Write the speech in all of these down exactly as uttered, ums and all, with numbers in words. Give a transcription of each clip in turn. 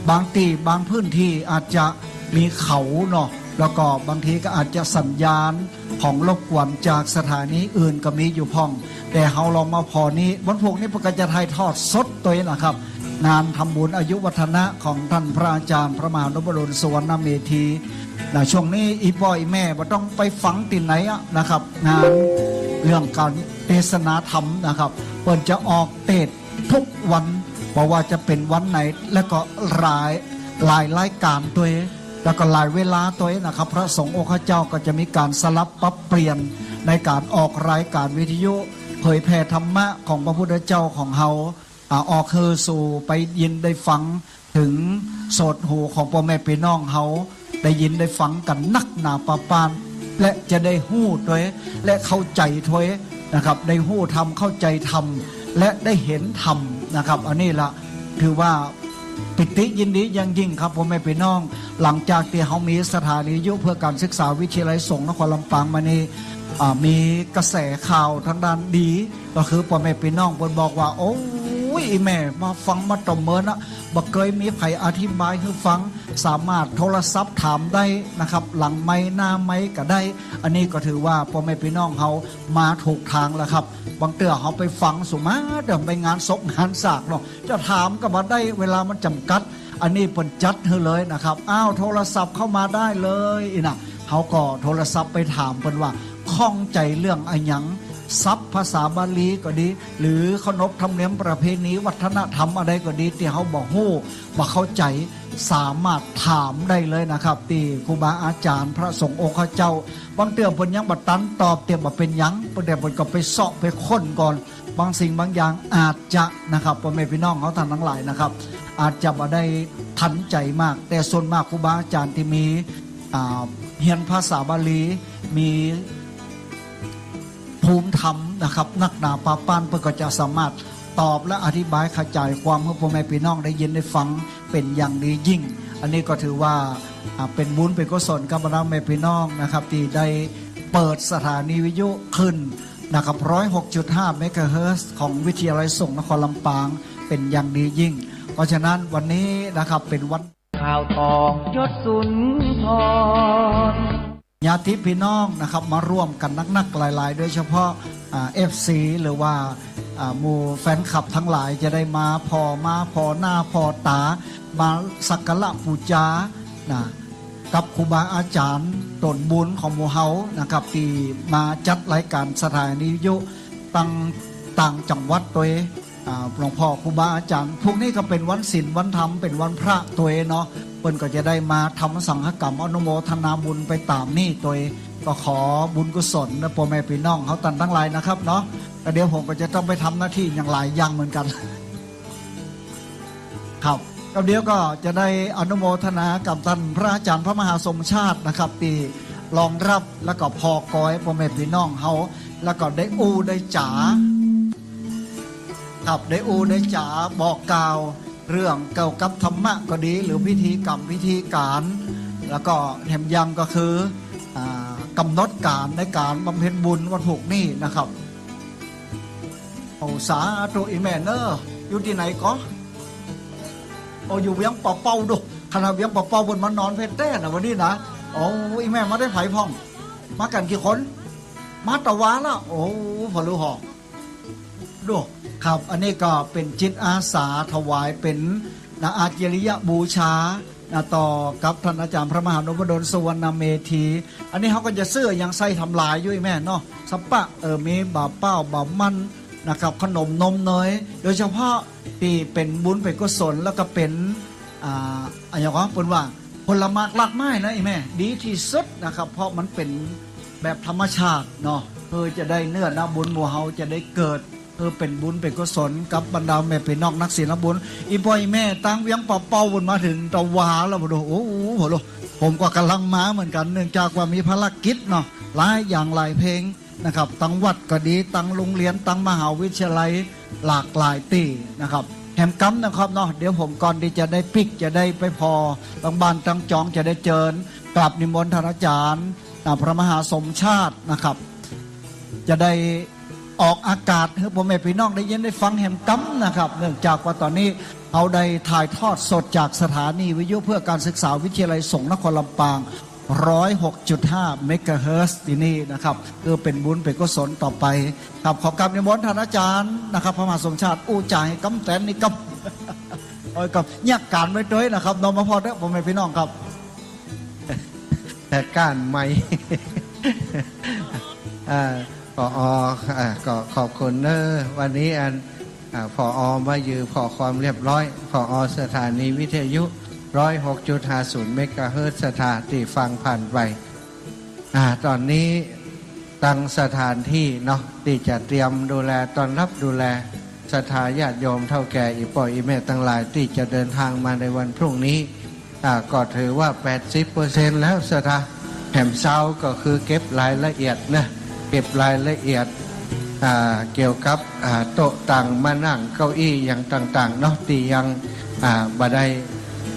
บางตี้บางพื้นตี้อาจจะมีเขาเนาะ แล้วก็บางทีก็อาจจะสัญญาณของรบกวนจากสถานีอื่นก็มีอยู่พ่อง แต่เฮาลองมาผ่อนี้ วันพูกนี้เปิ้นก็จะถ่ายทอดสดตวยนะครับ งานทำบุญอายุวัฒนะของต้านพระอาจารย์พระมหานุพดลสุวรรณเมธี นะ ช่วงนี้อี่ป้ออี่แม่บ่ต้องไปฟังตี้ไหนอะนะครับ งานเรื่องก๋านเตสนาธรรมนะครับ เปิ้นจะออกเตสน์ทุกวัน บ่ว่าจะเป๋นวันไหน แล้วก็หลาย หลายรายก๋านตวย แล้วก็หลายเวลาตวยนะครับ พระสงฆ์องค์ข้าเจ้าก็จะมีก๋านสลับปรับเปลี่ยนในก๋านออกรายก๋านวิทยุเผยแผ่ธรรมะของพระพุทธเจ้าของเฮา อ่า ออกหื้อสู่ไปยินได้ฟัง เถิงโสตหูของป้อแม่ปี้น้องเฮา ได้ยินได้ฟังกั๋นนักหนาปาป้าน และจะได้ฮู้ตวย และเข้าใจ๋ตวยนะครับ ได้ฮู้ธรรม เข้าใจ๋ธรรม และได้หันธรรมนะครับ อันนี้ละถือว่าปิติยินดีอย่างยิ่งครับ ป้อแม่ปี้น้อง หลังจากตี้เฮามีสถานีวิทยุเพื่อก๋านศึกษาวิทยาลัยสงฆ์นครลำปางมานี้ อ่า มีกระแสข่าวตางด้านดี ก็คือป้อแม่ปี้น้องเปิ้นบอกว่า โอ้ย อี่แม่มาฟังมาแต่เมินนะ บ่เกยมีใผอธิบายหื้อฟัง สามารถโทรศัพท์ถามได้นะครับ หลังไมค์หน้าไมค์ก็ได้ อันนี้ก็ถือว่าป้อแม่ปี้น้องเฮามาถูกตางแล้วครับ บางเตื้อเฮาไปฟังสุมาเดิมไปงานศพงานสากเนาะ จะถามก็บ่ได้ เวลามันจ๋ำกัด อันนี้เปิ้นจัดหื้อเลยนะครับ อ้าว โทรศัพท์เข้ามาได้เลย อี้นะ เฮาก็โทรศัพท์ไปถามเปิ้นว่า ข้องใจ๋เรื่องอะหยัง ศัพท์ภาษาบาลีก็ดี หรือขนบธรรมเนียมประเพณีวัฒนธรรมอันใดก็ดี ตี้เฮาบ่ฮู้ บ่เข้าใจ๋ สามารถถามได้เลยนะครับ ตี้ครูบาอาจ๋ารย์พระสงฆ์องค์ข้าเจ้า บางเตื้อเปิ้นยังบ่ตันตอบ แต่บ่เป๋นหยัง เปิ้น แต่เปิ้นก็ไปเซาะไปค้นก่อน บางสิ่งบางอย่างอาจจะนะครับ ป้อแม่ปี้น้องเฮาต้านตังหลายนะครับ อาจจะบ่ได้ตันใจ๋มาก แต่ส่วนมากครูบาอาจ๋ารย์ตี้มี อ่า เฮียนภาษาบาลี มีภูมิธรรมนะครับ นักหนาปาป้าน เปิ้นก็จะสามารถตอบและอธิบายขยายความหื้อป้อแม่ปี้น้องได้ยินได้ฟังเป๋นอย่างดียิ่ง อันนี้ก็ถือว่า อ่า เป๋นบุญเป๋นกุศลกับบรรดาแม่ปี้น้องนะครับ ตี้ได้เปิดสถานีวิทยุขึ้นนะครับ ร้อยหกจุดห้าเมกะเฮิรตซ์ของวิทยาลัยสงฆ์นครลำปางเป๋นอย่างดียิ่ง เพราะฉะนั้นวันนี้นะครับ เป๋นวัน ข่าวตองยศสุนทร ญาติปี้น้องนะครับ มาร่วมกั๋นนักๆ หลายๆ โดยเฉพาะ อ่า เอฟซี หรือว่า อ่า หมู่แฟนคลับตังหลายจะได้มาผ่อ มาผ่อหน้าผ่อต๋า มาสักการะปู๋จานะ กับครูบาอาจ๋ารย์ต๋นบุญของหมู่เฮานะครับ ตี้มาจัดรายก๋านสถานีวิทยุตังต่างจังหวัดตวย อ่า หลวงพ่อครูบาอาจ๋ารย์ พวกนี้ก็เป๋นวันศีลวันธรรม เป๋นวันพระตวยเนาะ เปิ้นก็จะได้มาทำสังฆกรรมอนุโมทนาบุญไปต๋ามนี้ตวย ก็ขอบุญกุศลนะป้อแม่ปี้น้องเฮาต้านตังหลายนะครับเนาะ ก็เดี๋ยวผมก็จะต้องไปทำหน้าตี้อย่างหลายอย่างเหมือนกั๋น ครับ ก็เดี๋ยวก็จะได้อนุโมทนากับต้านพระอาจ๋ารย์พระมหาสมชาตินะครับ ตี้รองรับแล้วก็ผ่อกอยป้อแม่ปี้น้องเฮา แล้วก็ได้อู้ได้จ๋า ครับ ได้อู้ได้จ๋าบอกกล่าวเรื่องเกี่ยวกับธรรมะก็ดี หรือพิธีกรรมพิธีก๋าน แล้วก็แถมยังก็คือ อ่า ก๋ำหนดก๋านในก๋านบำเพ็ญบุญวันพูกนี้นะครับ โอ้ สาธุ อี่แม่เนอะ อยู่ตี้ไหนก่อ โอ้ อยู่เวียงป่าเป้าดู ขนาดเวียงป่าเป้าเปิ้นมานอนเพ่นแต๊นะวันนี้นะ โอ้ อี่แม่มาได้ใผพ่อง มากั๋นกี่คน มาตะวาละ โอ้ ผ่อลูกหอ ดู ครับ อันนี้ก็เป๋นจิตอาสาถวายเป๋นนะ อาจริยบูชานะ ต่อกับต้านอาจ๋ารย์พระมหานุพดลสุวรรณเมธี อันนี้เฮาก็จะซื้ออย่างใส่ถวายอยู่อี่แม่เนาะ สัปปะ เออ มีบ่าเป้าบ่ามันนะครับ ขนมนมเนย โดยเฉพาะตี้เป๋นบุญเป๋นกุศล แล้วก็เป๋น อ่า อะหยังวะ เปิ้นว่าผลหมากรากไม้นะอี่แม่ ดีตี้สุดนะครับ เพราะมันเป๋นแบบธรรมชาติเนาะ เออ จะได้เนื้อนาบุญหมู่เฮาจะได้เกิด เออ เป๋นบุญเป๋นกุศลกับบรรดาแม่ปี้น้องนักศีลบุญ อี่ป้ออี่แม่ตังเวียงป่าเป้าเปิ้นมาเถิงตะวาแล้ว โอ้โห โอ้โห ผมก็ก่ำลังมาเหมือนกั๋น เนื่องจากว่ามีภารกิจเนาะ หลายอย่างหลายแผนงนะครับ ตังวัดก็ดี ตังโฮงเฮียน ตังมหาวิทยาลัย หลากหลายตี้นะครับ แหมกำนะครับเนาะ เดี๋ยวผมก่อนตี้จะได้ปิ๊ก จะได้ไปผ่อตังบ้านตังจอง จะได้เจิญกราบนิมนต์ต้านอาจ๋ารย์ อ่า พระมหาสมชาตินะครับ จะได้ ออกอากาศหื้อป้อแม่ปี้น้องได้ยินได้ฟังแหมกำนะครับ เนื่องจากว่าต๋อนนี้เฮาได้ถ่ายทอดสดจากสถานีวิทยุเพื่อการศึกษาวิทยาลัยสงฆ์นครลำปาง ร้อยหกจุดห้าเมกะเฮิรตซ์ตี้นี่นะครับ เพื่อเป๋นบุญเป๋นกุศลต่อไปครับ ขอกราบนิมนต์ต้านอาจ๋ารย์นะครับ พระมหาสมชาติ อู้จ๋าหื้อกำแต๋นนี่กำ โอ้ย กำ เยียะก๋านไว้ตวยนะครับ นอมมาพอเต๊อะ ป้อแม่ปี้น้องครับ แต่ก้านไมค์ อ่า ผอ อ่า ก็ขอบคุณเนอะ วันนี้อัน อ่า ผอ มายือผ่อความเรียบร้อย ผอ สถานีวิทยุ ร้อยหกจุดห้าศูนย์เมกะเฮิรตซ์ ศรัทธาตี้ฟังผ่านไป อ่า ต๋อนนี้ตังสถานตี้เนาะ ตี้จะเตรียมดูแลต้อนฮับดูแลศรัทธาญาติโยมเฒ่าแก่อี่ป้ออี่แม่ตังหลายตี้จะเดินตางมาในวันพรุ่งนี้ อ่า ก็ถือว่า แปดสิบเปอร์เซ็นต์ แล้วศรัทธา แหมซาวก็คือเก็บรายละเอียดนะ เก็บรายละเอียด อ่า เกี่ยวกับ อ่า โต๊ะตั๋งมานั่งเก้าอี้อย่างต่างๆ เนาะ ตี้ยัง อ่า บ่ได้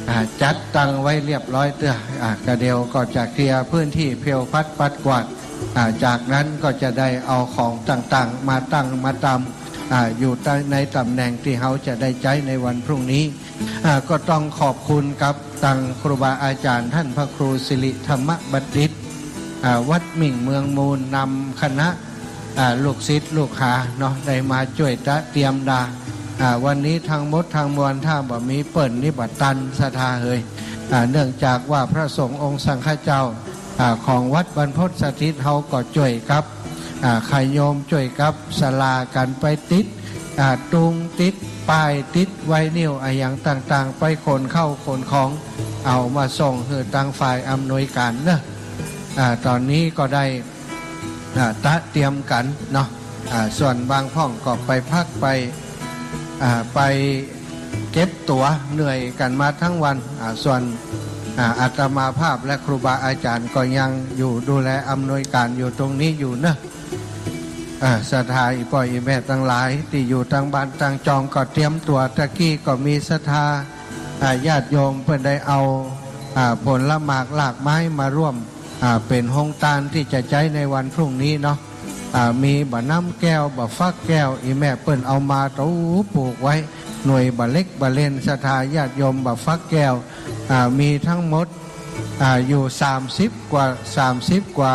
อ่า จัดตั้งไว้เรียบร้อยเตื้อ อ่า ก็เดี๋ยวก็จะเคลียร์พื้นตี้เพลียวพลัดปัดกวาด อ่า จากนั้นก็จะได้เอาของต่างๆ มาตั้งมาตำ อ่า อยู่ในต๋ำแหน่งตี้เฮาจะได้ใจ๊ในวันพรุ่งนี้ อ่า ก็ต้องขอบคุณกับตังครูบาอาจ๋ารย์ต้านพระครูสิริธรรมบัณฑิต อ่า วัดมิ่งเมืองมูลนำคณะ อ่า ลูกศิษย์ลูกหาเนาะ ได้มาจ้วยตะเตรียมดา อ่า วันนี้ตังหมดตังมวลถ้าบ่มีเปิ้นนี่บ่ตันศรัทธาเฮย อ่า เนื่องจากว่าพระสงฆ์องค์สังฆเจ้า อ่า ของวัดบรรพตสถิตเฮาก็จ้วยกับ อ่า ญาติโยมจ้วยกับศาลากั๋นไปติด อ่า ตุงติดป้ายติดไวนิลอะหยังต่างๆ ไปขนเข้าขนของ เอามาส่งหื้อตังฝ่ายอำนวยก๋านเนาะ อ่า ต๋อนนี้ก็ได้ อ่า ตะเตรียมกั๋นเนาะ อ่า ส่วนบางพ่องก็ไปพักไป อ่า ไปเก็บตั๋วเหนื่อยกั๋นมาตังวัน อ่า ส่วน อ่า อาตมาภาพและครูบาอาจ๋ารย์ก็ยังอยู่ดูแลอำนวยก๋านอยู่ตรงนี้อยู่เนาะ อ่า ศรัทธาอี่ป้ออี่แม่ตังหลายตี้อยู่ตังบ้านตังจองก็เตรียมตั๋ว ตะกี้ก็มีศรัทธา อ่า ญาติโยมเปิ้นได้เอา อ่า ผลหมากรากไม้มาร่วม อ่า เป๋นโฮงตานตี้จะใจ๊ในวันพรุ่งนี้เนาะ อ่า มีบ่าน้ำแก้ว บ่าฟักแก้ว อี่แม่เปิ้นเอามาเต้าปลูกไว้ หน่วยบ่าเล็กบ่าเล็น ศรัทธาญาติโยม บ่าฟักแก้ว อ่า มีตังหมด อ่า อยู่สามสิบกว่า สามสิบกว่า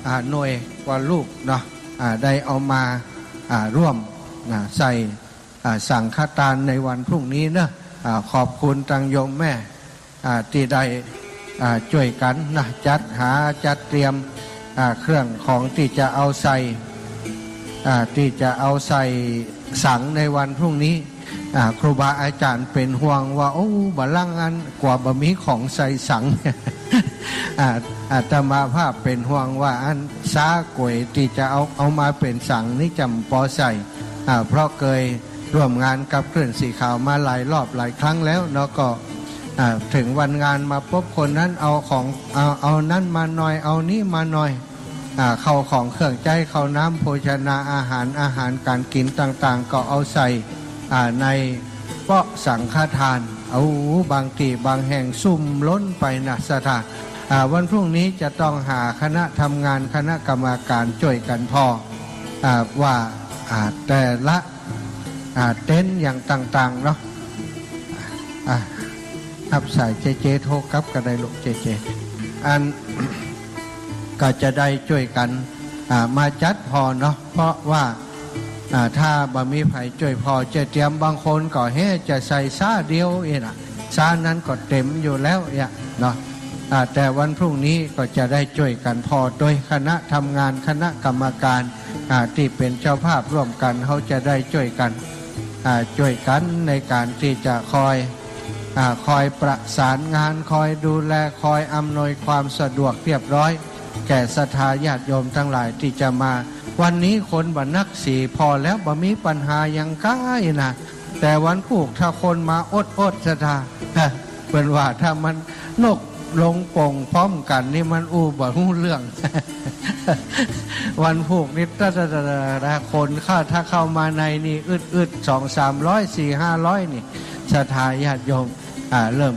อ่า หน่วยกว่าลูกเนาะ อ่า ได้เอามา อ่า ร่วม อ่า ใส่ อ่า สังฆตานในวันพรุ่งนี้เนาะ อ่า ขอบคุณตังโยมแม่ อ่า ตี้ได้ อ่า จ้วยกั๋นนะ จัดหาจัดเตรียม อ่า เครื่องของตี้จะเอาใส่ อ่า ตี้จะเอาใส่สังในวันพรุ่งนี้ อ่า ครูบาอาจ๋ารย์เป๋นห่วงว่า โอ้ บ่าลังอันกว่าบ่มีของใส่สัง อ่า อาตมาภาพเป๋นห่วงว่าอันซ้ากวยตี้จะเอา เอามาเป๋นสังนี่จำปอใส่ อ่า เพราะเกยร่วมงานกับคลื่นสีขาวมาหลายรอบหลายครั้งแล้วเนาะ ก็ อ่า เถิงวันงานมาปุ๊บ คนนั้นเอาของ เอา เอานั้นมาหน่อย เอานี้มาหน่อย อ่า เข้าของเครื่องใจ๊ ข้าวน้ำโภชนาอาหาร อาหารก๋านกิ๋นต่างๆ ก็เอาใส่ อ่า ในเป๊าะสังฆทาน เอา บางตี้บางแห่งซุ่มล้นไปนะศรัทธา อ่า วันพรุ่งนี้จะต้องหาคณะทำงาน คณะกรรมการจ้วยกั๋นผ่อ อ่า ว่า อ่า แต่ละ อ่า เต็นท์อย่างต่างๆ เนาะ อ่า ฮับสายเจเจโทรกลับก็ได้ลูก เจเจ อัน ก็จะได้จ้วยกั๋น อ่า มาจัดผ่อเนาะ เพราะว่า อ่า ถ้าบ่มีใผจ้วยผ่อจ้วยเตรียม บางคนก็แฮ่จะใส่ซ้าเดียวเองน่ะ ซ้านั้นก็เต็มอยู่แล้วเนี่ยเนาะ อ่า แต่วันพรุ่งนี้ก็จะได้จ้วยกั๋นผ่อโดยคณะทำงาน คณะกรรมการ อ่า ตี้เป๋นเจ้าภาพร่วมกั๋น เฮาจะได้จ้วยกั๋น อ่า จ้วยกั๋นในก๋านตี้จะคอย อ่า คอยประสานงาน คอยดูแล คอยอำนวยความสะดวกเรียบร้อย แก่ศรัทธาญาติโยมตังหลายตี้จะมา วันนี้คนบ่นักสีผ่อแล้ว บ่มีปัญหาหยังก้านะ แต่วันพูกถ้าคนมาอดๆ ศรัทธา เปิ้นว่าถ้ามันนกลงป่งพร้อมกั๋นนี่มันอู้บ่ฮู้เรื่อง วันพูกนี่ ถ้า ถ้า ถ้า ถ้าคนเข้า ถ้าเข้ามาในนี่อึดๆ สองสามร้อย สี่ห้าร้อยนี่ ศรัทธาญาติโยม อ่า เริ่ม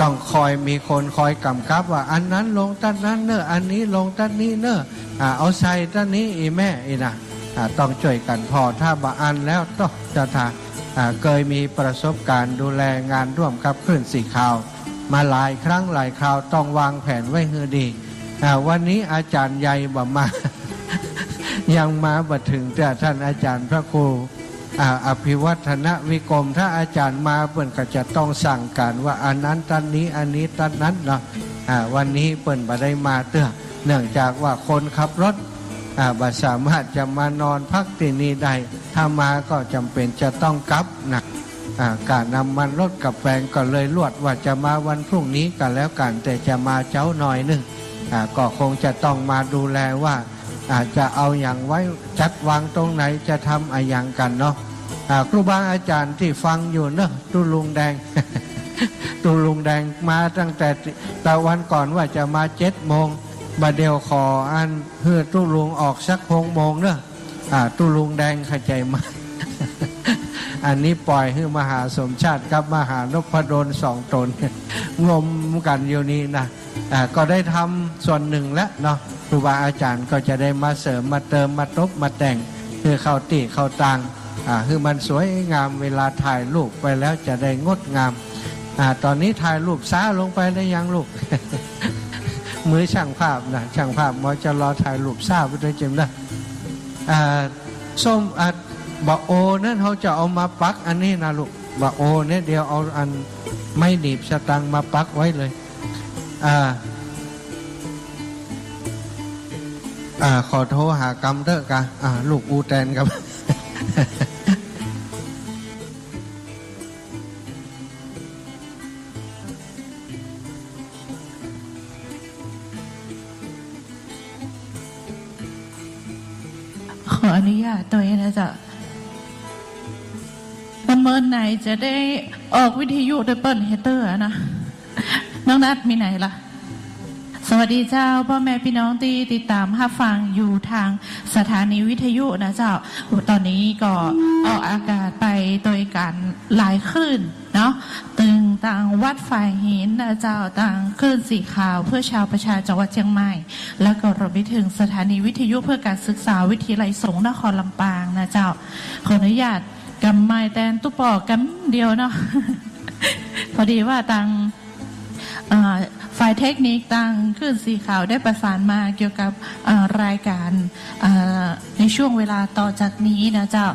ต้องคอยมีคนคอยก๋ำกับว่า อันนั้นลงตั๊ดนั้นเน่อ อันนี้ลงตั๊ดนี้เน่อ อ่า เอาใส่ตั๊ดนี้ อี่แม่ อี่นะ อ่า ต้องจ้วยกั๋นผ่อ ถ้าบ่อั้นแล้ว โต๊ะ เจ้าท่า อ่า เกยมีประสบการณ์ดูแลงานร่วมกับคลื่นสี่ข่าวมาหลายครั้งหลายคราว ต้องวางแผนไว้หื้อดี อ่า วันนี้อาจ๋ารย์ใหญ่บ่มา ยังมาบ่เถิง แต่ต้านอาจ๋ารย์พระครู อ่า อภิวัฒนวิกรม ถ้าอาจ๋ารย์มาเปิ้นก็จะต้องสั่งก๋านว่าอันนั้นต้านนี้ อันนี้ต้านนั้นเนาะ อ่า วันนี้เปิ้นบ่ได้มาเตื้อ เนื่องจากว่าคนขับรถ อ่า บ่สามารถจะมานอนพักตี้นี่ได้ ถ้ามาก็จ๋ำเป๋นจะต้องกลับนะ อ่า ก้าน้ำมันรถกับแปงก็เลยลวดว่าจะมาวันพรุ่งนี้ก็แล้วกั๋น แต่จะมาเจ๊าหน่อยนึ่ง อ่า ก็คงจะต้องมาดูแลว่า อ่า จะเอาหยังไว้ จัดวางตรงไหน จะทำอะหยังกั๋นเนาะ อ่า ครูบาอาจ๋ารย์ตี้ฟังอยู่เนาะ ตุ๊ลุงแดง ตุ๊ลุงแดงมาตั้งแต่ตะวันก่อนว่าจะมาเจ็ดโมง บ่าเดี่ยวขออันหื้อตุ๊ลุงออกสักหกโมงเนาะ อ่า ตุ๊ลุงแดงเข้าใจ๋ไหม อันนี้ป่อยหื้อมหาสมชาติกับมหานพดลสองต๋น งมกั๋นอยู่นี่นะ อ่า ก็ได้ทำส่วนนึ่งแล้วเนาะ ครูบาอาจ๋ารย์ก็จะได้มาเสริมมาเติมมาตบมาแต่ง หื้อเข้าตี้เข้าตาง อ่า หื้อมันสวยงาม เวลาถ่ายรูปไปแล้วจะได้งดงาม อ่า ต๋อนนี้ถ่ายรูปซ้าลงไปแล้วยังลูก มือช่างภาพนะ ช่างภาพมอจะรอถ่ายรูปซ้าไปด้วยจิมนะ อ่า ส้ม อ่า บ่าโอนั้นเฮาจะเอามาปักอันนี้นะลูก บ่าโอเนี่ย เดี๋ยวเอาอันไม้หนีบสตางค์มาปักไว้เลย อ่า อ่า ขอโทรหากำเต๊อะกา อ่า ลูกอู้แตนครับ ขออนุญาตตวยนะเจ้า เมินๆ ไหนจะได้ออกวิทยุตวยเปิ้นเฮเตอร์นะ น้องนัทมีไหนล่ะ สวัสดีเจ้า ป้อแม่ปี้น้องตี้ติดต๋ามฮับฟังอยู่ตางสถานีวิทยุนะเจ้า ต๋อนนี้ก็ออกอากาศไปตวยกั๋นหลายคลื่นเนาะ ตึงตางวัดฝายหินนะเจ้า ตางคลื่นสี่ข่าวเพื่อชาวประชาจังหวัดเจียงใหม่ แล้วก็รวมไปเถิงสถานีวิทยุเพื่อการศึกษาวิทยาลัยสงฆ์นครลำปางนะเจ้า ขออนุญาตกำไมค์แตนตุ๊ปอกำเดียวเนาะ พอดีว่าตาง เอ่อ ฝ่ายเทคนิคตางคลื่นสี่ข่าวได้ประสานมาเกี่ยวกับ เอ่อ รายการ เอ่อ ในช่วงเวลาต่อจากนี้นะเจ้า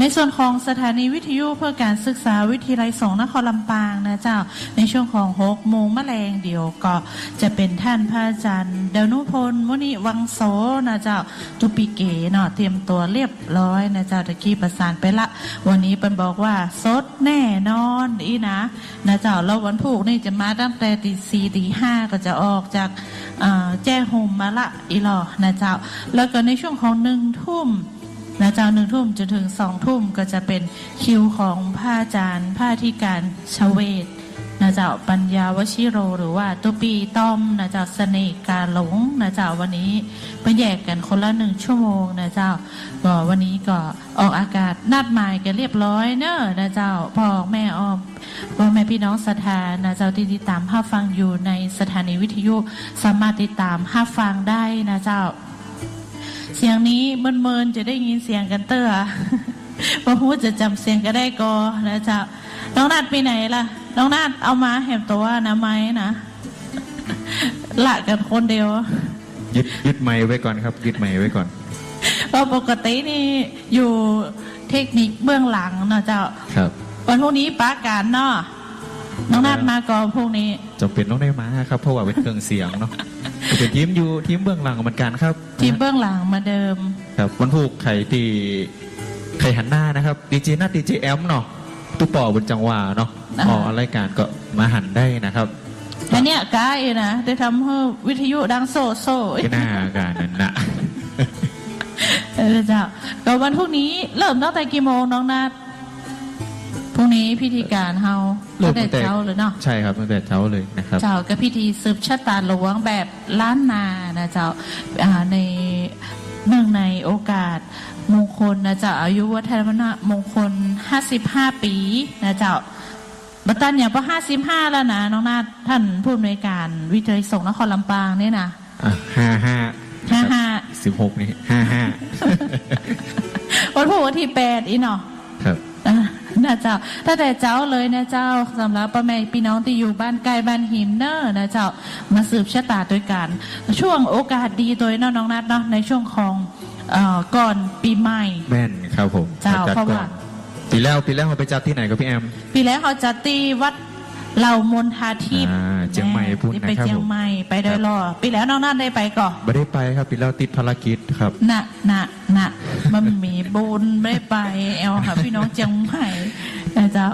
ในส่วนของสถานีวิทยุเพื่อการศึกษาวิทยาลัยสงฆ์นครลำปางนะเจ้า ในช่วงของหกโมงมาแลงเดี๋ยวก็จะเป๋นต้านพระอาจ๋ารย์ดานุพล มุนิวังโสนะเจ้า ตุ๊ปีเก๋เนาะ เตรียมตั๋วเรียบร้อยนะเจ้า ตะกี้ประสานไปละ วันนี้เปิ้นบอกว่าสดแน่นอนอี้นะ นะเจ้า แล้ววันพูกนี่จะมาตั้งแต่ตี๋สี่ตี๋ห้าก็จะออกจาก เอ่อ แจ้ห่มมาละอี้ลอนะเจ้า แล้วก็ในช่วงของหนึ่งทุ่มนะเจ้า หนึ่งทุ่มจ๋นเถิงสองทุ่มก็จะเป๋นคิวของพระอาจ๋ารย์พระอธิก๋ารย์ชเวชนะเจ้า ปัญญาวชิโร หรือว่าตุ๊ปีต้อมนะเจ้า เสน่ห์กาหลงนะเจ้า วันนี้เปิ้นแยกกั๋นคนละหนึ่งชั่วโมงนะเจ้า ก็วันนี้ก็ ออกอากาศนัดหมายกั๋นเรียบร้อยเน่อนะเจ้า พ่อแม่อ้อม ป้อแม่ปี้น้องศรัทธานะเจ้า ตี้ติดต๋ามฮับฟังอยู่ในสถานีวิทยุ สามารถติดต๋ามฮับฟังได้นะเจ้า เสียงนี้เมินๆ จะได้ยินเสียงกั๋นเตื้อ บ่ฮู้จะจ๋ำเสียงกั๋นได้ก่อนะเจ้า น้องนัทไปไหนล่ะ น้องนัทเอามาแหมตั๋วนะ ไมค์นะ ละกั๋นคนเดียว ยึด ยึดไมค์ไว้ก่อนครับ ยึดไมค์ไว้ก่อน เพราะปกตินี่อยู่เทคนิคเบื้องหลังเนาะเจ้า ครับ วันพรุ่งนี้ปะกั๋นเนาะ น้องนัท ครับ มาก่อพรุ่งนี้ จ๋ำเป๋นต้องได้มาครับ เพราะว่าเป๋นเครื่องเสียงเนาะ เป๋นทีมอยู่ทีมเบื้องหลังเหมือนกั๋นครับ ทีมเบื้องหลังเหมือนเดิม ครับ วันพูกใผตี้ ใผหันหน้านะครับ ดีเจนัท ดีเจแอมเนาะ ตุ๊ปอเปิ้นจังหวะเนาะ อ่า ออกรายก๋านก็มาหันได้นะครับ อันเนี้ยก้าอี้นะ ได้ทำหื้อวิทยุดังโซ่ๆ ก็น่าก้านั้นนะ เออเจ้า ก็วันพรุ่งนี้เริ่มตั้งแต่กี่โมงน้องนัท พรุ่งนี้พิธีก๋านเฮา เริ่มตั้งแต่ ตั้งแต่เจ๊าเลยเนาะ ใช่ครับ ตั้งแต่เจ๊าเลยนะครับ เจ้า ก็พิธีสืบชะตาหลวงแบบล้านนานะเจ้า อ่า ใน เนื่องในโอกาสมงคลนะเจ้า อายุวัฒนมงคลห้าสิบห้าปี๋นะเจ้า บ่ตันอย่าง บ่ห้าสิบห้าแล้วนะน้องนัท ต้านผู้อำนวยก๋านวิทยาลัยสงฆ์นครลำปางเนี่ยนะ อ่ะ ห้าห้า ห้าห้า สิบหกนี่ ห้าห้า วันพูกวันตี้แปดอี้เนาะ ครับ อ่า นะเจ้า ตั้งแต่เจ๊าเลยนะเจ้า สำหรับป้อแม่ปี้น้องตี้อยู่บ้านใก้บ้านฮิมเน่อนะเจ้า มาสืบชะต๋าตวยกั๋น ช่วงโอกาสดีตวยเนาะน้องนัทเนาะ ในช่วงของ เอ่อ ก่อนปี๋ใหม่ แม่นครับผม เจ้า อาจารย์ เพราะว่า ก่อน ปี๋แล้ว ปี๋แล้วเฮาไปจัดตี้ไหนครับปี้แอม ปี๋แล้วเฮาจัดตี้วัดเหล่ามณฑาทิพย์ อ่า เจียงใหม่ นะ ปู๊น ตี้ไป นะครับ เจียงใหม่ ผม ไปโดย ครับ รอด ปี๋แล้วน้องนัทได้ไปก่อ บ่ได้ไปครับ ปี๋แล้วติดภารกิจครับ น่ะ น่ะ น่ะ มันมีบุญ บ่ได้ไป แอ่วหาปี้น้องเจียงใหม่นะเจ้า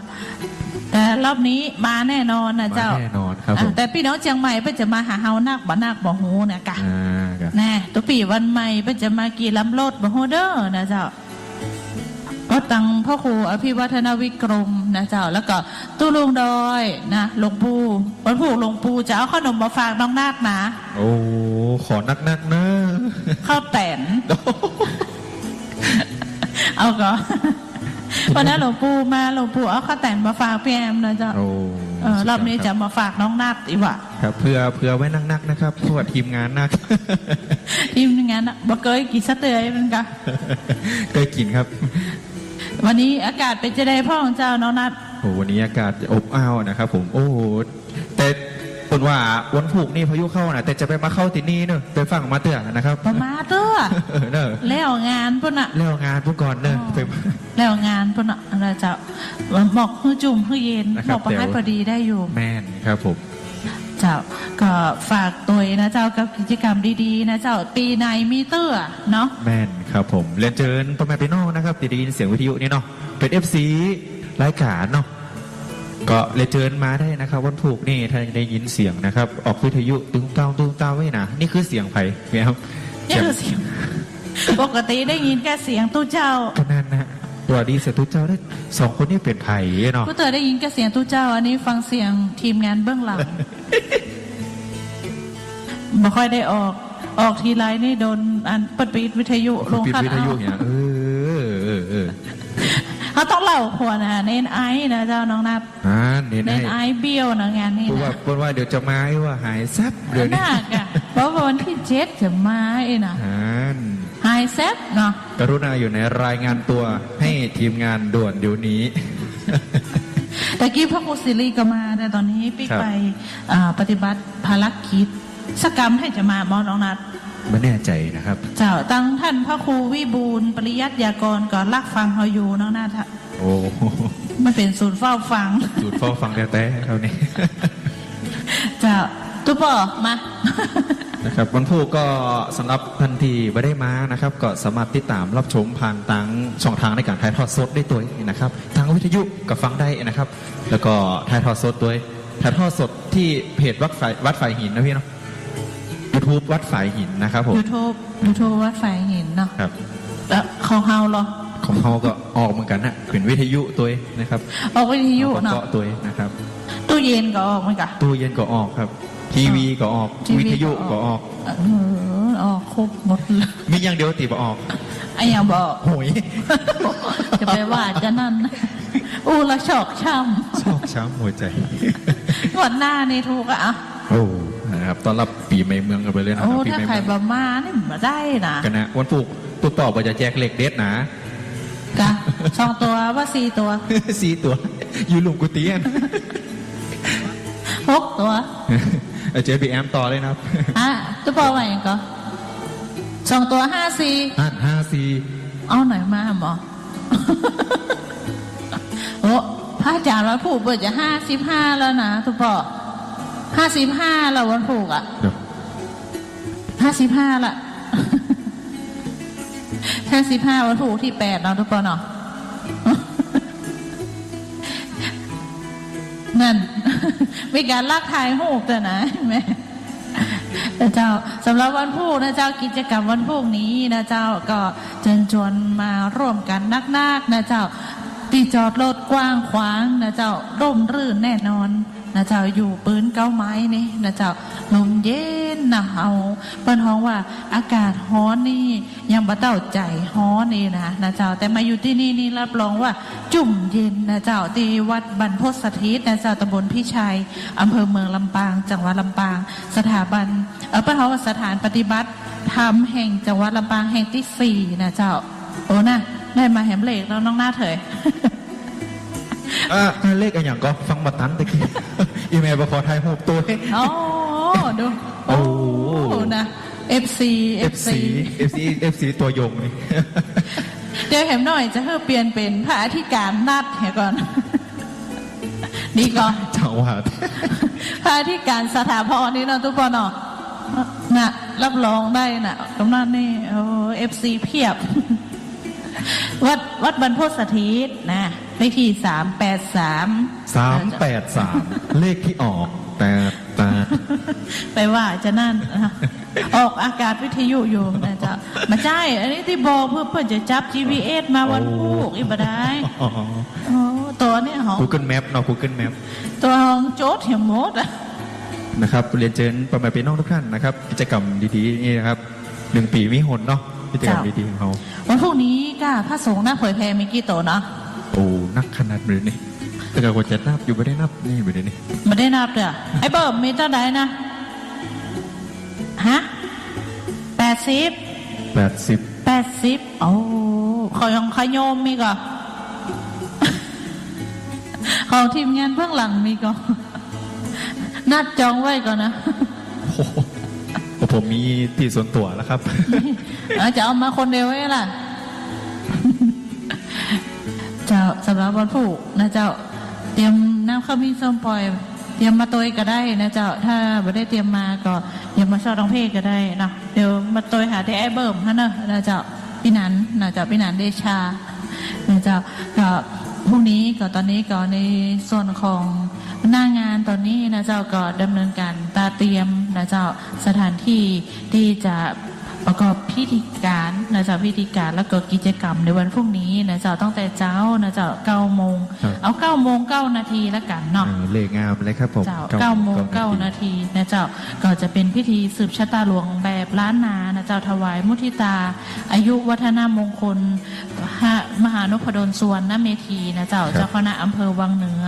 แต่รอบนี้มาแน่นอนนะเจ้า มาแน่นอนครับผม อ่า แต่ปี้น้องเจียงใหม่เปิ้นจะมาหาเฮานักบ่นักบ่ฮู้นะกะ อ่า ครับ แน่ ตุ๊ปี๋วันใหม่เปิ้นจะมากี่ลำรถบ่ฮู้เด้อนะเจ้า ก็ตังพ่อครูอภิวัฒนวิกรมนะเจ้า แล้วก็ตุ๊ลุงดอยนะ หลวงปู่ วันพูกหลวงปู่จะเอาขนมมาฝากน้องนัทนะ โอ้ ขอนักๆ เนอะ ข้าวแต๋น เอาก่อ วันนั้นหลวงปู่มา หลวงปู่เอาข้าวแต๋นมาฝากปี้แอมนะเจ้า โอ้ เออ สุดยอด รอบนี้ ครับ จะมาฝากน้องนัทอีกว่ะ ครับ เผื่อ เผื่อไว้นักๆ นะครับ พวกทีมงานนัก ทีมงานน่ะ บ่เกยกิ๋นสักเตื้อเหมือนกั๋น เกยกิ๋นครับ วันนี้อากาศเป๋นจะไดพ่องเจ้าน้องนัท โอ้ วันนี้อากาศอบอ้าวนะครับผม โอ้โห แต่เปิ้นว่าวันพูกนี่พายุเข้านะ แต่จะไปมาเข้าตี้นี่เนอะ ไปฟั่งมาเตื้อนะครับ บ่มาเตื้อ เนอะ แล้วงานปู๊นน่ะ แล้วงานปู๊นก่อนเนอะ อ๋อ ไปมา แล้วงานปู๊นน่ะ นะเจ้า หมอกหื้อจุ่มหื้อเย็น นะครับ หมอกปะ แต่ ฮัดพอดีได้อยู่ แม่นครับผม เจ้า ก็ฝากตวยนะเจ้า กับกิจกรรมดีๆ นะเจ้า ปี๋ไหนมีเตื้อเนาะ แม่นครับผม เรียนเจิญป้อแม่ปี้น้องนะครับ ตี้ได้ยินเสียงวิทยุนี่เนาะ เป๋น เอฟซี รายก๋านเนาะ ก็เรียนเจิญมาได้นะครับ วันพูกนี่ ถ้าได้ยินเสียงนะครับ ออกวิทยุตึงเต้าตึงเต้าไว้นะ นี่คือเสียงใผ แม่ครับ นี่คือเสียง ปกติได้ยินแก่เสียงตุ๊เจ้า ก็นั่นนะ ว่าดีเสียงตุ๊เจ้าได้ สองคนนี่เป๋นใผเนาะ ก็เต๋อได้ยินแก่เสียงตุ๊เจ้า อันนี้ฟังเสียงทีมงานเบื้องหลัง บ่ค่อยได้ออก ออกทีไรนี่โดนอันเปิ้นปิดวิทยุ เปิ้นปิดวิทยุ ลงคัดเอา เนี่ย เออ เออ เออ เฮาต้องเล่าก่อนนะ เณรไอนะเจ้าน้องนัท อ่า เณรไอ เณรไอเบี้ยวนะงานนี้นะ เปิ้นว่า เปิ้นว่าเดี๋ยวจะมา ไอ้ว่าหายแซบเดี๋ยวนี้ น่ากะ เพราะว่าวันตี้เจ็ดจะมาไอ้นะ อ่า หายแซบเนาะ กรุณาอยู่ในรายงานตัวให้ทีมงานด่วนเดี๋ยวนี้ ตะกี้พ่อครูศิริก็มา แต่ต๋อนนี้ปิ๊ก ครับ ไป อ่า ปฏิบัติภารกิจ สักกำให้จะมาบ่น้องนัท บ่แน่ใจ๋นะครับ เจ้า ตังต้านพระครูวิบูลย์ปริยัติยากรก็ลักฟังเฮาอยู่น้องนัทอะ โอ้ มันเป๋นศูนย์เฝ้าฟัง ศูนย์เฝ้าฟังแต๊ๆ เฮานี่ เจ้า ตุ๊ปอ มา นะครับ วันพูกก็สำหรับต้านตี้บ่ได้มานะครับ ก็สามารถติดต๋ามรับชมผ่านตางช่องตางในก๋านถ่ายทอดสดได้ตวยนะครับ ตางวิทยุก็ฟังได้นะครับ แล้วก็ถ่ายทอดสดตวย ถ่ายทอดสดตี้เพจวัดฝาย วัดฝายหินนะพี่เนาะ ยูทูบวัดฝายหินนะครับผม ยูทูบ ยูทูบวัดฝายหินเนาะ ครับ แล้วของเฮาเหรอ ของเฮาก็ออกเหมือนกั๋นนะ เป๋นวิทยุตวยนะครับ ออกวิทยุเนาะ เฮาก็เกาะตวยนะครับ ตู้เย็นก็ออกเหมือนกั๋น ตู้เย็นก็ออกครับ ทีวีก็ออก ทีวีก็ออก วิทยุก็ออก เออ ออกครบหมดเลย มีอย่างเดียวตี้บ่ออก อะหยังบ่ออก หวย จะไปว่าจะนั่น อู้ละชอกช้ำ ชอกช้ำหัวใจ๋ งวดหน้านี่ถูกอะ โอ้ นะครับ ต้อนรับปี๋ใหม่เมืองกั๋นไปเลยนะครับ โอ้ ปี๋ใหม่เมือง ถ้าใผบ่มานี่บ่ได้นะ กั๋นนะ วันพูกตุ๊ปอบ่จะแจกเลขเด็ดนะ กะ สองตั๋วบ่ สี่ตั๋ว สี่ตั๋ว อยู่หลุมกุฏิอะ หกตั๋ว เอาเจอบีแอมต่อเลยนะครับ อ่ะ ตุ๊ปอว่าหยังก่อ สองตั๋ว ห้าสี่ อั้น ห้าสี่ เอาไหนมาหมอ โอ้ พระอาจ๋ารย์วันพูกเปิ้นจะห้าสิบห้าแล้วนะตุ๊ปอ ห้าสิบห้าแล้ววันพูกอะ ครับ ห้าสิบห้าละ ห้าสิบห้า วันพูกตี้แปดเนาะตุ๊ปอเนาะ นั่น มีก๋านลักถ่ายรูปตวยนะ แม่ นะเจ้า สำหรับวันพูกนะเจ้า กิจกรรมวันพูกนี้นะเจ้า ก็เจิญจวนมาร่วมกั๋นนักๆ นะเจ้า ตี้จอดรถกว้างขวางนะเจ้า ร่มรื่นแน่นอนนะเจ้า อยู่ปื๊นเก๊าไม้นี่นะเจ้า ลมเย็นนะ เอา เปิ้นฮ้องว่าอากาศฮ้อนนี่ ยังบ่เต้าใจ๋ฮ้อนนี่นะ นะเจ้า แต่มาอยู่ตี้นี่นี่รับรองว่าจุ่มเย็นนะเจ้า ตี้วัดบรรพตสถิตนะเจ้า ตำบลพิชัย อำเภอเมืองลำปาง จังหวัดลำปาง สถาบัน เอ่อ เปิ้นฮ้องว่าสถานปฏิบัติ ธรรมแห่งจังหวัดลำปางแห่งตี้สี่นะเจ้า โอ้นะ ได้มาแหมเลขแล้วน้องนาฏเหย อ่ะ ได้เลขอะหยังก็ฟังบ่ตันตะกี้ อีแม่บ่ขอถ่ายรูปตั๋ว โอ้ ดู โอ้ โอ้ นะ เอฟซี เอฟซี เอฟซี เอฟซี ตัวยงนี่ เดี๋ยวแหมหน้อยจะหื้อเปลี่ยนเป๋นพระอธิการนัดเหียก่อน นี่ก็ จังหวัด พระอธิการสถาพรนี่เนาะ ตุ๊ปอเนาะ นะ รับรองได้นะ กำนันนี่ โอ้ เอฟซี เพียบ วัด วัดบรรพตสถิตนะ เลขที่ สามแปดสาม สามแปดสาม เลขที่ออก แต่ แต่ ไปว่าจะนั่นนะ ออกอากาศวิทยุอยู่นะเจ้า บ่ใจ้ อันนี้ตี้บอกเปื้อ เปื้อจะจับจีพีเอสมาวันพูก โอ้ อีบ่ได้ อ๋อ โอ้ ตั๋วเนี่ยหอ Google Map เนาะ Google Map ตั๋วหองโจ๊ดเหียหมดอะ นะครับ เรียนเจิญป้อแม่ปี้น้องทุกท่านนะครับ กิจกรรมดีๆ นี่นะครับ หนึ่งปี๋มีหนเนาะ กิจกรรม เจ้า ดีๆ ของเฮา วันพูกนี้ก้า พระสงฆ์นักเผยแผ่มีกี่โตเนาะ โอ้ นักขนาดนี้นี่ แต่ก็ว่าจะนับอยู่ บ่ได้นับนี่ บ่ได้นี่ บ่ได้นับเด้อ ไอ้เบิ่มมีเต้าใดนะ ฮะ แปดสิบ แปดสิบ แปดสิบ โอ้ ของ ของโยมมีก่อ ของทีมงานเบื้องหลังมีก่อ นัดจองไว้ก่อนนะ โอ้โห ผมมีตี้ส่วนตั๋วแล้วครับ เออ จะเอามาคนเดียวไว้ล่ะ เจ้า สำหรับวันพูกนะเจ้า เตรียมน้ำข้าวมี้ส้มป่อย เตรียมมาตวยก็ได้นะเจ้า ถ้าบ่ได้เตรียมมาก็เดี๋ยวมาซอดตองเพกก็ได้เนาะ เดี๋ยวมาตวยหาตี้ไอ้เบิ่มหั้นเนอะนะเจ้า ปี้หนันนะเจ้า ปี้หนันเดชานะเจ้า ก็พรุ่งนี้ก็ ตอนนี้ก็ในส่วนของหน้างานตอนนี้นะเจ้า ก็ดำเนินการตาเตรียมนะเจ้า สถานที่ตี้จะประกอบพิธีการนะเจ้า พิธีการแล้วก็กิจกรรมในวันพรุ่งนี้นะเจ้า ตั้งแต่เจ๊านะเจ้า เก้าโมง ครับ เอาเก้าโมงเก้านาทีแล้วกั๋นเนาะ เออ เลิกงามเลยครับผม เจ้า เก้าโมง เก้าโมงเก้านาที เก้านาทีนะเจ้า ก็จะเป๋นพิธีสืบชะตาหลวงแบบล้านนานะเจ้า ถวายมุทิตาอายุวัฒนมงคล พระมหานพดลสุวรรณเมธีนะเจ้า ครับ เจ้าคณะอำเภอวังเหนือ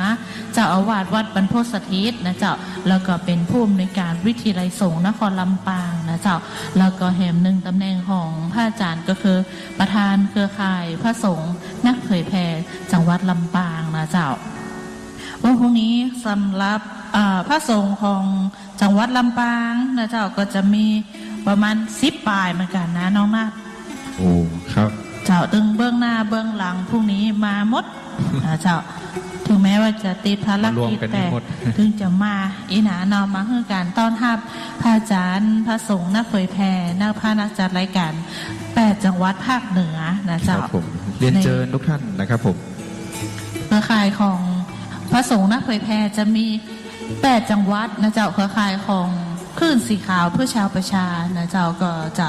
เจ้าอาวาสวัดบรรพตสถิตนะเจ้า แล้วก็เป๋นผู้อำนวยการวิทยาลัยสงฆ์นครลำปางนะเจ้า แล้วก็แหมหนึ่งตำแหน่งของพระอาจารย์ก็คือประธานเครือข่ายพระสงฆ์นักเผยแผ่จังหวัดลำปางนะเจ้า วันพรุ่งนี้สำหรับ เอ่อ พระสงฆ์ของจังหวัดลำปางนะเจ้า ก็จะมีประมาณสิบปายเหมือนกั๋นนะน้องนาฏ โอ้ ครับ เจ้า ตึงเบื้องหน้าเบื้องหลังพรุ่งนี้มาหมดนะเจ้า ถึงแม้ว่าจะติดภารกิจ มารวมกั๋น แต่ หมด เถิงจะมาอี้หนาเนาะ มาหื้อก๋านต้อนฮับพระอาจารย์พระสงฆ์นักเผยแผ่ นัก พระนักจัดรายการแปดจังหวัดภาคเหนือนะเจ้า ครับผม เรียนเจิญทุกท่านนะครับผม เครือข่ายของพระสงฆ์นักเผยแผ่จะมีแปดจังหวัดนะเจ้า เครือข่ายของคลื่นสีขาวเพื่อชาวประชานะเจ้า ก็จะ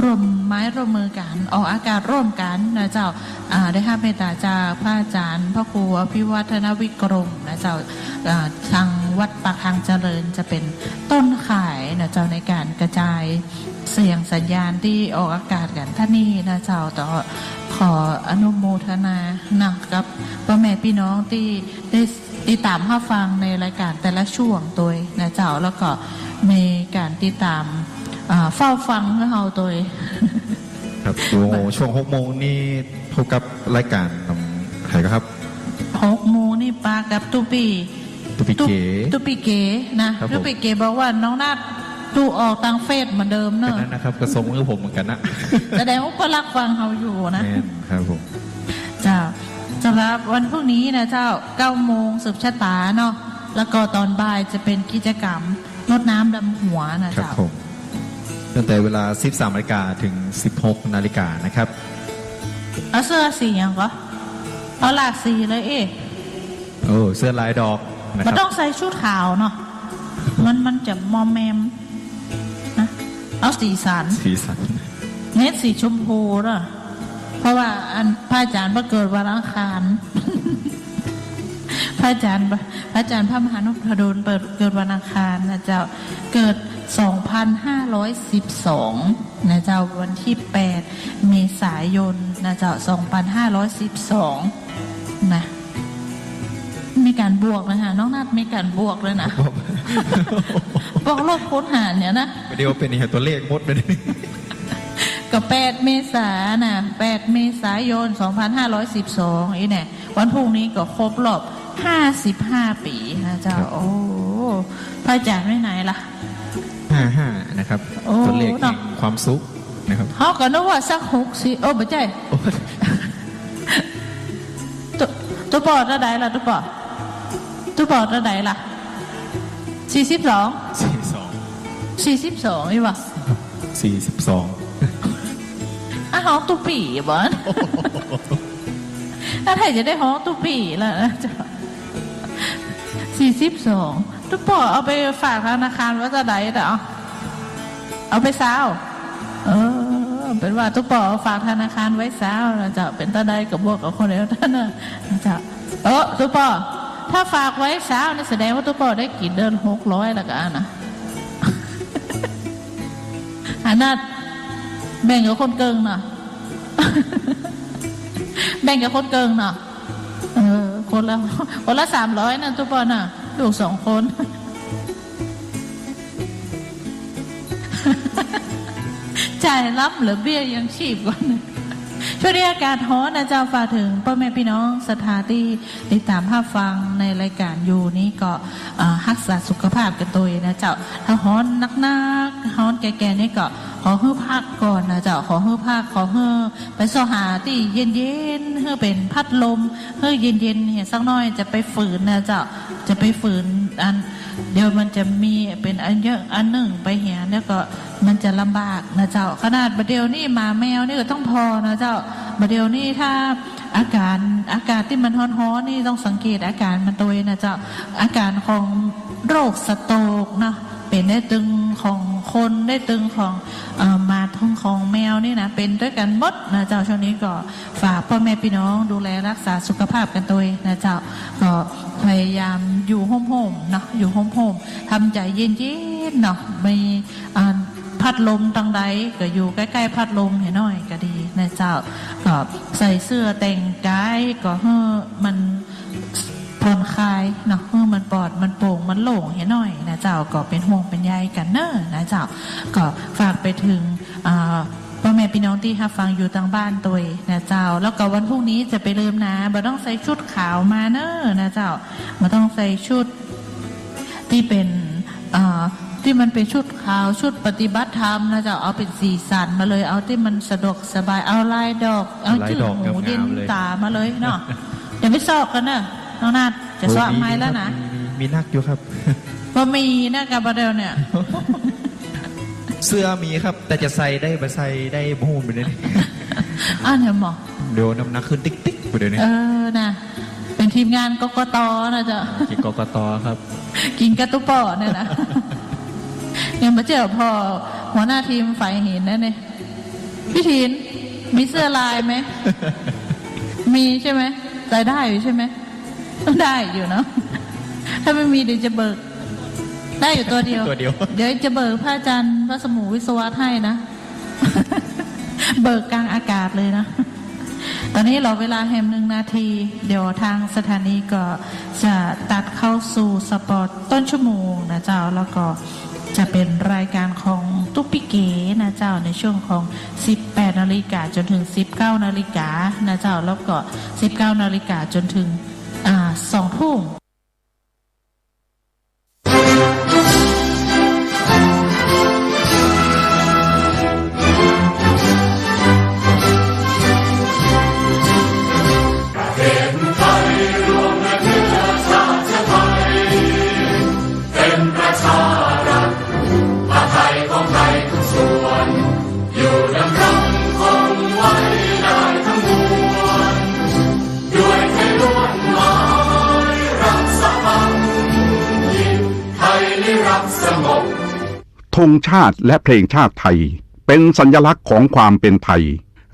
ร่วมไม้ร่วมมือกั๋น ออกอากาศร่วมกั๋นนะเจ้า อ่า ได้ฮับเมตตาจากพระอาจารย์พระครูอภิวัฒนวิกรมนะเจ้า อ่า ทางวัดปากทางเจริญจะเป๋นต้นข่ายนะเจ้า ในก๋านกระจายเสียงสัญญาณตี้ออกอากาศกั๋นตอนนี้นะเจ้า ก็ขออนุโมทนานะกับป้อแม่ปี้น้องตี้ได้ติดต๋ามฮับฟังในรายก๋านแต่ละช่วงตวยนะเจ้า แล้วก็ในก๋านติดต๋าม อ่า เฝ้าฟังของเฮาตวย ครับ โอ้ ช่วงหกโมงนี่พบกับรายก๋านของใผครับ หกโมงนี่ปะกับตุ๊ปี้ ตุ๊ปี้เก๋ ตุ๊ปี้เก๋นะ ครับผม ตุ๊ปี้เก๋บอกว่าน้องนาฏตุ๊ออกตางเฟซเหมือนเดิมเนอะ ก็นั่นนะครับ ก็ส่งมาหื้อผมเหมือนกั๋นนะ แสดงว่าก็ฮับฟังเฮาอยู่นะ แม่นครับผม เจ้า สำหรับวันพรุ่งนี้นะเจ้า เก้าโมงสืบชะตาเนาะ แล้วก็ตอนบ่ายจะเป๋นกิจกรรมรดน้ำดำหัวนะเจ้า ครับผม ตั้งแต่เวลาสิบสามนาฬิกาถึงสิบหกนาฬิกานะครับ เอาเสื้อสีหยังก่อ เอาหลากสีเลยเอ๊ะ โอ้ เสื้อลายดอกนะครับ บ่ต้องใส่ชุดขาวเนาะ มัน มันจะมอมแมมนะ เอาสีสัน สีสัน เน้นสีชมพูเนาะ เพราะว่าอันพระอาจารย์เปิ้นเกิดวันอังคาร พระอาจารย์ พระอาจารย์พระมหานพดลเปิ้นเกิดวันอังคารนะเจ้า เกิดสองพันห้าร้อยสิบสองนะเจ้า วันตี้แปดเมษายนนะเจ้า สองพันห้าร้อยสิบสอง นะ มีก๋านบวกนะคะ น้องนาฏมีก๋านบวกเลยนะ บวก บวกลบคูณหารเนี่ยนะ เดี๋ยวเป๋นอย่างตั๋วเลขหมดเลย ก็แปดเมษานะ แปดเมษายน สองพันห้าร้อยสิบสอง อีเนี่ย วันพรุ่งนี้ก็ครบรอบ ห้าสิบห้า ปี๋นะเจ้า ครับ โอ้ พระอาจ๋ารย์ไปไหนล่ะ ห้าห้า นะครับ โอ้ ตัวเลขแห่งความสุขนะครับ เนาะ เฮาก็นึกว่าสัก หกสิบ โอ้ บ่ใจ้ โอ้ ตุ๊ ตุ๊ป้อเต้าใดล่ะ ตุ๊ป้อ ตุ๊ป้อเต้าใดล่ะ สี่สิบสอง สี่สิบสอง สี่สิบสอง อีหว่า สี่สิบสอง อ่ะ ฮ้องตุ๊ปี้บ่ ถ้าไทยจะได้ฮ้องตุ๊ปี้แล้วนะเจ้า สี่สิบสอง ตุ๊ป้อเอาไปฝากธนาคารไว้เต้าใดเนาะ เอาไปซาว เออ เป๋นว่าตุ๊ป้อเอาฝากธนาคารไว้ซาวนะเจ้า เป๋นเต้าใดก็บวกกับคนเดียวเต้านั้นนะเจ้า เออ ตุ๊ป้อ ถ้าฝากไว้ซาวนี่แสดงว่าตุ๊ป้อได้กิ๋นเดือนหกร้อยแล้วก็อันนะ อันนั้น แบ่งกับคนเกิ่งเนาะ แบ่งกับคนเกิ่งเนาะ เออ คนละ คนละสามร้อยนะตุ๊ป้อนะ ลูกสองคน จ่ายล้ำเหลือเบี้ยยังชีพก่อน ช่วงนี้อากาศฮ้อนนะเจ้า ฝากเถิงป้อแม่ปี้น้องศรัทธาตี้ติดต๋ามฮับฟังในรายก๋านอยู่นี่ก็ เอ่อ ฮักษาสุขภาพกั๋นตวยนะเจ้า ถ้าฮ้อนนักๆ ฮ้อนแก่ๆ นี่ก็ขอหื้อพักก่อนนะเจ้า ขอหื้อพัก ขอหื้อ ไปเซาะหาตี้เย็นๆ หื้อเป๋นพัดลม หื้อเย็นๆ เหียสักหน้อย จะไปฝืนนะเจ้า จะไปฝืนอัน เดี๋ยวมันจะมีเป๋นอันเยอะอันนึ่งไปเหีย แล้วก็มันจะลำบากนะเจ้า ขนาดบ่าเดี่ยวนี้หมาแมวนี่ก็ต้องผ่อนะเจ้า บ่าเดี่ยวนี้ถ้าอากาศ อากาศตี้มันฮ้อนๆ นี่ต้องสังเกตอาก๋ารมันตวยนะเจ้า อาก๋ารของโรคสโตรกเนาะ เป๋นได้ตึงของคน ได้ตึงของ เอ่อ หมาตึงของแมวนี่นะ เป๋นตวยกั๋นหมดนะเจ้า ช่วงนี้ก็ ฝากป้อแม่ปี้น้องดูแลฮักษาสุขภาพกั๋นตวยนะเจ้า ก็พยายามอยู่ฮ่มๆ เนาะ อยู่ฮ่มๆ ทำใจ๋เย็นๆ เนาะ มี อ่า พัดลมตางใดก็อยู่ใก้ๆ พัดลมเหียหน้อยก็ดีนะเจ้า ก็ใส่เสื้อแต่งก๋ายก็หื้อมันผ่อนคลายเนาะ หื้อมันปลอด มันโป่ง มันโล่งเหียหน้อยนะเจ้า ก็เป๋นห่วงเป๋นใยกั๋นเน่อนะเจ้า ก็ฝากไปเถิง อ่า ป้อแม่ปี้น้องตี้ฮับฟังอยู่ตางบ้านตวยนะเจ้า แล้วก็วันพรุ่งนี้จะไปลืมนะ บ่ต้องใส่ชุดขาวมาเน่อนะเจ้า บ่ต้องใส่ชุดตี้เป๋น เอ่อ ตี้มันเป๋นชุดขาว ชุดปฏิบัติธรรมนะเจ้า เอาเป๋นสีสันมาเลย เอาตี้มันสะดวกสบาย เอาลายดอก เอา ลายดอก จื้อหมู งามๆ เย็น เลย ต๋ามาเลยเนาะ อย่าไปเซาะกั๋นเน่อ น้องนาฏ จะเซาะ โอ้ย มี ไหมแล้วนะ มี มี มีนักอยู่ครับ บ่มีนะ กับบ่าเดี่ยวเนี่ย เสื้อมีครับ แต่จะใส่ได้บ่ใส่ได้บ่ฮู้บ่าเดี่ยวนี้ อ้าว เนี่ยหมอ เดี๋ยวน้ำหนักขึ้นติ๊กๆ บ่าเดี่ยวนี้ เออ นะ เป๋นทีมงาน กกต. นะเจ้า กิ๋น กกต. ครับ กิ๋นกับตุ๊ป้อเนี่ยนะ ยังบ่เจอผ่อหัวหน้าทีมฝ่ายหินนะเนี่ย พี่ถิน มีเสื้อลายไหม มีใช่ไหม ใส่ได้อยู่ใช่ไหม ได้อยู่เนาะ ถ้าไม่มีเดี๋ยวจะเบิก ได้อยู่ตัวเดียว ตัวเดียว เดี๋ยวจะเบิกพระอาจารย์พระสมุวิศวะให้นะ เบิกกลางอากาศเลยนะ ต๋อนนี้เหลือเวลาแหมหนึ่งนาที เดี๋ยวตางสถานีก็จะตัดเข้าสู่สปอตต้นชั่วโมงนะเจ้า แล้วก็ จะเป๋นรายก๋านของตุ๊กปี้เก๋นะเจ้า ในช่วงของ สิบแปดนาฬิกา จ๋นเถิง สิบเก้านาฬิกา นะเจ้า แล้วก็ สิบเก้านาฬิกา จ๋นเถิง อ่า สองทุ่ม ประเทศไทยรวมและเชื้อชาติไทย เป็นประชารัฐ ผ้าไทยของไทยทุกส่วน อยู่ดำรงคงไว้ได้ทั้งมวล ด้วยไทยล้วนหมายรักสถาบัน ไทยนิรักสงบ ธงชาติและเพลงชาติไทย เป็นสัญลักษณ์ของความเป็นไทย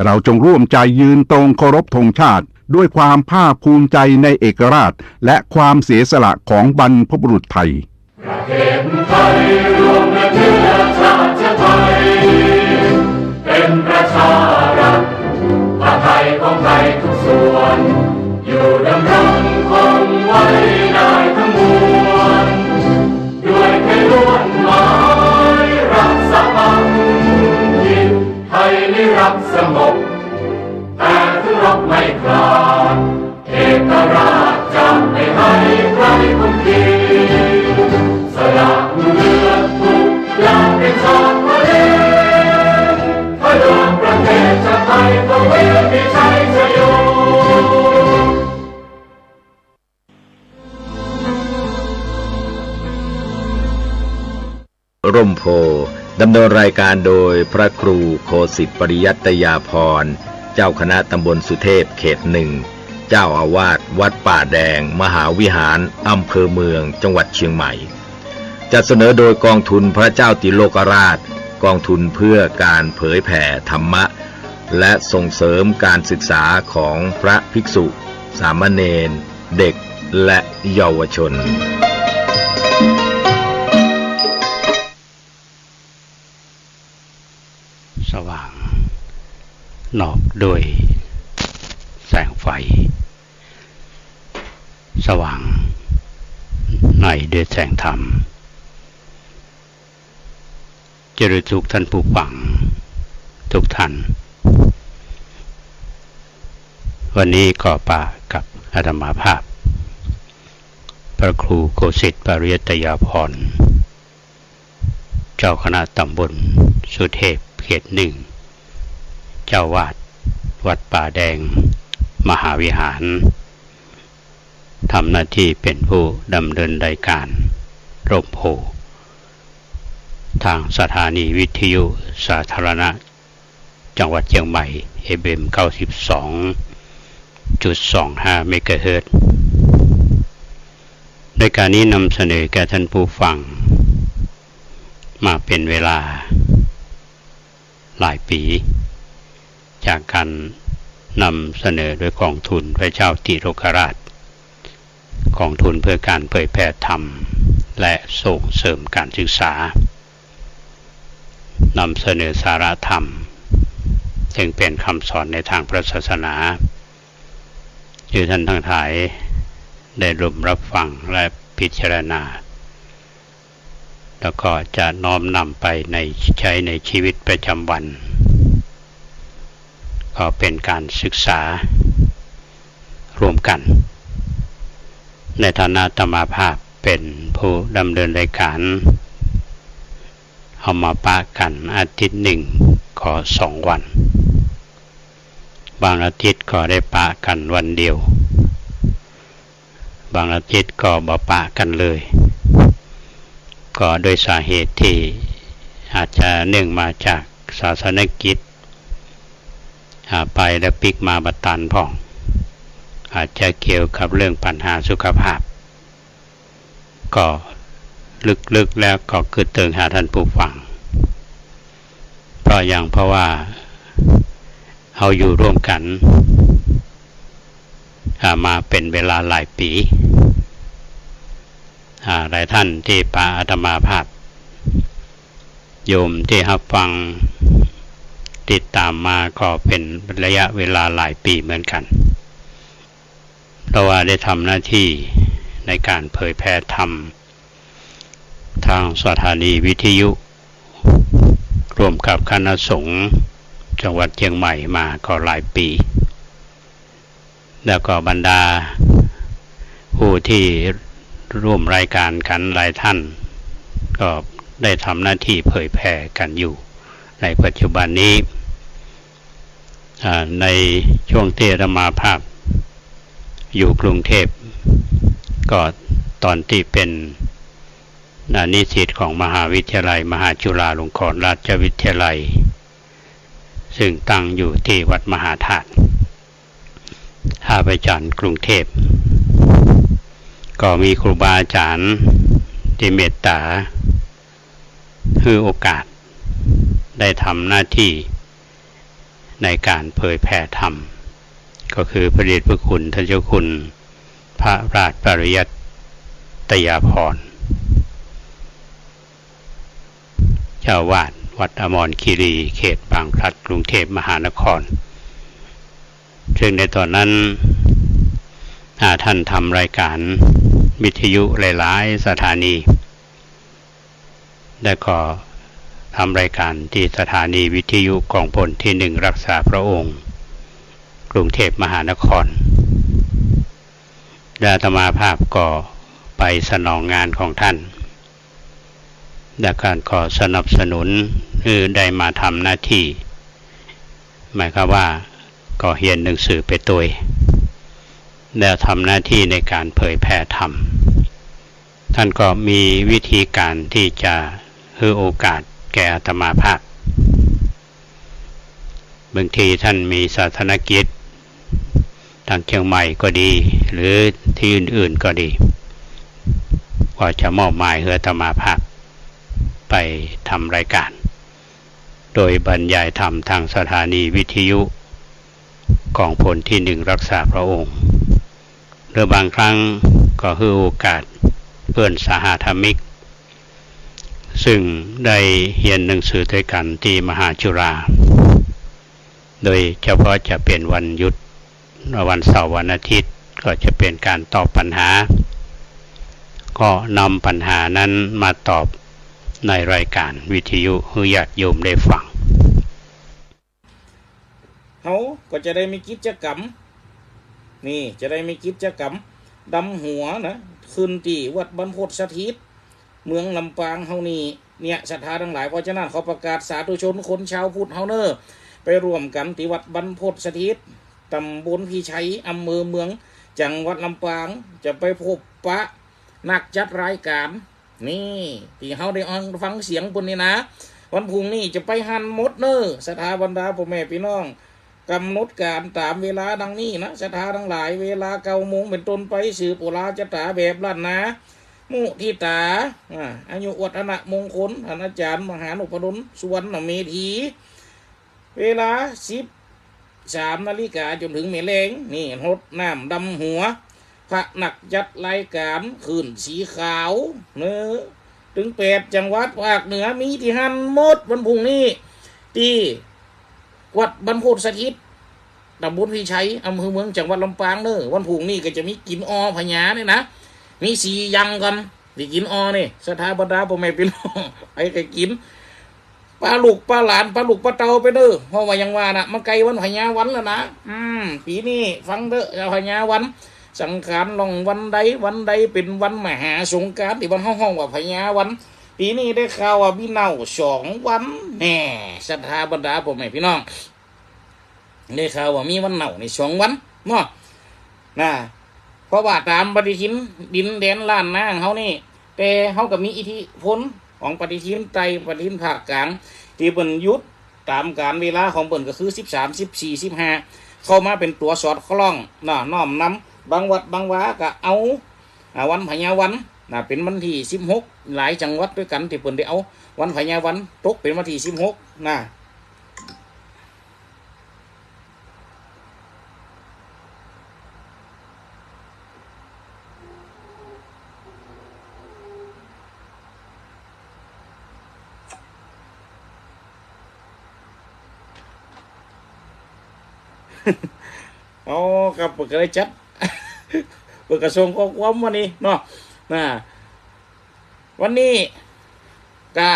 เราจงร่วมใจยืนตรงเคารพธงชาติ ด้วยความภาคภูมิใจในเอกราช และความเสียสละของบรรพบุรุษไทย ประเทศไทยรวมและเชื้อชาติไทย เป็นประชารัฐ ผ้าไทยของไทยทุกส่วน อยู่ดำรงคงไว้ได้ทั้งมวล ด้วยไทยล้วนหมายรักสถาบัน ไทยนิรัก ร่มโพธิ์ ดำเนินรายการโดยพระครูโคสิทธิ์ปริยัตยาภรณ์ เจ้าคณะตำบลสุเทพเขตหนึ่ง เจ้าอาวาสวัดป่าแดงมหาวิหาร อำเภอเมือง จังหวัดเชียงใหม่ จัดเสนอโดยกองทุนพระเจ้าติโลกราช กองทุนเพื่อการเผยแผ่ธรรมะ และส่งเสริมการศึกษาของพระภิกษุ สามเณร เด็ก และเยาวชน สว่างนอกด้วยแสงไฟ สว่างในด้วยแสงธรรม เจริญสุขท่านผู้ฟังทุกท่าน วันนี้ก็ปะกับอาตมาภาพ พระครูโคสิทธิ์ปริยัตยาภรณ์ เจ้าคณะตำบลสุเทพเขตหนึ่ง เจ้าวาสวัดป่าแดงมหาวิหาร ทำหน้าที่เป็นผู้ดำเนินรายการร่มโพธิ์ ทางสถานีวิทยุสาธารณะจังหวัดเชียงใหม่ เอฟเอ็ม เก้าสิบสองจุดสองห้า เมกะเฮิรตซ์ รายการนี้นำเสนอแก่ท่านผู้ฟังมาเป็นเวลาหลายปี จากการนำเสนอโดยกองทุนพระเจ้าติโลกราช กองทุนเพื่อการเผยแผ่ธรรม และส่งเสริมการศึกษา นำเสนอสาระธรรม ซึ่งเป็นคำสอนในทางพระศาสนา ให้ท่านทั้งหลายได้ร่วมรับฟังและพิจารณา แล้วก็จะน้อมนำไปใน ใช้ในชีวิตประจำวัน ก็เป็นการศึกษาร่วมกัน ในฐานะอาตมาภาพเป็นผู้ดำเนินรายการ เอามาปะกันอาทิตย์หนึ่งก็สองวัน บางอาทิตย์ก็ได้ปะกันวันเดียว บางอาทิตย์ก็บ่ปะกันเลย ก็ด้วยสาเหตุที่อาจจะเนื่องมาจากศาสนกิจ อ่า ไปแล้วปิ๊กมาบ่ตันพ่อง อาจจะเกี่ยวกับเรื่องปัญหาสุขภาพ ก็ลึกๆ แล้วก็กึ๊ดเติงหาท่านผู้ฟัง เพราะหยัง เพราะว่าเฮาอยู่ร่วมกัน อ่า มาเป็นเวลาหลายปี๋ อ่า หลายท่านที่ปะอาตมาภาพ โยมที่ฮับฟังติดตามมาก็เป็นระยะเวลาหลายปี๋เหมือนกัน เพราะว่าได้ทำหน้าที่ในการเผยแผ่ธรรม ทางสถานีวิทยุ ร่วมกับคณะสงฆ์จังหวัดเชียงใหม่มาก็หลายปี๋ แล้วก็บรรดาผู้ที่ร่วมรายการกันหลายท่าน ก็ได้ทำหน้าที่เผยแผ่กันอยู่ในปัจจุบันนี้ อ่า ในช่วงที่อาตมาภาพอยู่กรุงเทพฯ ก็ตอนที่เป็น อ่า นิสิตของมหาวิทยาลัยมหาจุฬาลงกรณราชวิทยาลัย ซึ่งตั้งอยู่ที่วัดมหาธาตุ ท่าพระจันทร์ กรุงเทพฯ ก็มีครูบาอาจารย์ที่เมตตาหื้อโอกาสได้ทำหน้าที่ในการเผยแผ่ธรรม ก็คือพระเดชพระคุณท่านเจ้าคุณพระราชปริยัตยาภรณ์ เจ้าอาวาสวัดอมรคีรี เขตบางพลัด กรุงเทพมหานคร ซึ่งในตอนนั้น อ่า ท่านทำรายการวิทยุหลายๆ สถานี แล้วก็ทำรายการที่สถานีวิทยุกองพลที่หนึ่งรักษาพระองค์ กรุงเทพมหานคร และอาตมาภาพก็ไปสนองงานของท่าน และท่านก็สนับสนุนหื้อได้มาทำหน้าที่ หมายความว่า ก็เฮียนหนังสือไปตวย แล้วทำหน้าที่ในการเผยแผ่ธรรม ท่านก็มีวิธีการที่จะหื้อโอกาสแก่อาตมาภาพ บางทีท่านมีศาสนกิจ ทางเชียงใหม่ก็ดี หรือที่อื่นๆก็ดี ก็จะมอบหมายหื้ออาตมาภาพไปทำรายการ โดยบรรยายธรรมทางสถานีวิทยุกองพลที่หนึ่งรักษาพระองค์ หรือบางครั้งก็หื้อโอกาสเอิ้นสหธรรมิก ซึ่งได้เฮียนหนังสือตวยกั๋นตี้มหาจุฬา โดยเฉพาะจะเป๋นวันหยุด วันเสาร์วันอาทิตย์ ก็จะเป๋นก๋านตอบปัญหา ก็นำปัญหานั้นมาตอบในรายการวิทยุหื้อญาติโยมได้ฟัง เฮาก็จะได้มีกิจกรรม นี่จะได้มีกิจกรรมดำหัวนะ ขึ้นตี้วัดบรรพตสถิต เมืองลำปางเฮานี่ เนี่ย ศรัทธาตังหลาย เพราะฉะนั้นขอประกาศสาธุชนคนชาวพุทธเฮาเน่อ ไปร่วมกั๋นตี้วัดบรรพตสถิต ตำบลพิชัย อำเภอเมือง จังหวัดลำปาง จะไปพบปะนักจัดรายการ นี่ ตี้เฮาได้ฟังเสียงเปิ้นนี่นะ วันพรุ่งนี้จะไปหั้นหมดเน่อ ศรัทธาบรรดาป้อแม่ปี้น้อง ก๋ำหนดก๋านต๋ามเวลาดังนี้นะ ศรัทธาตังหลาย เวลาเก้าโมงเป๋นต้นไป สืบโอราจะต๋าแบบล้านนา มุทิตา อ่า อายุวัฒนมงคล ต้านอาจ๋ารย์มหานพดล สุวรรณเมธี เวลาสิบสามนาฬิกาจ๋นเถิงแม่แลง นี่ ฮดน้ำดำหัว พระนักจัดรายก๋าน คลื่นสีขาว เน่อ เถิงแปดจังหวัดภาคเหนือ มีตี้หั้นหมด วันพรุ่งนี้ ตี้วัดบรรพตสถิต ตำบลพิชัย อำเภอเมือง จังหวัดลำปางเน่อ วันพรุ่งนี้ก็จะมีกิ๋นอ่อพญาเนี่ยนะ มีสี่อย่างก่อน ตี้กิ๋นอ่อนี่ ศรัทธาบรรดาป้อแม่ปี้น้อง ไปก็กิ๋น ปาลูกปาหลาน ปาลูกปาเต้าไปเน่อ เพราะว่าอย่างว่านะ มันใก้วันพญาวันแล้วนะ อืม ปี๋นี้ฟังเต๊อะ พญาวัน สังขารล่องวันใด วันใดเป๋นวันมหาสงกรานต์ ตี้บ้านเฮาฮ้องว่าพญาวัน ปี๋นี้ได้ข่าวว่ามีเหน้าสองวัน แหม ศรัทธาบรรดาป้อแม่ปี้น้อง ได้ข่าวว่ามีวันเหน้านี่สองวันเนาะ นะ เพราะว่าต๋ามปฏิทินดินแดนล้านนาของเฮานี่ แต่เฮาก็มีอิทธิพลของปฏิทินใต้ ปฏิทินภาคกลาง ตี้เปิ้นหยุดต๋ามก๋าลเวลาของเปิ้นก็คือสิบสาม สิบสี่ สิบห้า เข้ามาเป๋นตั๋วสอดคล้องเนาะ น้อมนำ บางวัดบางวาก็เอา อ่า วันพญาวันนะ เป๋นวันตี้สิบหก หลายจังหวัดตวยกั๋นตี้เปิ้นได้เอาวันพญาวันตกเป๋นวันตี้สิบหกนะ อ๋อ ครับ เปิ้นก็ได้จัด เปิ้นก็ส่งข้อความมานี่เนาะ นะ วันนี้ก็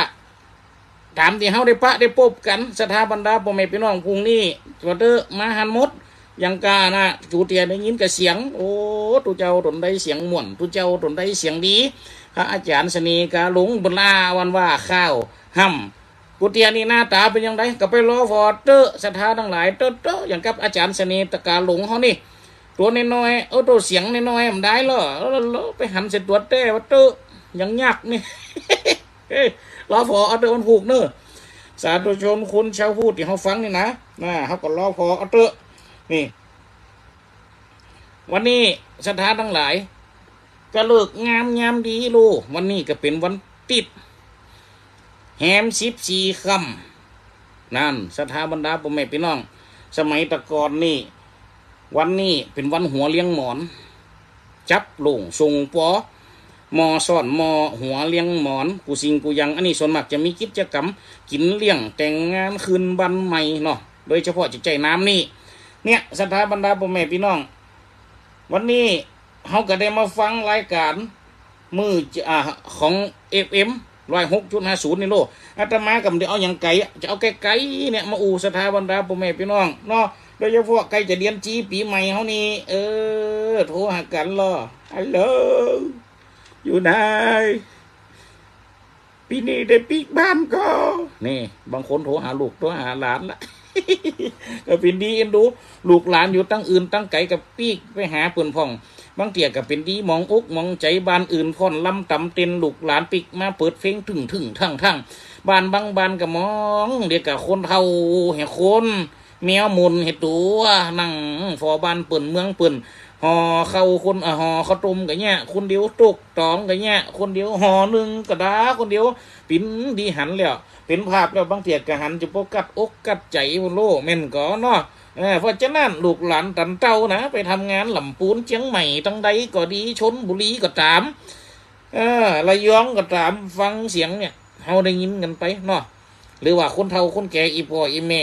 ต๋ามตี้เฮาได้ปะได้ปบกั๋น ศรัทธาบรรดาป้อแม่ปี้น้อง พรุ่งนี้ก็เต๊อะ มาหั้นหมด อย่างก้านะ กูเตียได้ยินก็เสียง โอ้ ตุ๊เจ้าต๋นใดเสียงม่วน ตุ๊เจ้าต๋นใดเสียงดี พระอาจ๋ารย์เสน่ห์กาหลง เปิ้นลาวันว่าข้าวห่ำ กูเตียนี่หน้าต๋าเป๋นอย่างใด ก็ไปลอผ่อเต๊อะ ศรัทธาตังหลาย เต๊อะๆ อย่างกับอาจ๋ารย์เสน่ห์กาหลงเฮานี่ ตั๋วน้อยๆ เออ ตั๋วเสียงน้อยๆ บ่ได้ลอ เออ ลอไปหันใส่ตั๋วแต๊วะเต๊อะ อย่างยักษ์นี่ เอ้ย ลอผ่อเอาเต๊อะวันพูกเน่อ สาธุชนคนชาวพุทธตี้เฮาฟังนี่นะ นะ เฮาก็ลอผ่อเอาเต๊อะ นี่ วันนี้ศรัทธาตังหลาย ก็ฤกษ์งามยามดีโล วันนี้ก็เป๋นวันติ๊ด แฮมสิบสี่ค่ำ นั่น ศรัทธาบรรดาป้อแม่ปี้น้อง สมัยตะก่อนนี่ วันนี้เป๋นวันหัวเลี้ยงหมอน จับโล่งส่งปอ หม้อซ้อนหม้อ หัวเลี้ยงหมอน กู้สิ่งกู้อย่าง อันนี้ส่วนมากจะมีกิจกรรมกิ๋นเลี้ยงแต่งงานขึ้นบ้านใหม่เนาะ โดยเฉพาะจะใจ๊น้ำนี่ เนี่ย ศรัทธาบรรดาป้อแม่ปี้น้อง วันนี้เฮาก็ได้มาฟังรายก๋านมื้อ อ่า ของ เอฟเอ็ม ร้อยหกจุดห้าศูนย์ นี่โล อาตมาก็บ่ได้เอาหยังไก๋อะ จะเอาใก้ๆ เนี่ยมาอู้ศรัทธาบรรดาป้อแม่ปี้น้องเนาะ โดยเฉพาะใก้จะเดือนจีปี๋ใหม่เฮานี่ เออ โทรหากั๋นลอ ฮัลโหล อยู่ไหน ปี๋นี้ได้ปิ๊กบ้านก่อ นี่ บางคนโทรหาลูก โทรหาหลานละ ก็เป๋นดีเอ็นดู ลูกหลานอยู่ตังอื่นตังไก๋ก็ปิ๊กไปหาเปิ้นพ่อง บางเตื้อก็เป๋นดีหมองอกหมองใจ๋ บ้านอื่นฟ้อนรำต๋ำเต้น ลูกหลานปิ๊กมาเปิดเพลงตึ้งๆ ตั้งๆ บ้านบางบ้านก็มอง เดี๋ยวก็คนเฒ่าแหคน แมวหม่นแหตั๋ว นั่งเฝ้าบ้านเปิ้นเมืองเปิ้น ห่อข้าวคน อ่ะ ห่อข้าวต้มก็เยียะคนเดียว ตกต๋องก็เยียะคนเดียว ห่อนึ่งก็ดาคนเดียว เป๋นดีหันแล้ว เป๋นภาพแล้ว บางเตื้อก็หันจะบ่กัดอกกัดใจ๋ โอ้โล แม่นก่อเนาะ เออ เพราะฉะนั้นลูกหลานตันเต้านะ ไปทำงานลำปูน เจียงใหม่ ตังใดก็ดี ชลบุรีก็ต๋าม เออ ระยองก็ต๋าม ฟังเสียงเนี่ย เฮาได้ยินกั๋นไปเนาะ หรือว่าคนเฒ่าคนแก่ อี่ป้ออี่แม่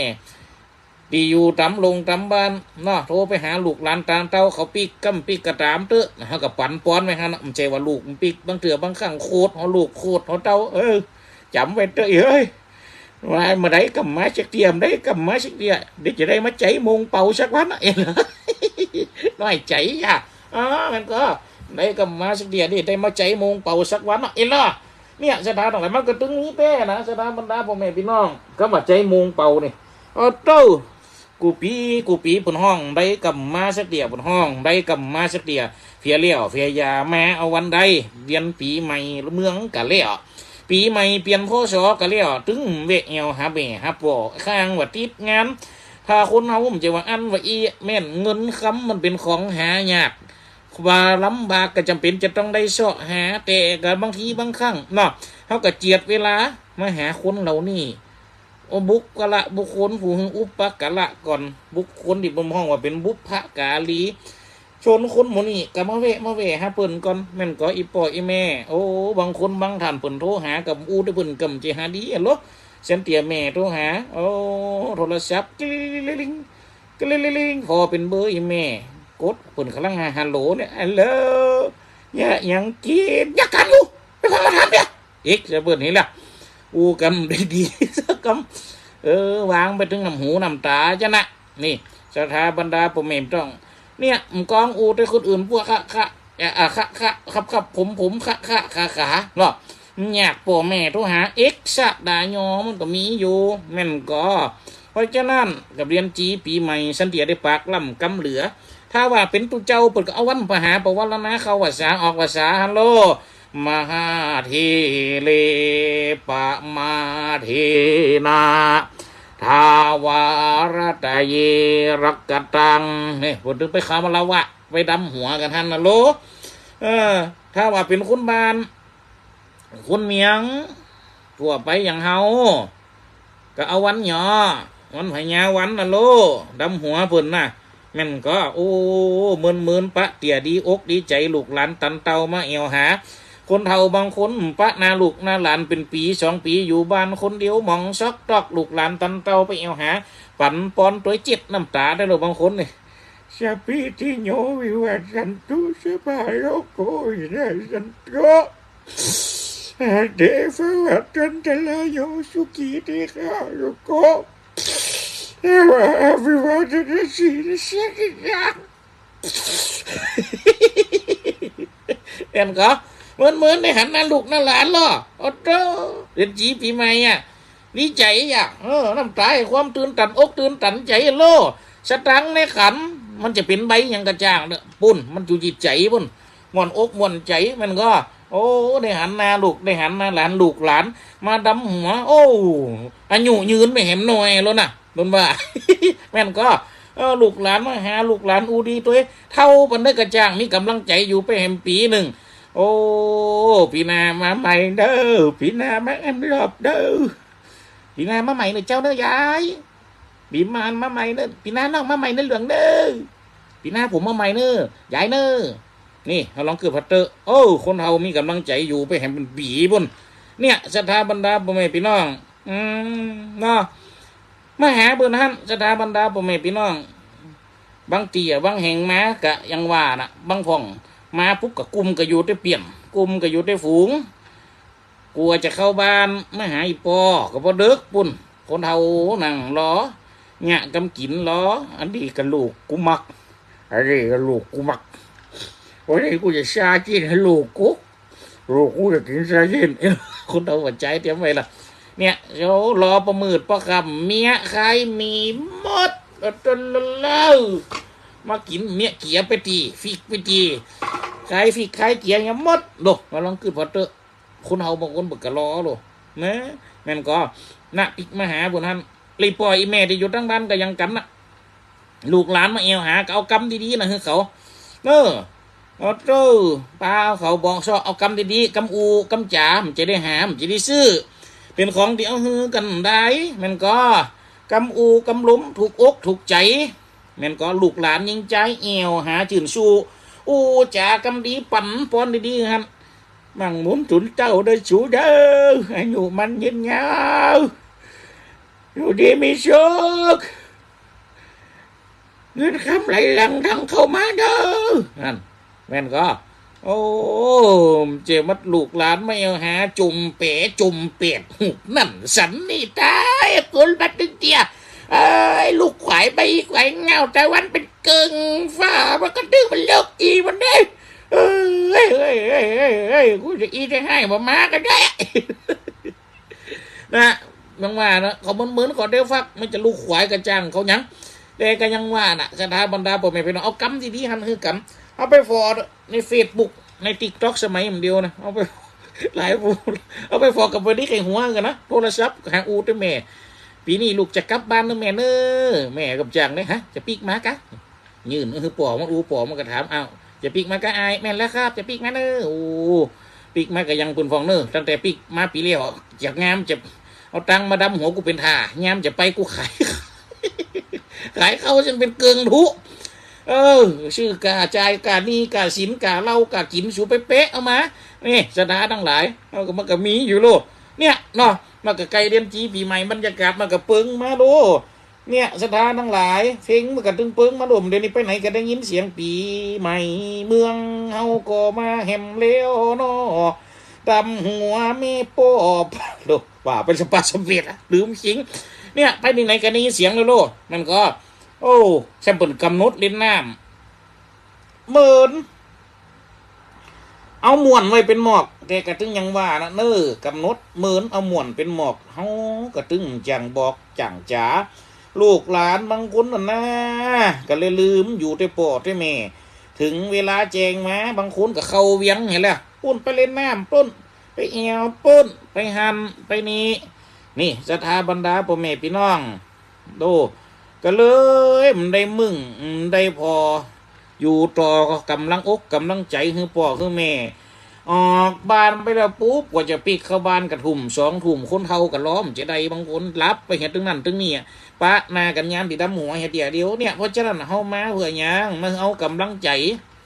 ตี้อยู่ต๋ามโฮงต๋ามบ้านเนาะ โทรไปหาลูกหลานตันเต้า เขาปิ๊กก้ำปิ๊กก็ต๋ามเต๊อะ เฮาก็ปั๋นปอนไปหั้นเนาะ บ่ใจ้ว่าลูกมันปิ๊ก บางเตื้อบางครั้งโขดเฮาลูก โขดเฮาเต้า เออ จ๋ำไว้เต๊อะเอ้ย ว่าเมื่อใดก้ำมาสักเตื้อ เมื่อใดก้ำมาสักเตื้อ เดี๋ยวจะได้มาใจ๊โมงเป่าสักวันเนาะ เอ็น น้อยใจ๋อ่ะ อ๋อ มันก็ได้ก้ำมาสักเตื้อ เดี๋ยวได้มาใจ๊โมงเป่าสักวันเนาะ เอ็น เนี่ย ศรัทธาตังหลาย มันก็ตึงมีแป้นะ ศรัทธาบรรดาป้อแม่ปี้น้อง กำว่าใจ๊โมงเป่านี่ โอ้โต้ กู้ปี๋ กู้ปี๋เปิ้นฮ้อง ได้ก้ำมาสักเตื้อ เปิ้นฮ้อง ได้ก้ำมาสักเตื้อ เผียแล้วเผียยามาเอาวันใด เดือนปี๋ใหม่เมืองก็แล้ว ปี๋ใหม่เปลี่ยน พ.ศ. ก็แล้ว ตึงแวะแอ่วหาแม่หาป้อ ข้างว่าติดงาน ถ้าคนเฮาบ่ใจ้ว่าอั้นว่าอี้ แม่นเงินคำมันเป๋นของหายาก ว่าลำบากก็จ๋ำเป๋นจะต้องได้เซาะหา แต่ก็บางทีบางครั้งเนาะ เฮาก็เจียดเวลามาหาคนเหล่านี้ โอ้ บุคคละบุคคลผู้หึงอุปการะก่อน บุคคลตี้เปิ้นฮ้องว่าเป๋นบุพการี ชนคนหมู่นี้ก็มาแวะ มาแวะหาเปิ้นก่อน แม่นก่อ อี่ป้ออี่แม่ โอ้ บางคนบางท่านเปิ้นโทรหาก็อู้ แต่เปิ้นก็บ่ใจ้หาดีอะโล สันเตื้อแม่โทรหา โอ้ โทรศัพท์ กริ๊งกริ๊งกริ๊งกริ๊งกริ๊ง พอเป๋นเบอร์อี่แม่ กด เปิ้นก่ำลังหา ฮัลโหลเนี่ย ฮัลโหล เยียะหยังกิ๋น เยียะก๋านอยู่ ไปฟังมาถามเปีย เอก จะเปิ้นนี่ล่ะ อู้กำได้ดีสักกำ เออ วางไปตึงน้ำหูน้ำต๋าจ้ะนะ นี่ ศรัทธาบรรดาป้อแม่ต้อง เนี่ย มึงก้องอู้แต่คนอื่น พวกคะ คะ เอ่อ อ่ะ คะ คะ ครับ ครับ ผม ผม คะ คะ ขา ขา เนาะ ยากป้อแม่โทรหา เอก สะ ดา ยอ มันก็มีอยู่ แม่นก่อ เพราะฉะนั้น กับเดือนจีปี๋ใหม่ สันเตื้อได้ปากล่ำกำเหลือ ถ้าว่าเป๋นตุ๊เจ้า เปิ้นก็เอาวันมหาปวารณา เข้าพรรษา ออกพรรษา ฮัลโหล มหาเถเร ปะมาเทนะ ทาวารัตเย รักกะตัง นี่ เปิ้นตึงไปคารวะ ไปดำหัวกั๋นหั้นนะโล เออ ถ้าว่าเป๋นคนบ้าน คนเมียง ทั่วไปอย่างเฮา ก็เอาวันหยอ วันพญาวันนะโล ดำหัวเปิ้นน่ะ แม่นก่อ โอ้ เมินๆ ปะเตื้อ ดีอกดีใจ๋ ลูกหลานตันเต้ามาแอ่วหา คนเฒ่าบางคนปะหน้าลูกหน้าหลานเป๋นปี๋สองปี๋ อยู่บ้านคนเดียว หมองซอกตอก ลูกหลานตันเต้าไปแอ่วหา ปั๋นปอนตวยเจ็ดน้ำต๋าได้โล บางคนนี่ สัพพีติโย วิวัชชันตุ สัพพะโรโค วินัสสันตุ เต ภวัตวันตะราโย สุขี ทีฆะโรโก เอวะ อภิวาทะนะสีลิสสะนิจัง แม่นก่อ เมินๆ ได้หันหน้าลูกหน้าหลานลอ โอ้โต้ เดือนจีปี๋ใหม่อะ ดีใจ๋อะ เออ น้ำต๋าแห่งความตื่นตันอกตื่นตันใจ๋โล สตางค์ในขัน มันจะเป๋นใบหยังก็จ้างเต๊อะ ปุ้น มันอยู่ตี้ใจ๋ปุ้น ม่วนอกม่วนใจ๋ แม่นก่อ โอ้ ได้หันหน้าลูก ได้หันหน้าหลาน ลูกหลาน มาดำหัว โอ้ อายุยืนไปแหมหน่อยแล้วนะ เปิ้นว่า แม่นก่อ เออ ลูกหลานมาหา ลูกหลานอู้ดีตวย เฒ่าปานใดก็จ้าง มีก๋ำลังใจ๋อยู่ไปแหมปี๋นึ่ง โอ้ ปี๋หน้ามาใหม่เน่อ ปี๋หน้ามาแอมรอบเน่อ ปี๋หน้ามาใหม่เน่อเจ้าเน่อยาย ปี๋หน้ามาใหม่เน่อ ปี๋หน้าน้องมาใหม่เน่อหลวงเน่อ ปี๋หน้าผมมาใหม่เน่อยายเน่อ นี่ เฮาลองกึ๊บฮัดเต๊อะ โอ้ คนเฮามีก๋ำลังใจ๋อยู่ไปแหมเป๋นปี๋ปุ้น เนี่ย ศรัทธาบรรดาป้อแม่ปี้น้อง อืม เนาะ มาหาเปิ้นหั้น ศรัทธาบรรดาป้อแม่ปี้น้อง บางตี้อะ บางแห่งมาก็ยังว่าน่ะ บางพ่อง มาปุ๊บก็กุมก็อยู่แต่เปี้ยน กุมก็อยู่แต่ฝูง กั๋วจะเข้าบ้าน มาหาอี่ป้อ ก็บ่เดิกปุ้น คนเฒ่านั่งรอ เยียะกำกิ๋นรอ อันนี้ก็ลูกกูมัก อันนี้ก็ลูกกูมัก วันนี้กูจะซาจีนหื้อลูกกู ลูกกูจะกิ๋นซาจีน คนเฒ่าว่าใจ๊เตรียมไว้ละ เนี่ย เดี๋ยวรอปอมืดปอค่ำ เมี้ยขายหมี่หมด เออ เออ มากิ๋นเมี้ยเกี๊ยไปตี้ ฟิกไปตี้ ขายฟิกขายเกี๊ยเนี่ยหมดโล มาลองกึ๊ดผ่อเต๊อะ คนเฮาบางคนบ่กล้าลอโล นะ แม่นก่อ นะ ปิ๊กมาหาปุ้นหั้น เลยป้ออีแม่ตี้อยู่ตังบ้านก็ยังกั๋นนะ ลูกหลานมาแอ่วหาก็เอากำดีๆ น่ะหื้อเขา เออ เอาเต๊อะ ป้าเขาบอกซอ เอากำดีๆ กำอู้กำจ๋า มันจะได้หา มันจะได้ซื้อ เป๋นของตี้เอาหื้อกั๋นได้ แม่นก่อ กำอู้กำลมถูกอกถูกใจ๋ แม่นก่อ ลูกหลานยิ่งใจ๋แอ่วหาจื้นสู้ อู้จ๋ากำดีปั๋นปอนดีๆ หั้น มั่งหมุนสูนเต้าเด้อสูเด้อ อายุหมั้นยืนยาว อยู่ดีมีสุข เงินคำไหลหลั่งทังเข้ามาเด้อ นั่น แม่นก่อ โอ้ เจ้ามัดลูกหลานมาแอ่วหาจุ่มเป๋จุ่มเป๋ด นั่นสันนี่ต๋าย กุลบัดตึงเตีย เอ้ย ลูกขวายใบขวายเงา ตะวันเป๋นเกิ่ง ฟ้ามันกระตึ้งมันเลิกอีมันเด้ เอ้ย เอ้ย เอ้ย เอ้ย เอ้ย กูจะอี้จะไห้บ่มาก็ได้ นะ ยังว่านะ เขาเหมือนๆ เขาได้ฟัก มันจะลูกขวายกระจ่างเขาหยัง แต่ก็ยังว่านะ ศรัทธาบรรดาป้อแม่พี่น้อง เอากำดีๆ หั้นหื้อกั๋น เอาไปฟอในเฟซบุ๊ก ในติ๊กต็อก สมัยมันเดียวนะ เอาไป หลายผู้ เอาไปฟอกับวันนี้ไขหัวกั๋นนะ โทรศัพท์หาอู้เต๊อะแม่ ปี๋นี้ลูกจะกลับบ้านเนอะแม่เนอะ แม่ก็บ่จั่งเน่ย ฮะ จะปิ๊กมาก่ะ ยื่นหื้อป้อมัน อู้ป้อมันก็ถาม อ้าว จะปิ๊กมาก่ะอ้าย แม่นแล้วครับ จะปิ๊กมาเนอะ โอ้ ปิ๊กมาก็ยังเปิ้นฟ้องเนอะ ตั้งแต่ปิ๊กมาปี๋แล้ว จะงามจะเอาตังค์มาดำหัวกูเป๋นถ่า งามจะไปกูขาย ขายเข้าซึ่งเป๋นเกิ่งทุ เออ ซื้อก้าจ่ายก้าหนี้ก้าสินก้าเหล้าก้ากิ๋น สูไปเป๊ะเอามา นี่ ศรัทธาตังหลาย เอาก็มันก็มีอยู่โลด เนี่ยเนาะ มันก็ใก้เดือนจี๋ปี๋ใหม่ บรรยากาศมันก็เปิงมาโลด เนี่ย ศรัทธาตังหลาย เพลงมันก็ตึงเปิงมาโลด เดี๋ยวนี้ไปไหนก็ได้ยินเสียงปี๋ใหม่ เมืองเฮาก็มาแหมแล้วเนาะ ดำหัวแม่ป้อ โลด ว่าไปสะปาสะเปดอะ ลืมจริง เนี่ย ไปที่ไหนก็ได้ยินเสียงโลด มันก็ โอ้ แซมเปิ้ลกำหนดเล่นน้ำ เหมินเอาม่วนไว้เป๋นหมอก แต่ก็ตึงยังว่านะเนอะ กำหนดเหมินเอาม่วนเป๋นหมอก เฮาก็ตึงจั่งบอกจั่งจ๋า ลูกหลานบางคนนั่นนะ ก็เลยลืมอยู่เต๊อะป้อเต๊อะแม่ เถิงเวลาแจ้งมา บางคนก็เข้าเวียงหั้นแหละ ปุ้นไปเล่นน้ำปุ้น ไปแอ่วปุ้น ไปหั้นไปนี่ นี่ ศรัทธาบรรดาป้อแม่พี่น้อง โด ก็เลยบ่ได้มึง บ่ได้ผ่อ อยู่ต่อก็ก๋ำลังอกก๋ำลังใจ๋หื้อป้อหื้อแม่ ออกบ้านไปแล้วปุ๊บ กว่าจะปิ๊กเข้าบ้านก็ทุ่มสองทุ่ม คนเฒ่าก็ลอบ่จะได้ บางคนหลับไปเฮ็ดตึงนั้นตึงนี่อะ ปะหน้ากั๋นยามตี้ดำหัวเฮ็ดเดี๋ยวเดียวเนี่ย เพราะฉะนั้นเฮามาเปื้อหยัง มาเอาก๋ำลังใจ๋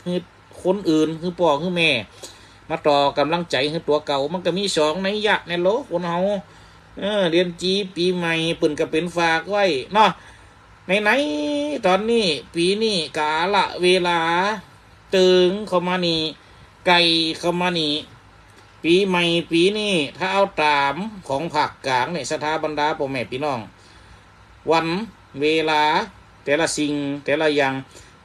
หื้อคนอื่น หื้อป้อหื้อแม่ มาต่อก๋ำลังใจ๋หื้อตั๋วเก่า มันก็มีสองนัยยะแน่โล คนเฮา เออ เดือนจี๋ปี๋ใหม่ เปิ้นก็เป๋นฝากไว้เนาะ ไหนๆ ต๋อนนี้ ปี๋นี้ กาละเวลา เติงเข้ามานี่ ใก้เข้ามานี่ ปี๋ใหม่ปี๋นี้ ถ้าเอาต๋ามของภาคก๋างเนี่ย ศรัทธาบรรดาป้อแม่ปี้น้อง วัน เวลา แต่ละสิ่ง แต่ละอย่าง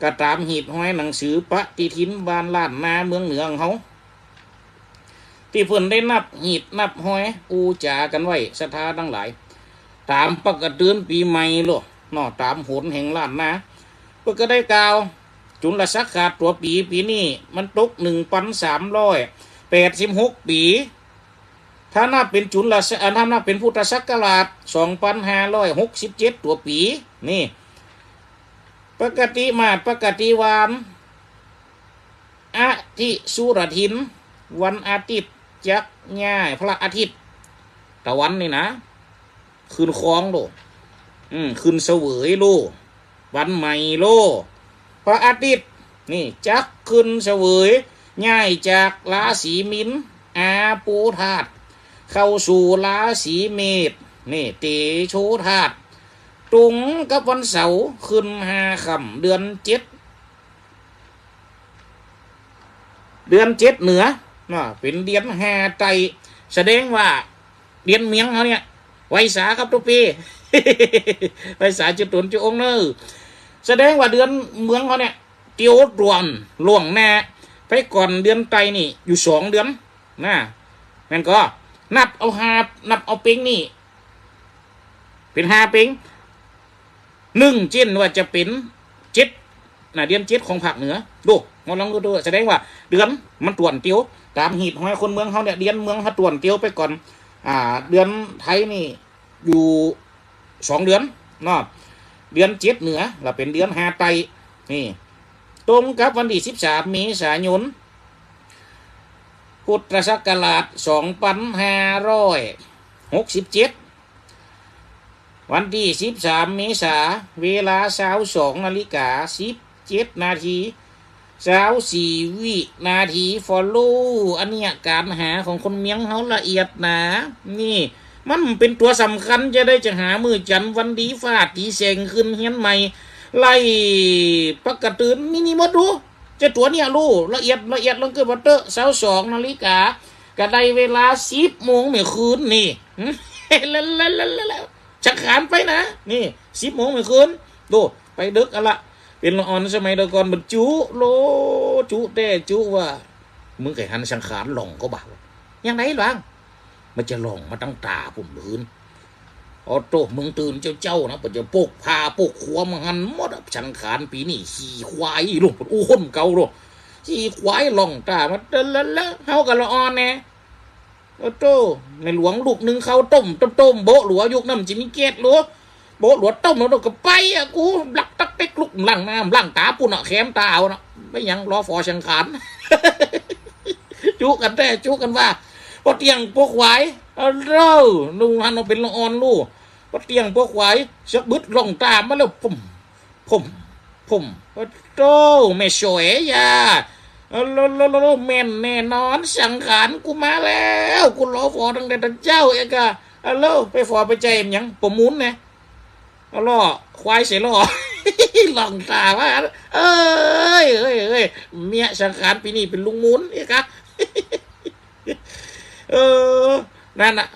ก็ต๋ามหีดฮอยหนังสือปฏิทินบ้านล้านนาเมืองเหนือของเฮา ตี้เปิ้นได้นับหีดนับฮอย อู้จ๋ากั๋นไว้ ศรัทธาตังหลาย ต๋ามปะก๋ะเดือนปี๋ใหม่โลดเนาะ ต๋ามหนแห่งล้านนา เปิ้นก็ได้กล่าว จุลศักราชตั๋วปี๋ ปี๋นี้มันตกหนึ่งปันสามร้อยแปดสิบหกปี๋ ถ้านับเป๋นจุลศัก อ่า ถ้านับเป๋นพุทธศักราช สองปันห้าร้อยหกสิบเจ็ดตั๋วปี๋ นี่ ปกติมาด ปกติวัน อธิสุรทิน วันอาทิตย์ จักย้ายพระอาทิตย์ ตะวันนี่นะ ขึ้นคองโลด อืม ขึ้นเสวยโลด วันใหม่โลด พระอาทิตย์ นี่ จักขึ้นเสวย ย้ายจากราศีมีน อาโปธาตุ เข้าสู่ราศีเมษ นี่ เตโชธาตุ ตรงกับวันเสาร์ ขึ้นห้าค่ำ เดือนเจ็ด เดือนเจ็ดเหนือ น่ะ เป๋นเดือนห้าใต้ แสดงว่า เดือนเมืองเฮาเนี่ย ไวสาครับตุ๊กปี๋ ไวสาจุดตนจุดองค์เนอะ แสดงว่าเดือนเมืองเฮาเนี่ย เตียวด่วนล่วงหน้า ไปก่อนเดือนใต้นี่ อยู่สองเดือน นะ แม่นก่อ นับเอาห้า นับเอาเป็งนี่ เป๋นห้าเป็ง นึ่ง เจ้นว่าจะเป๋นเจ็ด นะ เดือนเจ็ดของภาคเหนือ ดู มองลองดู แสดงว่าเดือนมันต่วนเตียว ต๋ามหีดหอยคนเมืองเฮาเนี่ย เดือนเมืองเฮาต่วนเตียวไปก่อน อ่า เดือนไทยนี่ อยู่สองเดือนเนาะ เดือนเจ็ดเหนือ แล้วเป๋นเดือนห้าใต้ นี่ ตรงกับวันตี้สิบสามเมษายน พุทธศักราชสองปันห้าร้อยหกสิบเจ็ด วันตี้สิบสามเมษา เวลาซาวสองนาฬิกาสิบเจ็ดนาที ซาวสี่วินาที ฟอลโล่ อันเนี้ยก๋านหาของคนเมืองเฮาละเอียดหนา นี่ มันเป๋นตั๋วสำคัญ จะได้จะหามื้อจันทร์วันดีฟ้าตี๋แสงขึ้นเฮือนใหม่ ไล่ปักกะตื่น นี่ นี่หมดดู จะตั๋วเนี่ยรู้ ละเอียด ละเอียดลงเกินว่าเต๊อะ ซาวสองนาฬิกา ก็ได้เวลาสิบโมงเมื่อคืนนี่ สังขานไปนะ นี่ สิบโมงเมื่อคืน ดู ไปดึกอะละ เป๋นละอ่อนสมัยตะก่อน บ่จุ โล จุแต๊จุว่า มึงเกยหันสังขานล่องก็บ่า ยังไงหลวง มันจะล่องมาตังต๋าปุ้นหืน โอ้โต มึงตื่นเจ๊าๆ นะ เปิ้นจะปลุกผ้าปลุกครัว มึงหันหมดอะ สังขานปี๋นี้ขี่ควายลูก อู้ คนเก่าลูก ขี่ควายล่องต๋ามา เดินแล้วๆ เฮาก็ละอ่อนแน่ โอ้โต แม่หลวงลูกนึ่งข้าวต้ม ต้มๆ โบ๊ะหลัว ยุคนั้นมันจะมีแก๊สหลัว โบ๊ะหลัวต้มแล้วก็ไปอะ กู บลักตักเต็กลุก ล้างหน้า ล้างต๋าปุ้นอะ แคมต๋าเอานะ ไปหยัง รอฝอสังขาน จุกั๋นแต๊จุกั๋นว่า ปอเตี้ยงปอขวาย เออ เด้อ ลุงหันเอาเป๋นละอ่อนลูก ปอเตี้ยงปอขวาย สักบึดล่องต๋ามาแล้ว พุ่ม พุ่ม พุ่ม โอ้โต แม่สวยยา เออ โล โล โล โล แม่นแน่นอน สังขานกูมาแล้ว กูรอฝอตั้งแต่ตะเจ๊าเอกอะ เออ โล ไปฝอไปใจ๋มันหยัง ประมูลแน่ เอาล้อควายใส่ล้อ ล่องต๋าว่า เอ้ย เอ้ย เอ้ย เมียสังขานปี๋นี้เป๋นลุงมูลเอกอะ เออ นั่นน่ะ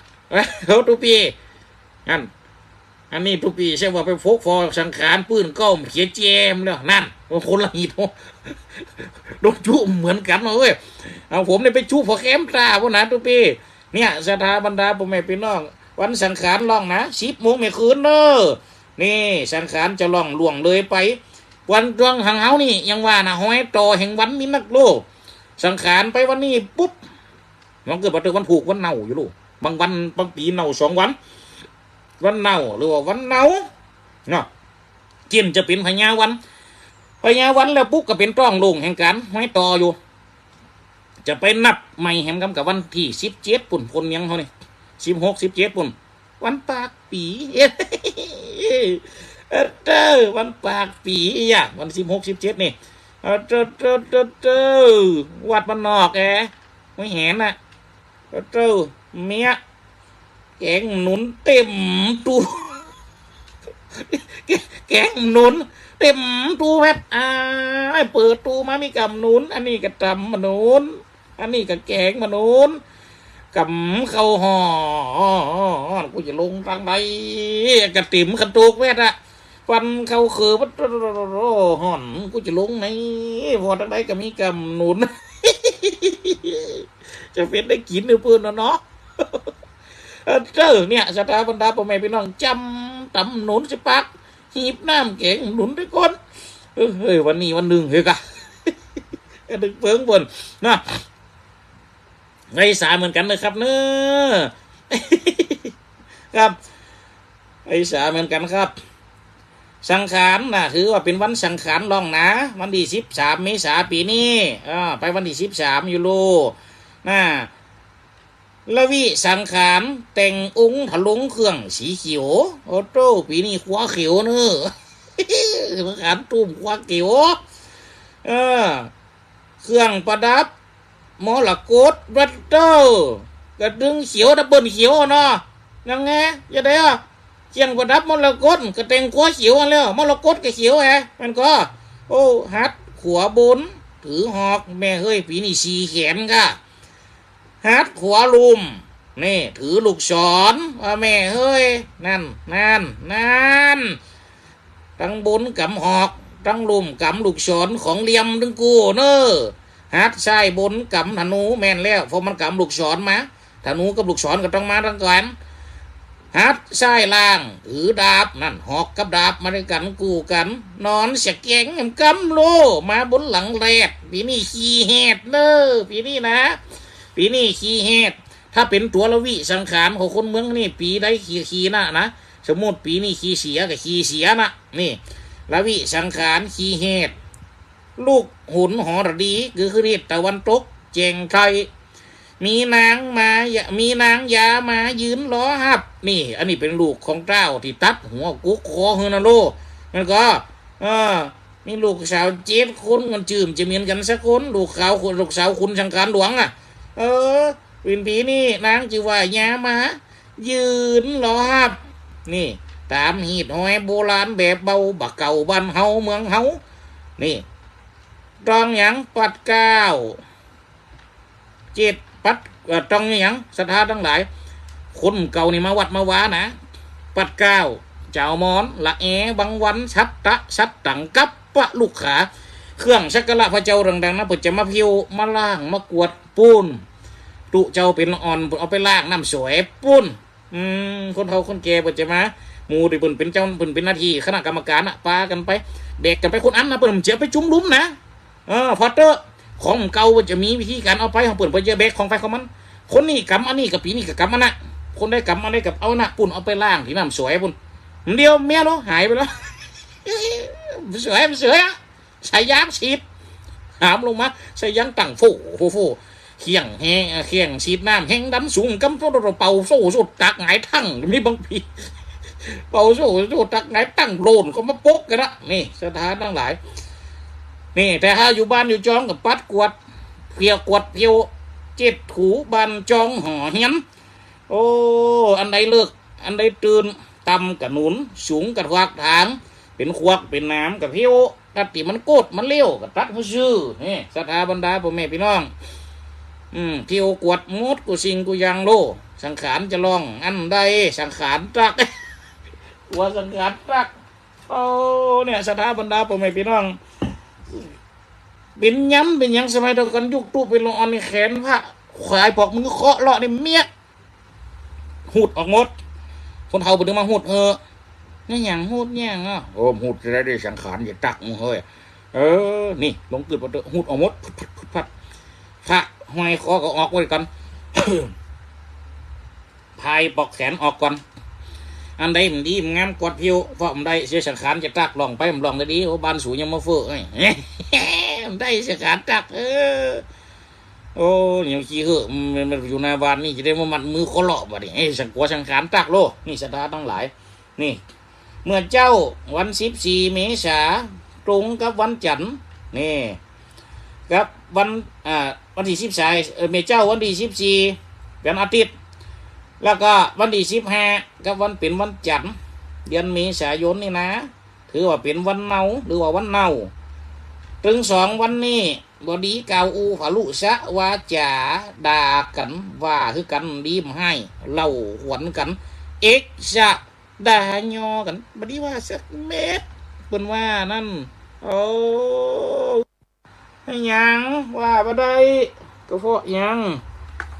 เฮาตุ๊ปี้ นั่น อันนี้ตุ๊ปี้ใจ้ว่าไปปลุกฝอสังขานปื้นก็เขียแจมแล้ว นั่น คนละหีด โดนจุเหมือนกั๋นเว้ย เอาผมเนี่ยไปจุฝอแคมต๋าปุ้นนะตุ๊ปี้ เนี่ยศรัทธาบรรดาป้อแม่ปี้น้อง วันสังขานล่องนะ สิบโมงเมื่อคืนเน้อ นี่สังขานจะล่องล่วงเลยไป วันดวงหังเฮานี่ยังว่านะ ฮอยต่อแห่งวันมีนักโลก สังขานไปวันนี้ปุ๊บ มันเกิดบ่าเติมวันพูกวันเนาอยู่ลูก บางวันบางปี๋เนาสองวัน วันเนาหรือว่าวันเนาเนาะ เจ้นจะเป๋นพญาวัน พญาวันแล้วปุ๊บก็เป๋นต้องโล่งแห่งก๋านฮอยต่ออยู่ จะไปนับใหม่แหมกำกับวันตี้สิบเจ็ดปุ้น คนเมียงเฮานี่ สิบหก สิบเจ็ดปุ้น วันปากปี๋ เออเด้อ วันปากปี๋อะ วันสิบหก สิบเจ็ดนี่ เออเด้อ เด้อ เด้อ เด้อ วัดบ้านนอกแอ ห้วยแหนน่ะ เออเด้อ เมีย แก๋งหนุนเต็มตู้ แก๋งหนุนเต็มตู้แวบ อ้าย เปิดตู้มามีกำหนุน อันนี้ก็ตำบ่าหนุน อันนี้ก็แก๋งบ่าหนุน กำข้าวฮ้อน กูจะลงตางใด กะเต๋มขันโตกแวดอะ ฟันเข้าเขือ ฮ้อน กูจะลงไหน ผ่อตางใดก็มีกำหนุน จะเป๋นได้กิ๋นหรือเปิ้นน่ะเนาะ เออเจ้อ เนี่ย ศรัทธาบรรดาป้อแม่ปี้น้อง จำตำหนุนใส่ปาก หีบน้ำแก๋งหนุนด้วยก้น เออ เฮ้ย วันนี้วันนึ่ง เฮ้ยกะ กะดึกเปิงเปิ้นนะ ไอ้สาเหมือนกั๋นนะครับเน้อ ครับ ไอ้สาเหมือนกั๋นครับ สังขานน่ะ ถือว่าเป๋นวันสังขานล่องนะ วันตี้สิบสามเมษาปี๋นี้ อ่า ไปวันตี้สิบสามอยู่ลูก น่ะ ละวิสังขานแต่งองค์ทะลงเครื่องสีเขียว โอ้โต ปี๋นี้ควาเขียวเน้อ สังขานตุ้มควาเขียว เออ เครื่องประดับ มรกต วัตเตอร์ กระดึงเขียว ดับเบิลเขียวเนาะ ยังไง จะได้อะ เครื่องประดับมรกต ก็แต่งควาเขียวอันแล้ว มรกตก็เขียวแฮะ มันก็ โอ้ หัดขวาบน ถือหอก แม่เฮ้ย ปี๋นี้สี่แขนกะ หัดขวาลุ่ม นี่ ถือลูกศร ว่าแม่เฮ้ย นั่น นั่น นั่น ตังบนกำหอก ตังลุ่มกำลูกศร ของเหลี่ยมตึงกู้เน้อ หัดซ้ายบนกำธนู แม่นแล้ว เพราะมันกำลูกศรมา ธนูกับลูกศรก็ต้องมาตังก๋อน หัดใซ้ล่าง ถือดาบ นั่น หอกกับดาบมาตวยกั๋น กู้กั๋น นอนเสียแก๋ง กำโล มาบนหลังแรด ปี๋นี้ขี้แหดเน่อ ปี๋นี้นะ ปี๋นี้ขี้แหด ถ้าเป๋นตั๋วละวิสังขารของคนเมืองนี่ ปี๋ใดขี้ ขี้นะนะ สมมุติปี๋นี้ขี้เสียก็ขี้เสียนะ นี่ ละวิสังขารขี้แหด ลูกหนหรดี คือ คือทิศตะวันตกแจ่งชัย มีนางมา มีนางยามายืนรอฮับ นี่ อันนี้เป๋นลูกของเต้าตี้ตัดหัวกุกคอหื้อนาโล มันก็ เออ มีลูกสาวเจ็ดคน มันจื้อจะเหมือนกั๋นสักคน ลูกสาว ลูกสาวขุนสังขารหลวงอะ เออ เป๋นปี๋นี้นางจื้อว่ายามา ยืนรอฮับ นี่ ต๋ามฮีตฮอยโบราณแบบเบา บ่าเก่าบ้านเฮาเมืองเฮา นี่ ต้องหยัง ปัดเกล้า เจ็ด ปัด เอ่อ ต้องหยัง ศรัทธาตังหลาย คนเก่านี่มาวัดมาวานะ ปัดเกล้า เจ้ามอน ละแอ บังวัน ชัตตะ ชัตตัง กัปปะลุกขา เครื่องสักการะพระเจ้าต่างๆ นะ เปิ้นจะมาเผี้ยว มาล้าง มากวาดปู๊น ตุ๊เจ้าเป๋นอ่อน เอาไปล้างน้ำสวยปู๊น อืม คนเฒ่าคนแก่เปิ้นจะมา หมู่ตี้เปิ้นเป๋นเจ้า เปิ้นเป๋นหน้าตี้คณะกรรมการน่ะ ปากั๋นไป แบกกั๋นไปคนอันนะ เปิ้นจะไปจุมลุมนะ เออ พอเต๊อะ ของเก่าเปิ้นจะมีวิธีก๋านเอาไปของเปิ้น เปิ้นจะแบกของไปของมัน คนนี้กำอันนี้ก็ปี๋นี้ก็กำอันนะ คนใดกำอันใดก็เอานะ ปู๊นเอาไปล้างตี้น้ำสวยปู๊น เดี๋ยวเมียเนาะ หายไปแล้ว สวย มันสวยอะ ใส่ยางฉีด หามลงมา ใส่ยางตั้งโฟ้ โฟ้ โฟ้ เคี่ยงแฮ เคี่ยงฉีดน้ำแฮงดันสูง กำโซ่ เป่าโซ่ โซ่ตักหงายตัง มีบางปี๋ เป่าโซ่ โซ่ตักหงายตัง โลนก็มาปกกั๋นนะ นี่ ศรัทธาตังหลาย นี่ แต่ถ้าอยู่บ้านอยู่จองก็ปัดกวาด เผี้ยวกวาดเผี้ยว เจ็ดถูบ้านจองหอเฮียน โอ้ อันใดเลิก อันใดตื่น ต่ำก็หนุน สูงก็ถวากถาง เป๋นขวากเป๋นหนามก็เผี้ยว ตัดตี้มันโกดมันเลวก็ตัดหื้อซื่อ นี่ ศรัทธาบรรดาป้อแม่ปี้น้อง อืม เผี้ยวกวาดหมดกู้สิ่งกู้อย่างโล สังขารจะร้อง อันใดสังขารตัก ว่าสังขารตัก โอ้ เนี่ย ศรัทธาบรรดาป้อแม่ปี้น้อง เป๋นยำเป๋นหยังสมัยเดียวกั๋น ยุคตุ๊เป๋นละอ่อนนี่ แขนพระ ขายปอกมือเคาะเลาะนี่เมีย หูดออกหมด คนเฒ่าเปิ้นมาหูด เออ นี่หยังหูดหยังอะ โอ้ หูดจะได้ ได้สังขารจะตักมึงเฮ้ย เออ นี่ ลงกึ๊ดปะเต๊อะ หูดออกหมด พึดพัด พึดพัด พระห้อยคอก็ออกไว้ก่อน พายปอกแขนออกก่อน อันใดมันดีมันงามกวาดเผี้ยว เพราะมันได้เสียสังขารจะตัก ร้องไปมันร้องได้ดี โอ้ บ้านสูยังมาเฟ้อ เอ้ย มันได้สังขารตัก เออ โอ้ ยังขี้เหอะ มัน มันอยู่หน้าบ้านนี่จะได้มามัดมือเคาะเลาะบัดนี้ เอ้ย สังกัวสังขารตักโล นี่ศรัทธาตังหลาย นี่ เมื่อเจ๊าวันสิบสี่เมษา ตรงกับวันจันทร์ นี่ กับวัน อ่า วันตี้สิบสาม เอ่อ เมื่อเจ๊าวันตี้สิบสี่ เป๋นวันอาทิตย์ แล้วก็วันตี้สิบห้า กับวันเป๋นวันจันทร์ เดือนเมษายนนี่นะ ถือว่าเป๋นวันเน่า หรือว่าวันเน่า ตึงสองวันนี้ บ่ดีกล่าวอู้ผะลุสะวาจ๋า ด่ากั๋น ว่าหื้อกั๋น ดีบ่ฮ้าย เล่าขวัญกั๋น เอกสะ ด่ายอกั๋น บ่ดีว่าสักเม็ด เปิ้นว่านั้น โอ้ หยังว่าบ่ได้ ก็เพราะหยัง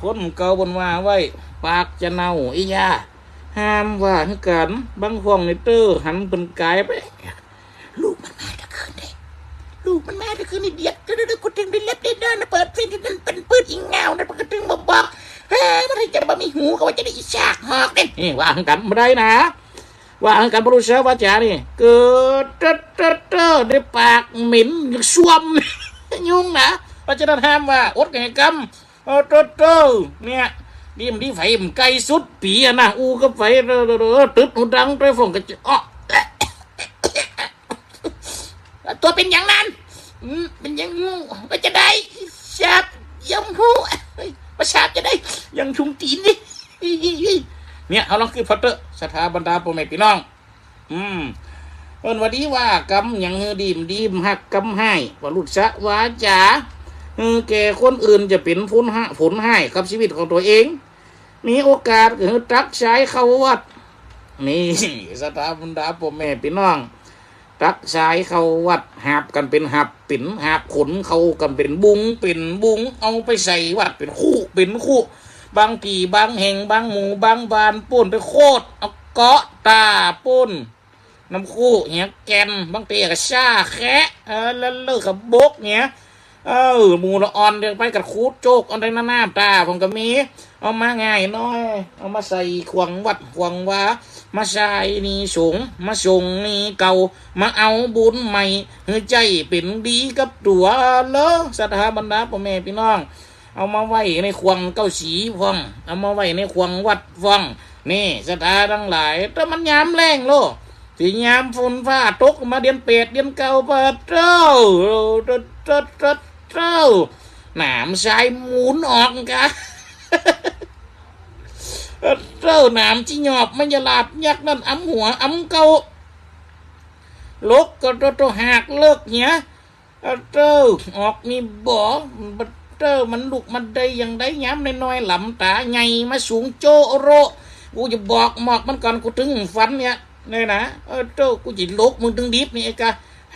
คนเก่าเปิ้นว่าไว้ ปากจะเน่าอี้ยา ห้ามว่าหื้อกั๋น บางพ่องนี่เต๊อะ หันเปิ้นก๋ายไป ลูกมันมาตะคืนเด้ ลูกมันมาตะคืนนี่ เดียด เดี๋ยวๆๆ กูเถิงได้เล็บได้ด้านนะ เปิดไฟที่นั่นเป๋นปืดอิงเงานะ ปกติบ่บอก เฮ้ย มันจะบ่มีหูก็ว่าจะได้อีสากหอกเด้ นี่ว่าหื้อกั๋นบ่ได้นะ ว่าหื้อกั๋นผะลุสะวาจ๋านี่ เกิดเต๊อะๆๆ ได้ปากเหม็นส้วม ยุงนะ เพราะฉะนั้นห้ามว่า อดกั๋นกำ เออ โตโต เนี่ย ดีมันดีไฟมันใก้สุดปี๋อะนะ อู้กับไฟ เออ เออ เออ ตึ๊ดหูดัง ตวยฝงก็จะ อ๊ะ ตั๋วเป๋นหยังนั้น อืม เป๋นหยัง ว่าจะได้ สาบ ยังฮู้ ว่าสาบจะได้ ยังชุมตี๋นนี่ เนี่ย เฮาลองกึ๊ดผ่อเต๊อะ ศรัทธาบรรดาป้อแม่ปี้น้อง อืม เปิ้นว่าดีว่ากำหยังหื้อดีมดีมฮักกำฮ้าย ผะลุสะวาจ๋า หื้อแก่คนอื่นจะเป๋นผลฮะ ผลฮ้ายกับชีวิตของตั๋วเอง มีโอกาสก็หื้อตักสายเข้าวัด นี่ ศรัทธาบรรดาป้อแม่ปี้น้อง ตักสายเข้าวัด หาบกั๋นเป๋นหับ เป๋นหาบขนเข้ากั๋นเป๋นบุง เป๋นบุง เอาไปใส่วัด เป๋นคุ เป๋นคุ บางตี้บางแห่งบางหมู่บางบ้านปู๊นไปโคดเอาเกาะต๋าปู๊น น้ำคูเหียแก่น บางตี้ก็ซ่าแคะ เออ แล้วเลิกกับบกเนี่ย เออ หมู่ละอ่อนเดี๋ยวไปกัดขูดโจ๊กเอาได้น้ำต๋าผมก็มี เอามาง่ายน้อย เอามาใส่ขวางวัดขวางวา มาใส่นี่สงฆ์ มาส่งนี่เก่า มาเอาบุญใหม่ หื้อใจ้เป๋นดีกับตั๋วเลอ ศรัทธาบรรดาป้อแม่ปี้น้อง เอามาไว้ในขวางเก้าสีพ่อง เอามาไว้ในขวางวัดพ่อง นี่ศรัทธาตังหลาย แต่มันยามแล้งโล ตี้ยามฝนฟ้าตกมาเดือนแปดเดือนเก้า ปะเต้า เต้า เต้า เต้า หนามทรายหมุนออกกะ เต้า หนามจีหยอบมันจะหลาบยักษ์นั่น อำหัวอำเก้า ลกก็เต้า เต้า หักเลิกเหีย เต้า ออกนี่บ่ เต้า มันลุกมาได้อย่างใด ยามน้อยๆ หลำต๋าใหญ่มาสูงโจ้โร่ กูจะบอกหมอกมันก่อน กูตึงฟันเนี่ย เนี่ยนะ เต้า กูจะลกมึงตึงดิบนี่ไอ้กะ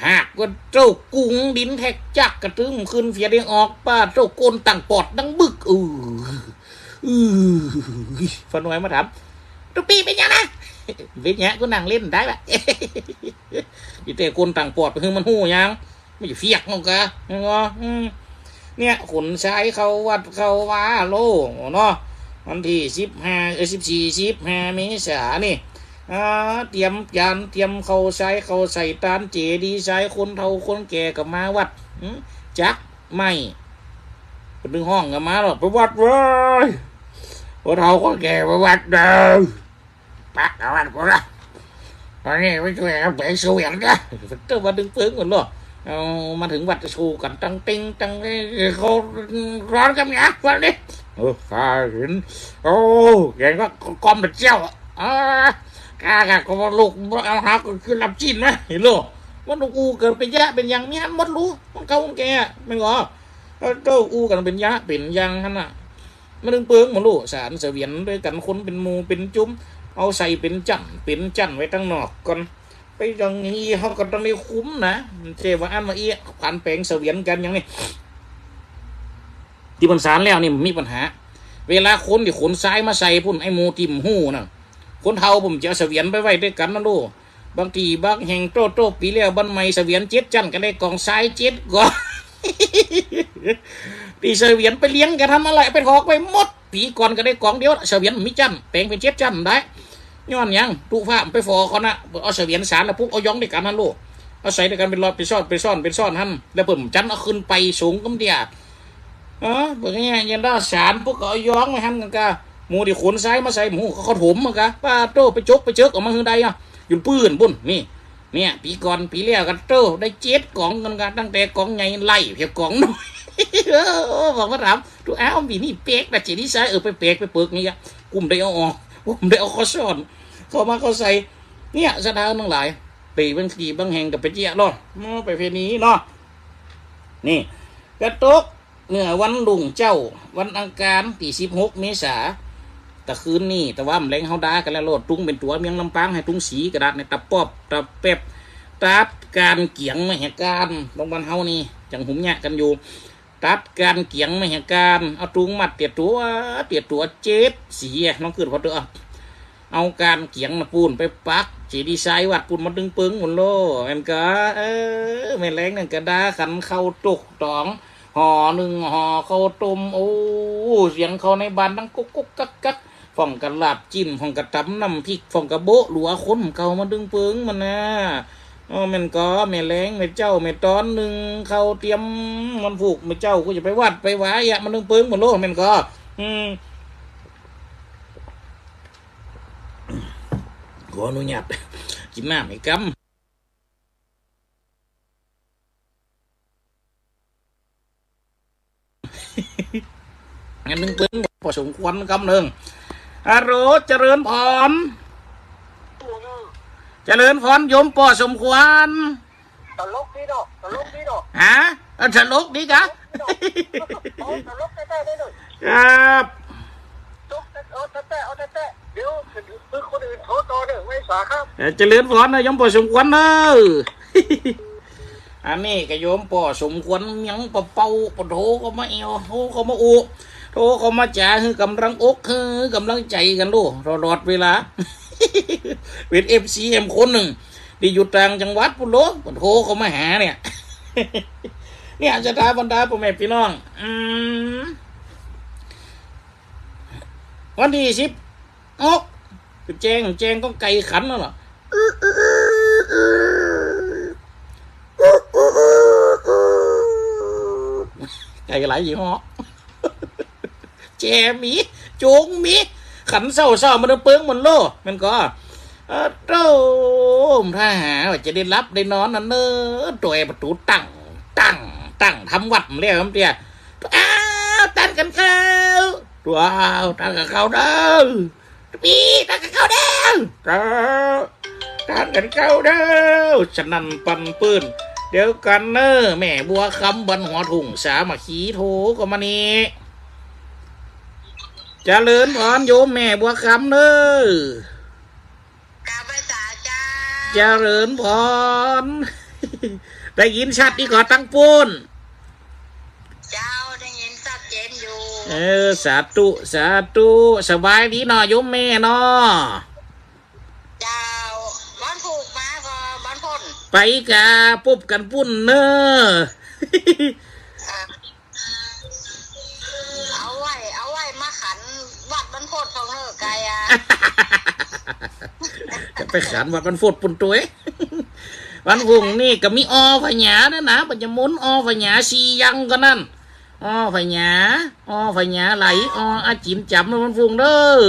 หากว่าเต้ากุงดินแทกจักกะตึงขึ้นเฟียเดียงออก ป้าเต้า โกนตังปอดดังบึก อือ อือ ฟันหน่อยมาถาม ตุ๊ปี้เป๋นหยังนะ เป๋นหยัง กูนั่งเล่นได้ปะ อีเต้โกนตังปอดไปหื้อมันฮู้หยัง มันจะเฟียกมันกะ เนาะ อืม เนี่ย ขนทรายเข้าวัดเข้าวาโลเนาะ วันตี้สิบห้า เอ้ย สิบสี่ สิบห้า เมษานี่ อ่า เตรียมจาน เตรียมข้าวทราย ข้าวใส่ตานเจดีย์ทราย คนเฒ่าคนแก่ก็มาวัด อืม จักไม่ เปิ้นตึงฮ้องกั๋นมาเนาะ ไปวัดเว้ย คนเฒ่าคนแก่ไปวัดเด้อ ปะ เอาวัดกูละ ต๋อนนี้ไปจ้วยเอาแป๋งเสวียนนะ เต้า มาตึงเปิงก่อนเนาะ เอามาเถิงวัดสู้กั๋นตังเต็งตังเต็ง เขาฮ้อนกั๋นเนี่ย วัดนี้ เออ ข้าเห็น โอ้ แกงก็กอมเป๋นเจ้า อ่า ข้าก็ลูกเอาหาก็คือลาบจี๋นนะ เห็นโล มันอู้กั๋นเป๋นยะเป๋นยัง มีหันหมดลู มันเข้าของแก แม่นก่อ เต้า อู้กั๋นเป๋นยะเป๋นยังหั้นน่ะ มันตึงเปิงหมดลู สานเสวียนตวยกั๋น คนเป๋นหมู่เป๋นจุ้ม เอาใส่เป๋นจั่นเป๋นจั่นไว้ตังนอกก่อน ไปอย่างนี้เฮาก็ต้องได้คุ้มนะ เจ้าว่าอันว่าอี้ ขวัญแป๋งเสวียนกั๋นอย่างนี้ ตี้เปิ้นสานแล้วนี่มีปัญหา เวลาคนตี้ขนทรายมาใส่ปู๊น ไอ้หมู่ตี้บ่ฮู้น่ะ คนเฒ่าปู๊นจะเอาเสวียนไปไว้ตวยกั๋นนะลูก บางตี้บางแห่งโต้ๆ ปี๋แล้วบ้านใหม่เสวียนเจ็ดจั่นก็ได้ก๋องทรายเจ็ดก๋อง ตี้เสวียนไปเลี้ยงกั๋นหั้นนั่นแหละ ไปถอกไว้หมด ปี๋ก่อนก็ได้ก๋องเดียว เสวียนบ่มีจั่น แป๋งเป๋นเจ็ดจั่นได้ ย้อนหยัง ตุ๊ฟ้าไปฝ่อเขาน่ะ เอาเสวียนสานแล้วปุ๊บ เอาย้องตวยกั๋นหั้นลูก เอาใส่ตวยกั๋นเป๋นหลอด เป๋นซ่อน เป๋นซ่อน เป๋นซ่อนหั้น แล้วเปิ้นบ่จั่นเอาขึ้นไปสูงกำเดีย เออ เปิ้นเนี่ยยังได้สานปุ๊บก็เอาย้องไว้หั้นกั๋นกะ หมู่ตี้ขนทรายมาใส่ หมู่เขา เขาถมมันกะ ป้าโต้ ไปจกไปเจิกเอามาหื้อได้อะ อยู่ปื้นปู๊น นี่ เนี่ย ปี๋ก่อนปี๋แล้วกั๋นโต้ ได้เจ็ดก๋องกั๋นกะ ตั้งแต่ก๋องใหญ่ไล่เพียงก๋องน้อย เออ บอกมาถาม ตุ๊ อ้าว ปี๋นี้แปลกนะ เจดีย์ทราย เออ ไปแปลกไปเปิกนี่อะ กุ้มได้เอาออก กุ้มได้เอาเข้าซ่อน เข้ามาเข้าใส่ เนี่ย ศรัทธาตังหลาย ไปบางตี้บางแห่งก็ไปเจียะเนาะ เนาะ ประเพณีเนาะ นี่ กะตก เมื่อวันรุ่งเจ๊า วันอังคารตี้สิบหก เมษา ตะคืนนี้ ตะวันแลงเฮาดากั๋นแล้วโลด ตุงเป๋นตั๋วเมียงลำปาง หื้อตุงสีกระดาษในตะปอบ ตะแป๊บ ตัดก๋านเกียงมหการ ตรงบ้านเฮานี่ จั่งหุมเยียะกั๋นอยู่ ตัดก๋านเกียงมหการ เอาตุงมัดเตียะตั๋ว เตียะตั๋วเจ็ดสีอะ น้องกึ๊ดผ่อเต๊อะ เอาก๋านเกียงน่ะปู๊นไปปักเจดีย์ทรายวัดปู๊น มาตึงเปิงหมดโล แม่นก่อ เออ แม่แลงนั่นก็ดาขันข้าวตกต๋อง ห่อนึ่งห่อข้าวต้ม โอ้ เสียงเข้าในบ้านดังกุ๊กกุ๊กกั๊กกั๊ก พ่องก็ลาบจี๋น พ่องก็ต๋ำน้ำพริก พ่องก็โบ๊ะหลัวคนเก่ามาตึงเปิงมันน่ะ เออ แม่นก่อ แม่แลง แม่เจ๊า แม่ต๋อนนึ่งข้าวเตรียมวันพูก แม่เจ๊าก็จะไปวัดไปวาอะ มาตึงเปิงหมดโล แม่นก่อ อืม ขออนุญาต กิ๋นน้ำอีกกำ อันนึ่งเปิ้นปอสมควรกำนึ่ง ฮัลโหล เจริญพร เจริญพร โยมปอสมควร ตลกดีเนาะ ตลกดีเนาะ ฮะ เออ ตลกดีกะ ตลกแต๊ๆ เลยเนาะ ครับ ตลกแต๊ๆ เอาแต๊ๆ เอาแต๊ๆ เดี๋ยว เดี๋ยวคนอื่นโทรต่อเด้อ ไว้สาครับ เออ เจริญพรนะ โยมปอสมควรเนอะ อันนี้ก็โยมปอสมควร เมียงปะเปา ปะโถ ก็มาเอว โห ก็มาอู้ โทรเข้ามาจ๋า หื้อกำลังอก หื้อกำลังใจ๋กั๋นโลด ตลอดเวลา เป๋นเอฟซีแหมคนนึ่ง ตี้อยู่ต่างจังหวัดปู้นโลด โทรเข้ามาหาเนี่ย เนี่ย ศรัทธาบรรดาป้อแม่ปี้น้อง อืม วันตี้สิบหก แจ้ง แจ้งก็ไก่ขันนั่นแหละ ไก่หลายยี่ห้อ แจมี โจ๋งมี ขันเซ้าๆ มันเปิงมันโล มันก็ เออ โธ่ ถ้าหาว่าจะได้หลับได้นอนนั่นเน่อ ตวยประตู๋ตั้ง ตั้ง ตั้ง ทำวัตรแล้ว มันเตี้ย อ้าว ต้านกั๋นเข้า ว้าว ต้านกั๋นเข้าเน่อ ปี้ ต้านกั๋นเข้าเน่อ เจ้า ต้านกั๋นเข้าเน่อ สนั่นปั่นปื้น เดี๋ยวกั๋นเน่อ แม่บัวคำบ้านหัวทุ่งสามัคคีโทรก็มานี่ เจริญพรโยมแม่บัวคำเน่อ กราบไหว้สาเจ้า เจริญพร ได้ยินชัดดีก่อตังปู้น เจ้า ได้ยินชัดเจนอยู่ เออ สาธุ สาธุ สบายดีเนาะโยมแม่เนาะ เจ้า บ้านผูกมาก็บ้านพ่น ไปกาปบกั๋นปู้นเน่อ อ่ะ เอาไหว้ เอาไหว้มาขันวัดบ้านพ่นของเน่อไก่อะ จะไปขันวัดบ้านพ่นปู้นตวย วันพุงนี่ก็มีออพญาเน่อนะ ปัญจมนต์ออพญาสี่อย่างก็นั่น ออพญา ออพญาไหล อออาจิ๋มจ๋ำ วันพุงเน่อ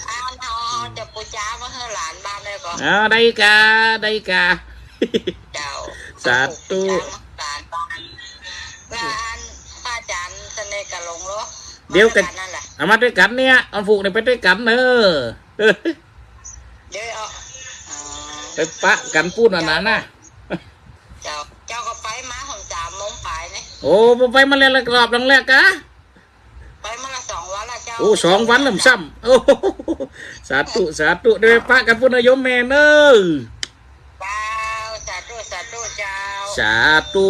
อ้าว เอา เอา จะปู๋จามาหื้อหลานบ้านเลยก่อ อ่า ได้กา ได้กา เจ้า สาธุ ปู๋จามาหลานบ้าน งานพระอาจ๋ารย์เสน่ห์กับหลวงโล เดี๋ยวกั๋น มาด้วยกั๋นนั่นแหละ เอามาด้วยกั๋นเนี่ย วันพุงนี่ไปด้วยกั๋นเน่อ เดี๋ยวเอา อ๋อ ไปปะกั๋นปู้นอันนั้นนะ เจ้า เจ้าก็ไปมาของสามโมงปลายนี่ โอ้ ไปมาแล้วรอบหลังแรกกะ ไปมาละสองวันละเจ้า โอ้ สองวันแล้วซ้ำ โอ้ สาธุ สาธุ ได้ไปปะกั๋นปู้นนะโยมแม่เน่อ เจ้า สาธุ สาธุ เจ้า สาธุ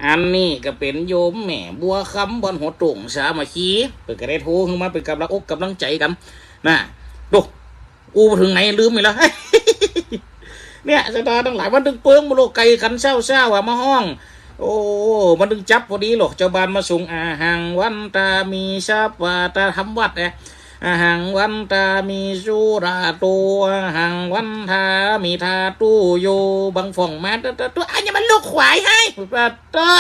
อันนี้ก็เป๋นโยมแม่บัวคำบ้านหัวทุ่งสามัคคี เปิ้นก็ได้โทรขึ้นมาเป๋นกำลังอกกำลังใจ๋กั๋น น่ะ ดู อู้เถิงไหนลืมไปแล้ว เนี่ย ศรัทธาตังหลาย มันตึงเปิงบ่โล ไก่ขันเซ้าๆ อะ มาฮ้อง โอ้ มันตึงจับพอดีโล เจ้าบ้านมาสูง อาหังวันตามิ สัพพะตา ทำวัตรเนี่ย อาหังวันตามิ สุราโต อาหังวันตามิ ทาตุโย บังฝ่องมา ตัว ตัว ตัว อันนี้มันลูกขวายเฮ้ย ปะโต้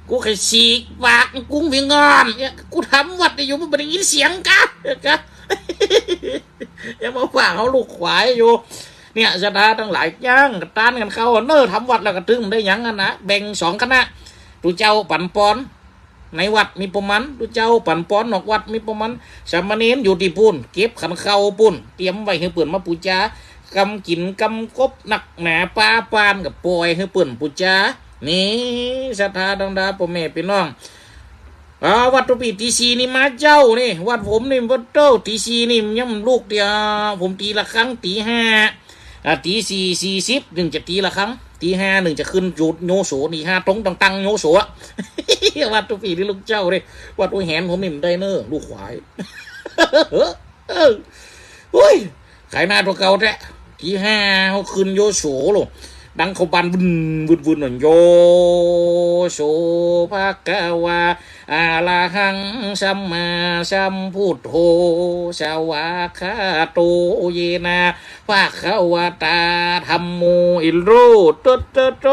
กูใค่ฉีกปากกุ้งพิงอ่อนเนี่ย กูทำวัตรอยู่ มึงบ่ได้ยินเสียงกะ กะ ยังมาว่าเฮาลูกขวายอยู่ เนี่ย ศรัทธาตังหลาย ย่างต้านกั๋นเข้าเน่อ ทำวัตรแล้วก็ตึงได้หยังอะนะ แบ่งสองคณะ ตุ๊เจ้าปั๋นปอน ในวัตรมีปะมาณ ตุ๊เจ้าปั๋นปอนนอกวัตรมีปะมาณ สามเณรอยู่ตี้ปู้น เก็บขันเข้าปู้น เตรียมไว้หื้อเปิ้นมาปู๋จา กำกิ๋นกำกบนักหนา ปาปานก็ป่อยหื้อเปิ้นปู๋จา นี่ ศรัทธาตังหลาย ป้อแม่ปี้น้อง อ่า วัตรตุ๊ปี้ตีสี่นี่มาเจ๊านี่ วัตรผมนี่ ปะโต้ ตีสี่นี่ยังลุกเตี้ย ผมตีระฆังตีห้า อ่า ตีสี่สี่สิบนึ่งจะตีระฆัง ตีห้านึ่งจะขึ้นโย โยโส ตีห้าตรงตังตังโยโสอะ วัตรตุ๊ปี้นี่ลุกเจ๊านี่ วัตรตุ๊แหนผมนี่บ่ได้เน่อ ลูกขวาย เออ โอ้ย ขายหน้าตั๋วเก่าแต๊ ตีห้าเฮาขึ้นโยโสโลด ดังเข้าบ้าน วึ่น วึ่น วึ่น นั่น โยโส ภะคะวา อะระหัง สัมมาสัมพุทโธ สวากขาโต เยนะ ภะคะวะตา ธัมโม อิโร โต โต โต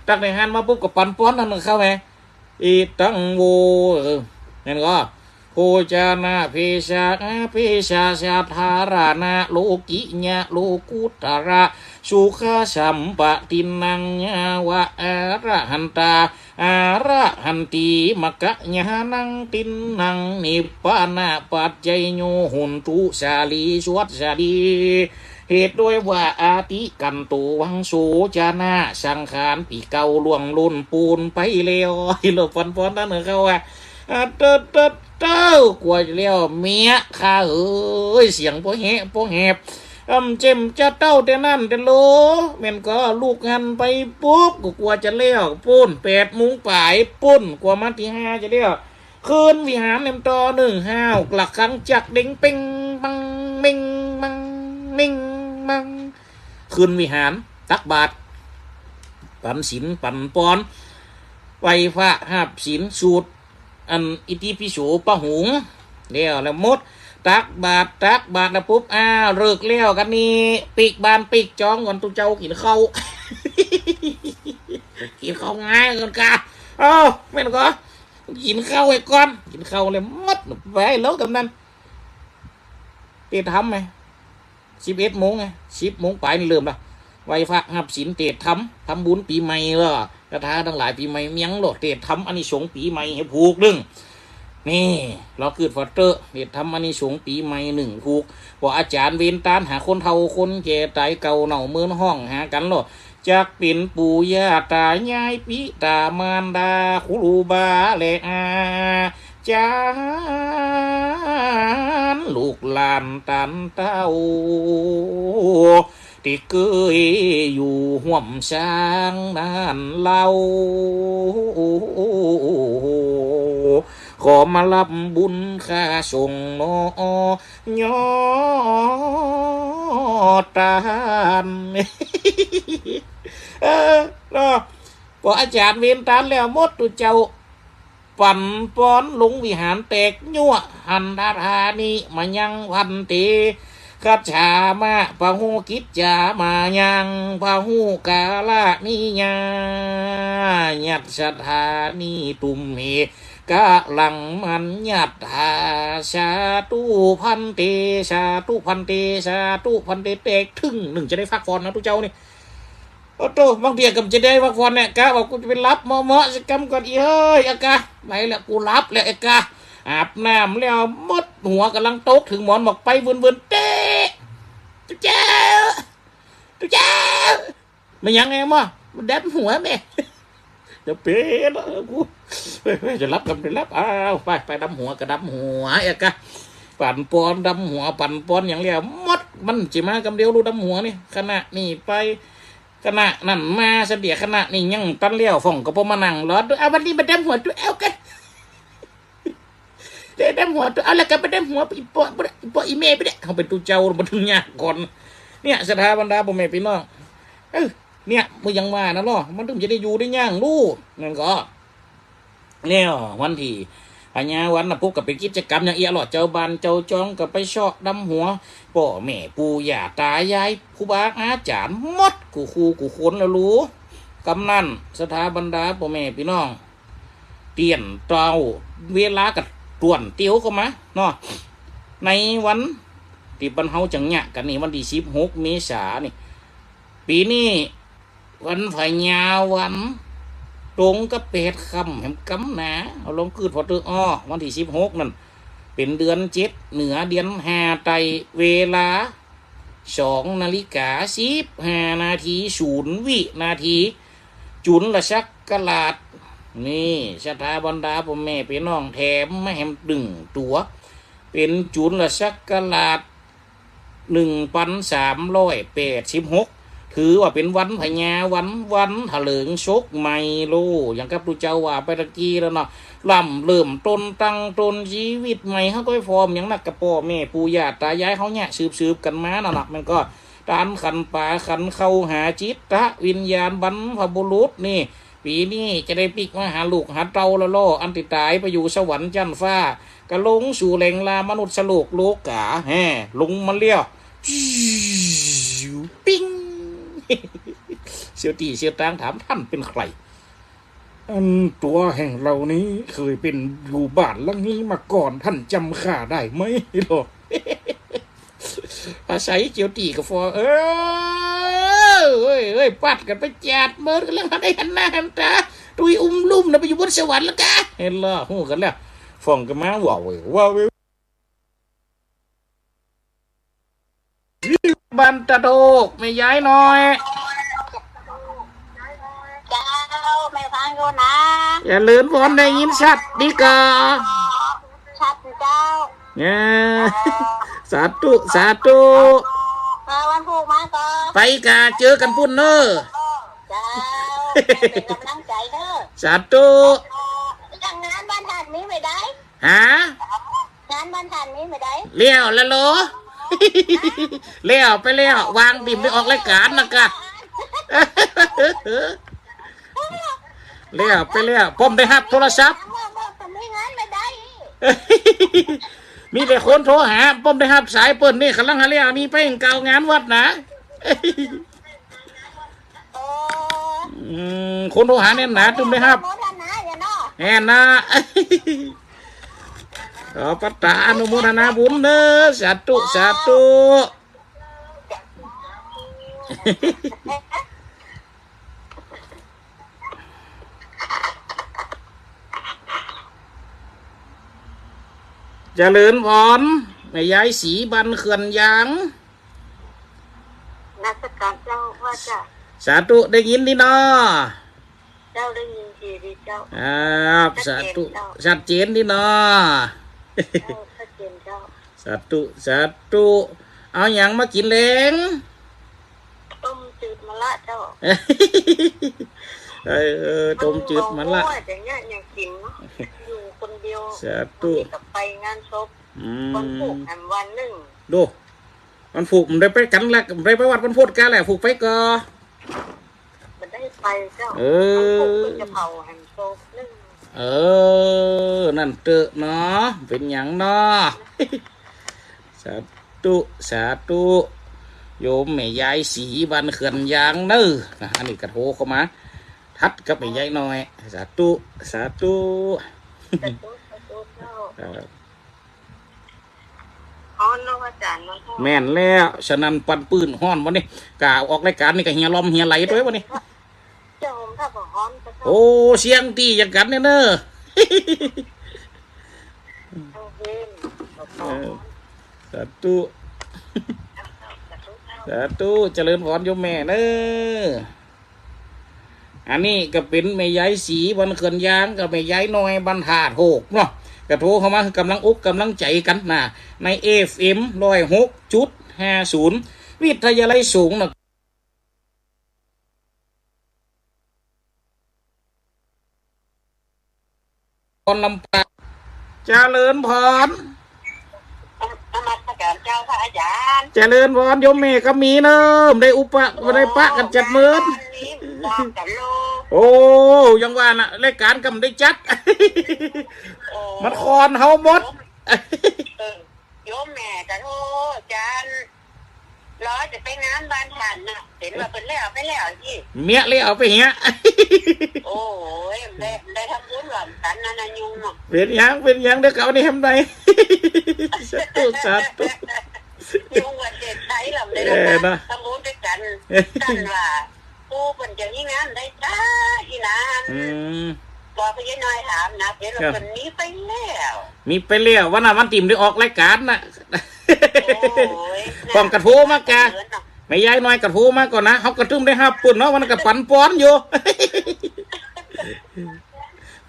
ตักในหั้นมาปุ๊บก็ปั๋นปอนนั่นเข้าไป อิตังโว เออ นั่นก็ โภชนะ เภสะ เภสะสัตถารณะ โลกิยะ โลกุตระ สุขสัมปะตินนัง ยาวะ อะระหันตา อะระหันติ มัคคะญาณัง ตินนัง นิพพานะปัจจโย โหนตุ สาลี สวดสาลี เหตุด้วยว่า อติกันโต วังโส จนะ สังขารปี้เก่าล่วงโล้นปูนไปแล้ว อีหลบปั๋นปอนนั่นเข้าว่า อะ เต๊อะ เต๊อะ เต๊อะ กลัวแล้วเมียข้าเอ๋ย เสียงป้อแหะ ป้อแหบ กำเจ้มจะเต้าแต่นั้นแต่โล แม่นก่อ ลุกหั้นไปปุ๊บ ก็กั๋วจะแล้วปู๊น แปดโมงป๋ายปู๊น กั๋วมาตี้ห้าจะแล้ว ขึ้นวิหารแหมต่อนึ่ง ฮ้าว ระฆังจักเด็งเป๋ง ปัง เม็ง มัง เม็ง มัง ขึ้นวิหาร ตักบาตร ปันศีล ปันปอน ไหว้พระ ฮับศีล สูตร อันอิติปิโสปะหุง แล้ว แล้วหมด ตักบาตร ตักบาตรแล้วปุ๊บ อ้าว เลิกแล้วกั๋นนี่ ปิ๊กบ้านปิ๊กจองก่อน ตุ๊เจ้ากิ๋นข้าว กิ๋นข้าวงายก่อนกา เอ้า แม่นก่อ กิ๋นข้าวไว้ก่อน กิ๋นข้าวแล้วหมด ไปแล้วกำนัน เตรียมทำไหม สิบเอ็ดโมงไง สิบโมงป๋ายนี่เริ่มละ ไหว้พระฮับศีล เตรียมทำ ทำบุญปี๋ใหม่ละ ศรัทธาตังหลาย ปี๋ใหม่เมียงละ เตรียมทำอานิสงส์ปี๋ใหม่หื้อผูกนึ่ง นี่ ลอกื๊ดฝอเต๊อะ เตรียมทำอานิสงส์ปี๋ใหม่นึ่งผูก ว่าอาจ๋ารย์เวนตานหาคนเฒ่าคนแก่ ต๋ายเก่าเน่าเมินฮ้องหากั๋นละ จักเป๋นปู่ย่าต๋ายาย ปิต๋ามารดา ครูบาและอา จารย์ ลูกหลานต้านเต้า ตี้เกยอยู่ฮ่วมซางนั้นเล่า ขอมาฮับบุญค่าสงฆ์เนาะ ย้อต้าน เออ เนาะ ปออาจ๋ารย์เวนตานแล้วหมด ตุ๊เจ้า ปันปอนลงวิหารแตกยั้ว หันทธานิมายังภันเต คัจฉามะ พหูกิจจามายัง พหูกาละนิยา ยัสสะทานิ ตุมเห กะลัง มัญญัตถา สาธุภันเต สาธุภันเต สาธุภันเต แตกตึ้งนึ่ง จะได้ฟักฟอนนะตุ๊เจ้านี่ โอ้โต บางเตื้อก็บ่จะได้พักผ่อนเนี่ย กะว่ากูจะไปหลับเหมาะๆ สักกำก่อน อีเฮ้ย อะกะ ไปแล้ว กูหลับแล้ว อะกะ อาบน้ำแล้ว หมดหัวก่ำลังตก เถิงหมอนบอกไป วืนๆ เต๊ะ ตุ๊เจ้า ตุ๊เจ้า แม่นหยังแม่หมอ มาดับหัวแม่ จะเป๋นละกู เฮ้ยๆ จะหลับกำจะหลับ อ้าว ไป ไปดับหัวก็ดับหัว อะกะ ปันปอนดับหัว ปันปอนหยังแล้ว หมด มันจะมากำเดียวลูกดับหัวนี่ ขณะนี้ไป ขณะนั้นมา สะเดียะขณะนี้ยังตันแล้ว ฝ่องก็บ่มานั่งรอ เอาวันนี้มาดับหัวตุ๊ เอากะ ได้ดับหัวตุ๊ เอาแล้วก็มาดับหัว อีปอ อีปอ อีแม่ไปเด้อ เขาเป๋นตุ๊เจ้า บ่เถิงยากก่อน เนี่ย ศรัทธาบรรดาป้อแม่ปี้น้อง เออ เนี่ย เมื่อยังว่านะลอ มันเถิงจะได้อยู่ได้ย่างลูก นั่นก็ แล้ววันตี้พญาวันนะปุ๊บก็เป๋นกิจกรรมอย่างเอี้ยลอ เจ้าบ้านเจ้าจองก็ไปเซาะดับหัว ป้อแม่ปู่ย่าต๋ายาย ครูบาอาจ๋ารย์ หมดกู้คู่กู้คนแล้วลูก กำนัน ศรัทธาบรรดาป้อแม่ปี้น้อง เตี้ยนเต้า เวลาก็ต้วนเตียวเข้ามาเนาะ ในวันตี้บรรเฮาจังเยียะกั๋นนี่ วันตี้สิบหกเมษานี่ ปี๋นี้ วันพญาวัน ตรงกับแปดค่ำแหมกำนา เอาลองกึ๊ดผ่อเต๊อะ อ้อ วันตี้สิบหกนั่น เป๋นเดือนเจ็ด เหนือเดือนห้าใต้ เวลาสองนาฬิกาสิบห้านาที ศูนย์วินาที จุลศักราช นี่ ศรัทธาบรรดาป้อแม่ปี้น้อง แถมมาแหมนึ่งตั๋ว เป๋นจุลศักราช หนึ่งปันสามร้อยแปดสิบหก ถือว่าเป๋นวันพญาวัน วันเถลิงศกใหม่โล อย่างกับตุ๊เจ้าว่าไปตะกี้แล้วเนาะ ลำเริ่มต้นตั้งต้นจีวิตใหม่ เฮาก็ไปฟอร์มอย่างนักกับป้อแม่ปู่ย่าต๋ายายเฮาเนี่ย สืบๆ กั๋นมานั่นน่ะ มันก็ตานขันปาขันเข้าหาจิตวิญญาณบรรพบุรุษนี่ ปี๋นี้จะได้ปิ๊กมาหาลูกหาเต้าแล้วลอ อันตี้ต๋ายไปอยู่สวรรค์จั๊นฟ้า ก็ลงสู่แหล่งลามนุษย์โลกโลก๋า แฮ่ ลงมาแล้ว ปิ้ง เสี่ยวตี้เสี่ยวตางถาม ต้านเป๋นใผ อันตั๋วแห่งเฮานี้เกยเป๋นอยู่บ้านหลังนี้มาก่อน ต้านจ๋ำข้าได้ไหมลอ อาศัยเสี่ยวตี้ก็ฟอ เออ เอ้ย เอ้ย ปัดกั๋นไปจาดเมินกั๋นแล้ว หันได้หันหน้าหันต๋า ตุ้ยอุ้มลุ่มนะ ไปอยู่บนสวรรค์แล้วกะ หันลอ ฮู้กั๋นแล้ว ฟ้องกั๋นมา ว้าวเว้ย ว้าวเว้ย บ้านตะโดก แม่ยายน้อย เจ้า แม่ฟังอยู่นะ เจริญพร ได้ยินชัดดีก่อ ชัดเจ้า เนี่ย สาธุ สาธุ เออ วันพูกมาก่อ ไปก่า เจอกั๋นปู๊นเน่อ เจ้า เป๋นก๋ำลังใจ๋เน่อ สาธุ เรื่องงานบ้านธาตุมีเมื่อใด ฮะ งานบ้านธาตุมีเมื่อใด แล้วละลอ แล้วไปแล้ว วางบิ่มได้ออกรายก๋านนะก่า แล้วไปแล้ว ป้อมได้ฮับโทรศัพท์ มีแต่คนโทรหา ป้อมได้ฮับสายเปิ้นนี่ ก่ำลังหาแล้วนี่ไปก่าวงานวัดนะ อืม คนโทรหาแน่นหนา ตึงได้ฮับ แน่นนะ ขอปัตตาอนุโมทนาบุญเน่อ สาธุ สาธุ เจริญพร แม่ยายศรีบ้านเขื่อนยาง นมัสก๋านเจ้า ว่าจะ สาธุ ได้ยินดีเนาะ เจ้าได้ยินดีดีเจ้า ครับ ชัดเจน สาธุ เจ้า ชัดเจนดีเนาะ เจ้า ชัดเจนเจ้า สาธุ สาธุ เอาหยังมากิ๋นแลง ต้มจืดมะละเจ้า เออ เออ ต้มจืดมะละ มันบ่ฮู้ว่าจะเยียะหยังกิ๋นเนาะ อยู่คนเดียว สาธุ บางทีก็ไปงานศพ อืม วันพูกแหมวันนึ่ง ดู วันพูกบ่ได้ไปกั๋นละ บ่ได้ไปวัดวันพูกกั๋นแหละ พูกไปก่อ บ่ได้ไปเจ้า เออ วันพูกเปิ้นจะเผาแหมศพนึ่ง เออ นั่นเต๊อะเนาะ เป๋นหยังเนาะ สาธุ สาธุ โยมแม่ยายศรีบ้านเขื่อนยางเน่อ นะ อันนี้ก็โทรเข้ามา ทัดกับแม่ยายน้อย สาธุ สาธุ สาธุ สาธุเจ้า ครับ ฮ้อนเนาะอาจ๋ารย์เนาะ แม่นแล้ว ฉะนั้นปันปื้นฮ้อนบ่านี่ ก่าออกรายก๋านนี่ก็เหียลมเหียไหลตวยบ่านี่ เจ้า ถ้าบ่ฮ้อนก็เจ้า โอ้ เสียงตี้อย่างกั๋นเนี่ยเน่อ เอาเย็น เออ สาธุ สาธุเจ้า สาธุ เจริญพรโยมแม่เน่อ อันนี้ก็เป๋นแม่ยายศรีบ้านเขื่อนยางกับแม่ยายน้อยบ้านธาตุโฮกเนาะ ก็โทรเข้ามาหื้อก๋ำลังอกก๋ำลังใจ๋กั๋นนะ ใน เอฟเอ็ม ร้อยหกจุดห้าศูนย์ วิทยาลัยสงฆ์นครลำปาง เจริญพร นมัสก๋านเจ้าพระอาจ๋ารย์ เจริญพรโยมแม่กำมีเน่อ ได้อุปะ ได้ปะกั๋นจัดเมิน โอ้ ยังว่าน่ะ รายก๋านก็บ่ได้จัด โอ้ มันคอนเฮาหมด เออ โยมแม่ก็โทรอาจ๋ารย์ รอจะไปงานบ้านธาตุนะ เป๋นว่าเปิ้นแล้วไปแล้วอี้ เมียแล้วไปเหีย โอ้ย ได้ ได้ทำบุญร่วมกั๋นนะ นายุงเนาะ เป๋นหยัง เป๋นหยัง เดี๋ยวก็เอานี่แหมได้ สาธุ สาธุ ยุงว่าเจ็บใจลำเลยนะ เออนะ ทำบุญตวยกั๋น ต้านว่า ปู่เปิ้นจะมีงานได้จ้าอี้นั้น อืม บอกยายน้อยถามนะ เป๋นว่า ครับ เปิ้นมีไปแล้ว มีไปแล้ว วันนั้นวันตี้บ่ได้ออกรายก๋านน่ะ โอ้ย ป้องก็โทรมากะ เออเนาะ แม่ยายน้อยก็โทรมาก่อนนะ เฮาก็ตึงได้ฮับปู๊นเนาะ วันนั้นก็ปันปอนอยู่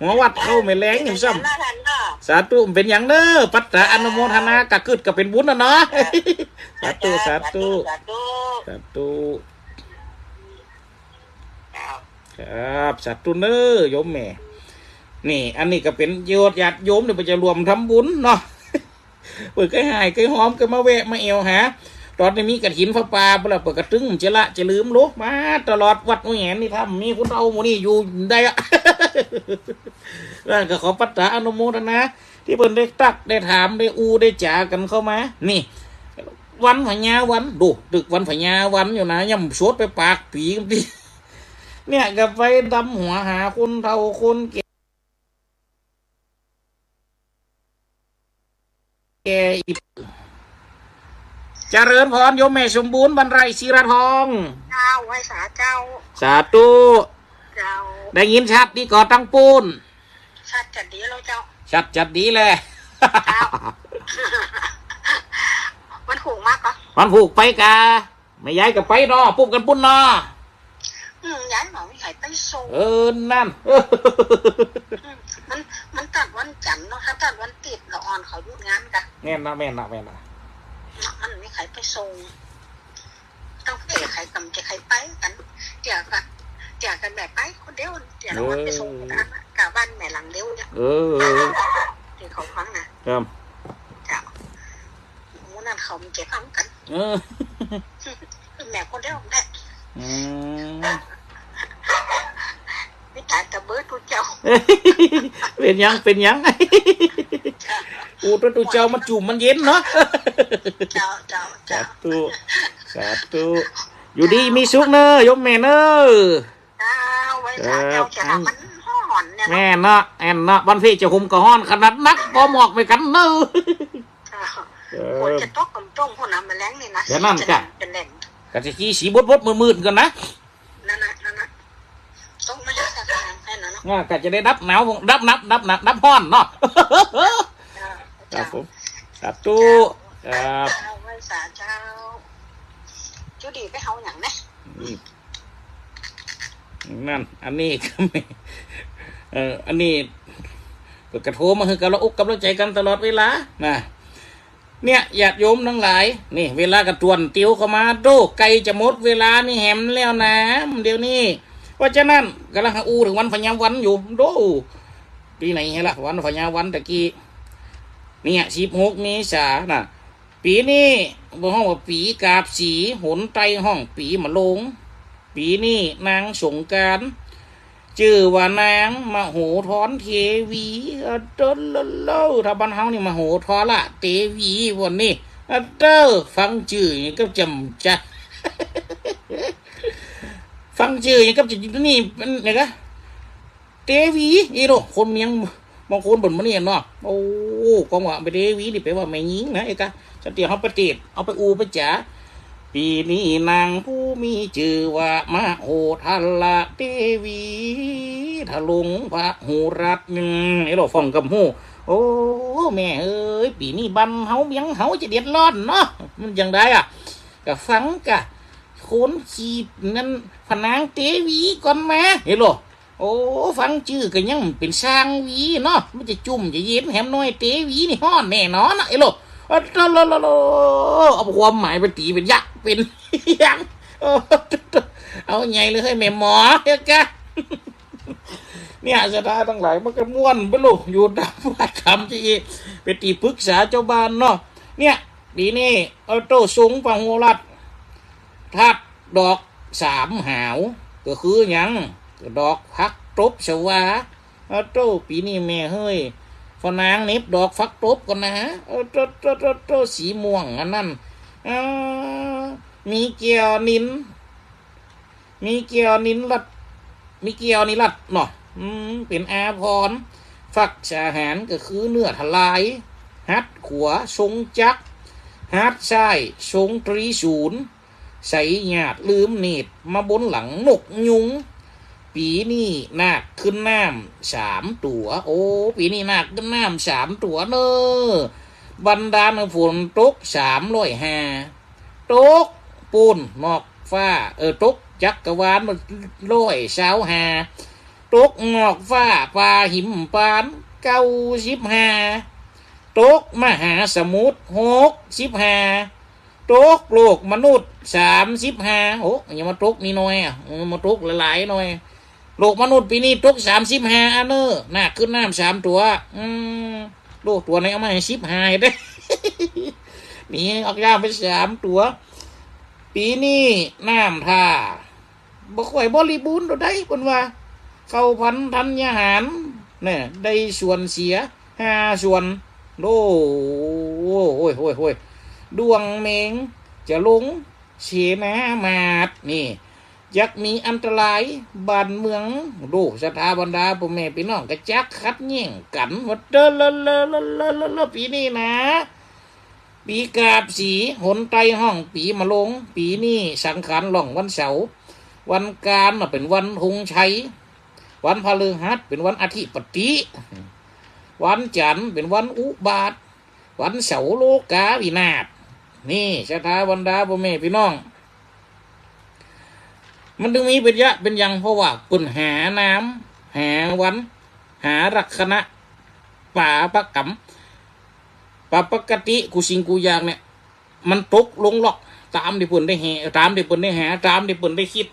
หัววัดเข้าแม่แลงอยู่ซ้ำ สาธุ เป๋นหยังเน่อ ปัตตาอนุโมทนา กะกึ๊ดก็เป๋นบุญน่ะเนาะ สาธุ สาธุ สาธุ สาธุ ครับ ครับ สาธุเน่อโยมแม่ นี่ อันนี้ก็เป๋นญาติโยมเนี่ย เปิ้นจะร่วมทำบุญเนาะ เปิ้นใค่หายใค่หอมก็มาแวะมาแอ่วหา ต๋อนนี้มีกฐินผ้าป่า เปิ้นละ เปิ้นก็ตึงจะละจะลืมโล มาตลอดวัดอุแหนนี่ ถ้ามีคนเอาหมู่นี่อยู่ได้อะ นั่นก็ขอปัตตาอนุโมทนา ตี้เปิ้นได้ตั๊กได้ถามได้อู้ได้จ๋ากั๋นเข้ามา นี่ วันพญาวัน ดู ตึกวันพญาวันอยู่นะ ยังสวดไปปากปี๋กั๋นตี้ เนี่ย ก็ไปดำหัวหาคนเฒ่าคนแก่ แก่อีก เจริญพรโยมแม่สมบูรณ์ บรรไรศิลาทอง เจ้า ไหว้สาเจ้า สาธุ เจ้า ได้ยินชัดดีก่อตังปู๊น ชัดจัดดีแล้วเจ้า ชัดจัดดีแล เจ้า วันพูกมาก่อ วันพูกไปก่า แม่ยายก็ไปเนาะ ปุ๊บกั๋นปู๊นเนาะ อืม ยายบ่มีใผไปส่ง เออ นั่น อืม มัน มันตัดวันจันทร์เนาะ ถ้าตัดวันติ๊ดละอ่อนเขาหยุดงานก่ะ แม่นนะ แม่นนะ แม่นนะ มันบ่มีใผไปส่ง ต้องเป๋ใครกำจะใครไปกั๋น เดี๋ยวก็ เดี๋ยวกั๋นแม่ไปคนเดียว เดี๋ยวละวันไปส่งคนนั้นน่ะ กะบ้านแม่หลังเดียวเนี่ย เออ ตี้เขาฟังน่ะ ครับ เจ้า หมู่นั้นเขามันจะฟังกั๋น เออ แม่คนเดียวแหละ อืม มีต๋ายตะเบิดตุ๊เจ้า เป๋นหยัง เป๋นหยัง เจ้า โอ้ ตุ๊เจ้ามันจุ่มมันเย็นเนาะ เจ้า เจ้า สา เจ้า ธุ สาธุ อยู่ดีมีสุขเน่อ โยมแม่เน่อ เจ้า ไว้สา เจ้า เจ้า จะหามันฮ้อนเนี่ยเนาะ แม่นเนาะ แอ่นเนาะ วันเพลจะห่มก็ฮ้อนขนาดนัก ปอหมอกไปกั๋นเน่อ เจ้า เออ ฝนจะตกกำจ้องพู้นน่ะ แมลงนี่นะ เดี๋ยวนั่นจ้ะ เป็นแหล่ง ก็จะขี้สีบดๆ มืดๆ กั๋นนะ นั่นน่ะ นั่นน่ะ ตกมาแล้วจ้ะ แค่นั้นเนาะ อ่า ก็จะได้ดับหนาว ดับ ดับ ดับ ดับฮ้อนเนาะ เจ้า ครับผม สาธุ เจ้า ครับ เจ้า ไหว้สาเจ้า จุดีไปเฮาหยังนะ อืม นั่น อันนี้ก็มี เอ่อ อันนี้ก็กระโทรมาหื้อกำลังอกกำลังใจ๋กั๋นตลอดเวลานะ เนี่ย ญาติโยมตังหลาย นี่ เวลาก็ตวนเตียวเข้ามา โด้ ใก้จะหมดเวลานี่แหมแล้วนะ เดี๋ยวนี้ เพราะฉะนั้น ก่ำลังหาอู้เถิงวันพญาวันอยู่ โด้ ปี๋ไหนเหละ วันพญาวันตะกี้ เนี่ย สิบหก เมษาน่ะ ปี๋นี้บ่ฮ้องว่าปี๋กาบสี หนใต้ฮ้องปี๋มะโลง ปี๋นี้นางสงกรานต์ จื้อว่านางมโหธรเทวี เออ เด้อ เล่อ เล่อ ถ้าบ้านเฮานี่มโหธรเตวี บ่อนนี่ เออ เด้อ ฟังจื้ออย่างกับจำจะ ฟังจื้ออย่างกับจะ นี่ มัน ไหนกะ เตวี อีโด คนเมียง บางคนเปิ้นบ่เนียนเนาะ โอ้ ก็ว่าเตวีนี่แป๋ว่าแม่ญิงนะ เอ๊ะกะ จะเตียวเฮาไปเตด เอาไปอู้ไปจ๋า ปี๋นี้นางผู้มีจื้อว่ามโหธรเตวี ทรงพหุรัตน์ อืม ไอ้เราฟังกำฮู้ โอ้ แม่เอ้ย ปี๋นี้บ้านเฮาเมียงเฮาจะเดือดร้อนเนาะ มันจั่งใดอะ ก็ฟังกะ คนขี้นั้น พะนางเตวีก่อนมา เห็นโล โอ้ ฟังจื้อก็ยังเป๋นซ่างวีเนาะ มันจะจุ่มจะเย็น แหมน้อยเตวีนี่ฮ้อนแน่นอนนะ ไอ้โล เอา เอาความหมายไปตี๋เป๋นยักษ์ เป๋นหยัง โอ้ เอาใหญ่เลยเฮ้ย แม่หมอ เฮ้ยกะ เนี่ย ศรัทธาตังหลาย มันก็ม่วนไปโล อยู่ต๋ามวัดต๋ามตี้ ไปตี๋ปรึกษาจาวบ้านเนาะ เนี่ย ปี๋นี้ เออ โต้ ทรงพหุรัตน์ ธาตุดอกสามหาว ก็คือหยัง ดอกผักตบชวา เออ โต้ ปี๋นี้แม่เฮ้ย พะนางเหน็บดอกผักตบก่อนนะ เออ โต้ โต้ โต้ โต้ สีม่วงอันนั้น เออ มีแก้วนิล มีแก้วนิลรัตน์ มีแก้วนิลรัตน์เนาะ อืม เป๋นอาภรณ์ ฝักสาหารก็คือเนื้อทะลาย หัตถ์ขวาทรงจักร หัตถ์ซ้ายทรงตรีศูล ใสหยาดลืมเนตร มาบนหลังนกยูง ปี๋นี้นาคขึ้นน้ำสามตั๋ว โอ้ ปี๋นี้นาคขึ้นน้ำสามตั๋วเน่อ บันดาลหื้อฝนตกสามร้อยห้า ตกปู้นนอกฟ้า เออ ตกจักรวาลร้อยซาวห้า ตกนอกฟ้าป่าหิมพานต์เก้าสิบห้า ตกมหาสมุทรหกสิบห้า ตกโลกมนุษย์สามสิบห้า โอ้ ยังมาตกนี่หน่อยอะ เออ มาตกหลายๆ หน่อย โลกมนุษย์ปี๋นี้ตกสามสิบห้าอันเน่อ นาคขึ้นน้ำสามตั๋ว อืม โลกตั๋วไหนเอามาหื้อสิบห้าเด้ นี่ออกยาไปสามตั๋ว ปี๋นี้น้ำท่า บ่ค่อยบริบูรณ์เต้าใด เปิ้นว่า ข้าวพันธัญญาหาร เนี่ย ได้ส่วนเสียห้าส่วน โอ้ โอ้ย โอ้ย โอ้ย ดวงเม็งจะลงเสนามาตย์ นี่ จักมีอันตรายบ้านเมือง โอ้ ศรัทธาบรรดาป้อแม่ปี้น้อง ก็จักขัดแย้งกั๋น ว่าเด้อ เลอะ เลอะ เลอะ เลอะ เลอะ เลอะ ปี๋นี้นะ ปี๋กาบสี หนใต้ฮ้องปี๋มะโลง ปี๋นี้สังขารล่องวันเสาร์ วันอังคารน่ะเป๋นวันธงชัย วันพฤหัสเป๋นวันอธิปติ วันจันทร์เป๋นวันอุบาท วันเสาร์โลกาวินาศ นี่ ศรัทธาบรรดาป้อแม่ปี้น้อง มันจึงมีเป๋นยะเป๋นยัง เพราะว่าเปิ้นหานาม หาวัน หาลักษณะ ป๋าปะก๋รรม ป๋าปกติกู้สิ่งกู้อย่างเนี่ย มันตกลงหรอก ต๋ามตี้เปิ้นได้แห่ ต๋ามตี้เปิ้นได้หา ต๋ามตี้เปิ้นได้กึ๊ด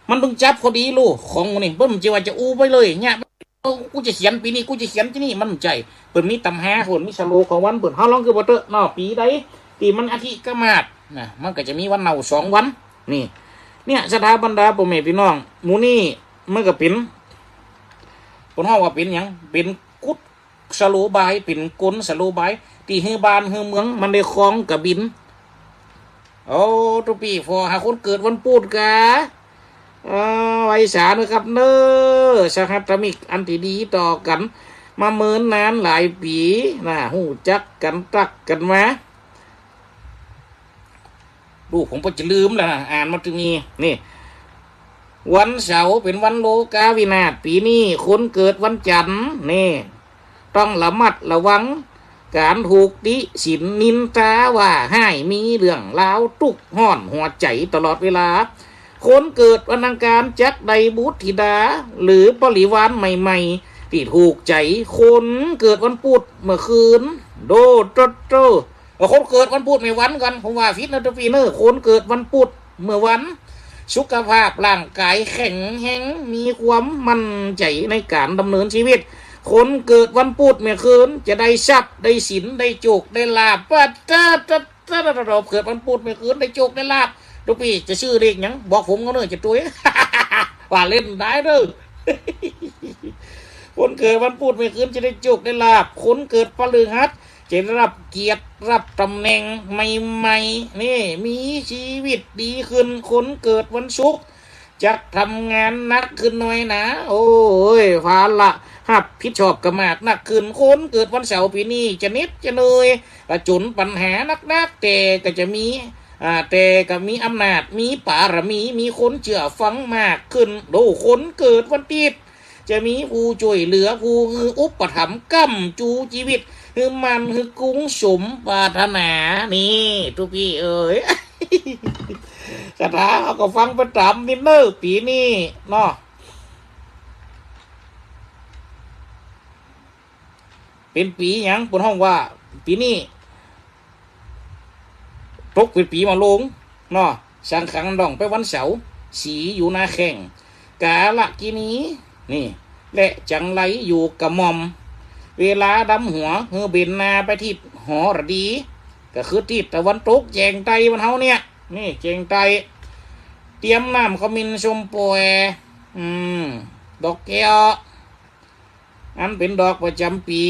มันเถิงจับพอดีลูก ของหมู่นี้ เปิ้นบ่ใจ้ว่าจะอู้ไปเลยเนี่ย เออ กูจะเขียนปี๋นี้ กูจะเขียนตี้นี่ มันบ่ใจ้ เปิ้นมีต๋ำรา เปิ้นมีสโลของวันเปิ้น เฮาลองกึ๊ดเบิ่งเต๊อะเนาะ ปี๋ใดตี้มันอธิกมาศน่ะ มันก็จะมีวันเนาสองวัน นี่ เนี่ย ศรัทธาบรรดาป้อแม่ปี้น้อง หมู่นี้มันก็เป๋น เปิ้นฮ้องว่าเป๋นหยัง เป๋นกุด สโลบาย เป๋นกลสโลบาย ตี้หื้อบ้านหื้อเมืองมันได้ครองกะบิน โอ้ ตุ๊ปี้ ผ่อหาคนเกิดวันปู๊ดกา เอ่อ ไหว้สาเน่อครับเน่อ สหัตถมิตรอันตี้ดีต่อกั๋น มาเมินนานหลายปี๋น่ะ ฮู้จักกั๋นตั๊กกั๋นมา ลูกผมก็จะลืมแล้วนะ อ่านมาเถิงนี้ นี่ วันเสาร์เป๋นวันโลกาวินาศ ปี๋นี้คนเกิดวันจันทร์ นี่ ต้องระมัดระวังก๋านถูกติฉินนินทาว่าฮ้าย มีเรื่องราวตุ๊กข์ฮ้อนหัวใจ๋ตลอดเวลา คนเกิดวันอังคารจักได้บุตรธิดา หรือปริวารใหม่ๆ ตี้ถูกใจ๋ คนเกิดวันปู๊ดเมื่อคืน โดโตโต เอ่อ คนเกิดวันปู๊ดเมื่อวันก่อน ผมว่าผิดเน่อตุ๊ปี้เน่อ คนเกิดวันปู๊ดเมื่อวัน สุขภาพร่างกายแข็งแฮง มีความมั่นใจ๋ในก๋านดำเนินจีวิต คนเกิดวันปู๊ดเมื่อคืน จะได้ทรัพย์ ได้สิน ได้โจค ได้ลาภ ปะตะตะตะตะตะ เกิดวันปู๊ดเมื่อคืน ได้โจค ได้ลาภ ตุ๊ปี้จะซื้อเลขหยัง บอกผมก่อนเน่อ จะตวย ว่าเล่นได้เน่อ คนเกิดวันปู๊ดเมื่อคืนจะได้โจคได้ลาภ คนเกิดพฤหัสจะได้รับเกียรติรับต๋ำแหน่งใหม่ๆ นี่ มีจีวิตดีขึ้น คนเกิดวันศุกร์จะทำงานหนักขึ้นหน่อยนะ โอ้ย ภาระฮับผิดชอบก็มากนักขึ้น คนเกิดวันเสาร์ปี๋นี้จะเหน็ดจะเหนื่อย ผจญปัญหานักๆ แต่ก็จะมี อ่า แต่ก็มีอำนาจ มีปารมี มีคนเจื้อฟังมากขึ้น โดยคนเกิดวันอาทิตย์ จะมีผู้จ้วยเหลือ ผู้หื้ออุปถัมภ์ ก้ำจูจีวิต หื้อมั่น หื้อกุ้งสมปรารถนา นี่ ตุ๊ปี้เอ๋ย ศรัทธาเฮาก็ฟังไปต๋ามนี้เน่อ ปี๋นี้เนาะ เป๋นปี๋หยัง เปิ้นฮ้องว่า ปี๋นี้ ตกเป๋นปี๋มะโรงเนาะ สังขังด่องไปวันเสาร์ สีอยู่หน้าแข้ง กาลกิณี นี่ และจังไรอยู่กระหม่อม เวลาดำหัว หื้อเบนหน้าไปทิศหรดี ก็คือทิศตะวันตก แจ้งใต้บ้านเฮาเนี่ย นี่ แจ้งใต้ เตรียมน้ำขมิ้นส้มป่อย อืม ดอกแก้ว อันเป๋นดอกประจ๋ำปี๋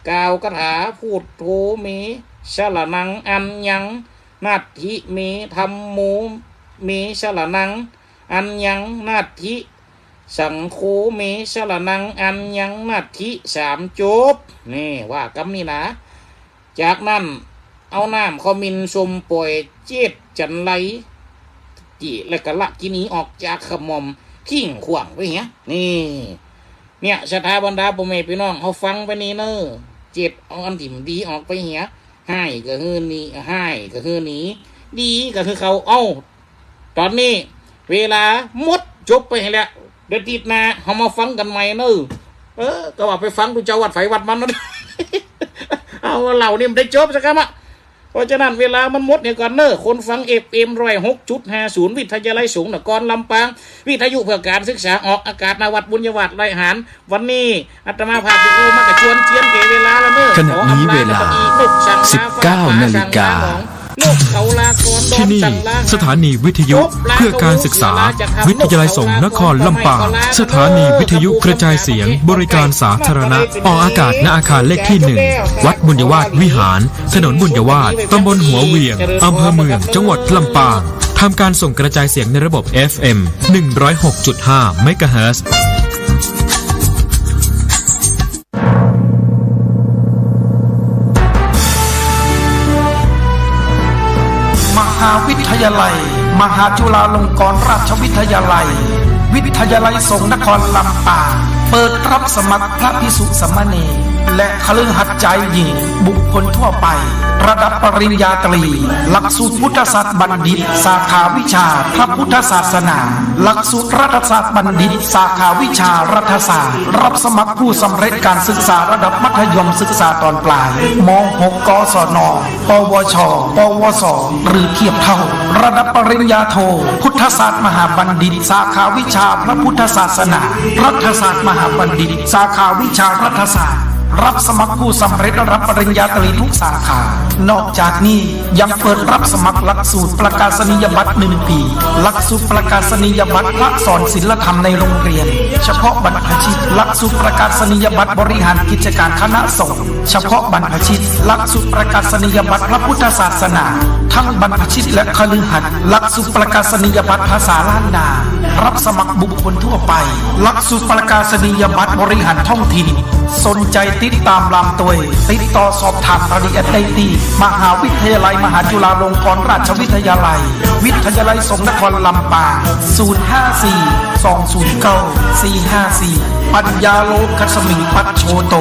กล่าวคาถา พุทโธเม สรณัง อัญญัง นัตถิเม ธัมโมเม สรณัง อัญญัง นัตถิ สังโฆเม สรณัง อัญญัง นัตถิ สามจบ นี่ ว่ากำนี้นะ จากนั้น เอาน้ำขมิ้นส้มป่อย เจ็ดจันไร จิ และกาลกิณีออกจากขะหม่อม ทิ้งขว้างไว้เหีย นี่ เนี่ย ศรัทธาบรรดาป้อแม่ปี้น้อง เฮาฟังไปนี่เน่อ เจ็ด เอาอันตี้บ่ดีออกไปเหีย ฮ้ายก็หื้อหนี ฮ้ายก็หื้อหนี ดีก็หื้อเข้า เอ้า ต๋อนนี้เวลาหมด จบไปแล้ว เดี๋ยวอาทิตย์หน้าเฮามาฟังกั๋นใหม่เน่อ เออ ก็ว่าไปฟังตุ๊เจ้าวัดไผวัดมันเน่อ เอา เล่านี่มันได้จบสักกำอะ เพราะฉะนั้นเวลามันหมดเหียก่อนเน่อ คนฟัง เอฟเอ็ม ร้อยหกจุดห้าศูนย์ วิทยาลัยสงฆ์นครลำปาง วิทยุเพื่อการศึกษา ออกอากาศ ณ วัดบุญญาวาส ร้อยหาน วันนี้อาตมาภาพจะอู้มากระชวนเชียนเกเวลาแล้วเน่อ ขณะนี้เวลา ขออำลา สิบเก้านาฬิกา นกเขาลากร ที่นี่ สถานีวิทยุเพื่อการศึกษา วิทยาลัยสงฆ์นครลำปาง สถานีวิทยุกระจายเสียงบริการสาธารณะ ออกอากาศ ณ อาคารเลขที่หนึ่ง วัดบุญญาวาสวิหาร ถนนบุญญาวาส ตำบลหัวเหวียง อำเภอเมือง จังหวัดลำปาง ทำการส่งกระจายเสียงในระบบ เอฟเอ็ม หนึ่งร้อยหกจุดห้า เมกะเฮิรตซ์ มหาวิทยาลัย มหาจุฬาลงกรณราชวิทยาลัย วิทยาลัยสงฆ์นครลำปาง เปิดรับสมัครพระภิกษุสามเณร และคฤหัสถ์จายหญิง บุคคลทั่วไป ระดับปริญญาตรี หลักสูตรพุทธศาสตร์บัณฑิต สาขาวิชาพระพุทธศาสนา หลักสูตรรัฐศาสตร์บัณฑิต สาขาวิชารัฐศาสตร์ รับสมัครผู้สำเร็จการศึกษาระดับมัธยมศึกษาตอนปลาย ม.หก กศน ปวช ปวส หรือเทียบเท่า ระดับปริญญาโท พุทธศาสตร์มหาบัณฑิต สาขาวิชาพระพุทธศาสนา รัฐศาสตร์มหาบัณฑิต สาขาวิชารัฐศาสตร์ รับสมัครผู้สำเร็จระดับปริญญาตรีทุกสาขา นอกจากนี้ยังเปิดรับสมัครหลักสูตรประกาศนียบัตรหนึ่งปี หลักสูตรประกาศนียบัตรพระสอนศีลธรรมในโรงเรียน เฉพาะบรรพชิต หลักสูตรประกาศนียบัตรบริหารกิจการคณะสงฆ์ เฉพาะบรรพชิต หลักสูตรประกาศนียบัตรพระพุทธศาสนา ทั้งบรรพชิตและคฤหัสถ์ หลักสูตรประกาศนียบัตรภาษาล้านนา รับสมัครบุคคลทั่วไป หลักสูตรประกาศนียบัตรบริหารท้องถิ่น สนใจติดต๋ามลำตวย ติดต่อสอบถามรายละเอียดได้ตี้ มหาวิทยาลัยมหาจุฬาลงกรณราชวิทยาลัย วิทยาลัยสงฆ์นครลำปาง ศูนย์ห้าสี่ สองศูนย์เก้า สี่ห้าสี่ ปัญญาโลกัสมิงปัจโชโต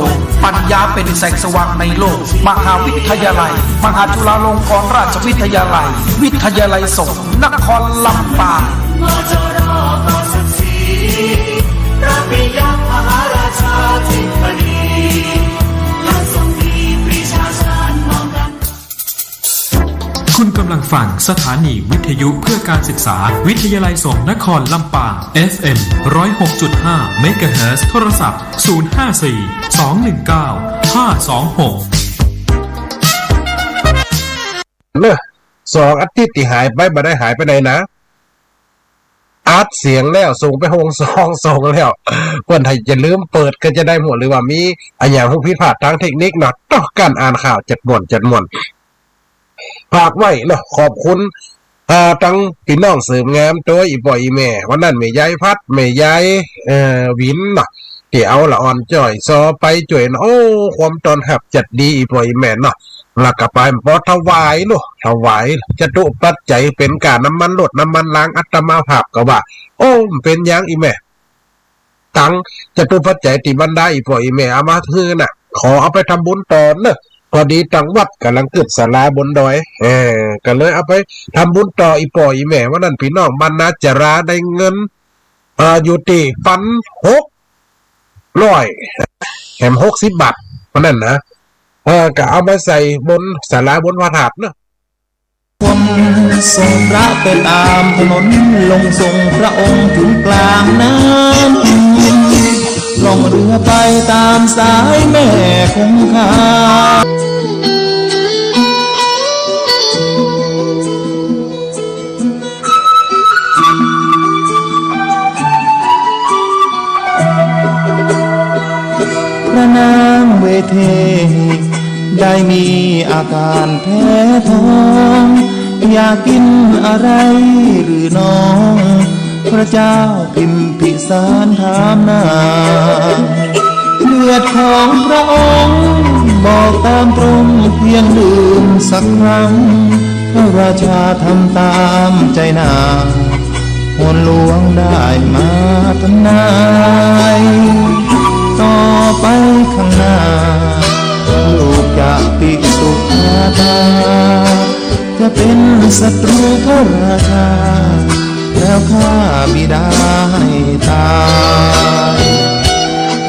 ปัญญาเป๋นแสงสว่างในโลก มหาวิทยาลัยมหาจุฬาลงกรณราชวิทยาลัย วิทยาลัยสงฆ์นครลำปาง คุณกำลังฟังสถานีวิทยุเพื่อการศึกษา วิทยาลัยสงฆ์นครลำปาง เอฟเอ็ม ร้อยหกจุดห้า เมกะเฮิรตซ์ โทรศัพท์ ศูนย์ห้าสี่ สองหนึ่งเก้า ห้าสองหก เนอะ สองอาทิตย์ตี้หายไป บ่ได้หายไปไหนนะ อัดเสียงแล้ว ส่งไปห้องส่อง ส่งแล้ว เปิ้นถ้าจะลืมเปิดก็จะได้หมด หรือว่ามีอะหยังฮู้ผิดพลาดตางเทคนิคเนาะ ต้องการอ่านข่าวจัดม่วน จัดม่วน ฝากไว้เนาะ ขอบคุณ อ่า ตังปี้น้องเสริมงาม โตอีป้ออีแม่ วันนั้นแม่ยายพัด แม่ยาย เอ่อ หวินเนาะ ตี้เอาละอ่อนจ้อยซอไปจ้วยเนาะ โอ้ ความต้อนฮับจัดดี อีป้ออีแม่เนาะ แล้วก็ไปปอถวายเนาะ ถวายจตุปัจจัยเป๋นก้าน้ำมันรถน้ำมันราง อาตมาภาพก็ว่า โอ้ เป๋นหยังอีแม่ ตังค์จตุปัจจัยตี้บรรดาอีป้ออีแม่เอามาหื้อน่ะ ขอเอาไปทำบุญต่อเนอะ พอดีตังวัดก่ำลังกึ๊ดศาลาบนดอย เออ ก็เลยเอาไปทำบุญต่ออีป้ออีแม่ วันนั้นปี้น้องบ้านนาจาราได้เงิน เอ่อ อยู่ตี้ปันหกร้อย แถมหกสิบบาท วันนั้นนะ เออ ก็เอามาใส่บนศาลาบนพระธาตุเนอะ ความทรงพระไปตามถนน ลงส่งพระองค์ถึงกลางน้ำ ล่องเรือไปตามสายแม่คงคา พระนางเวเท ได้มีอาการแพ้ท้อง อยากกินอะไรหรือน้อง พระเจ้าพิมพิสารถามนาง เลือดของพระองค์บอกตามตรง เพียงดื่มสักครั้ง พระราชาทำตามใจนาง หนหลวงได้มาทำนาย ต่อไปข้างหน้า ลูกจะปิสุทธา จะเป็นศัตรูพระราชา แล้วฆ่าบิดาให้ตาย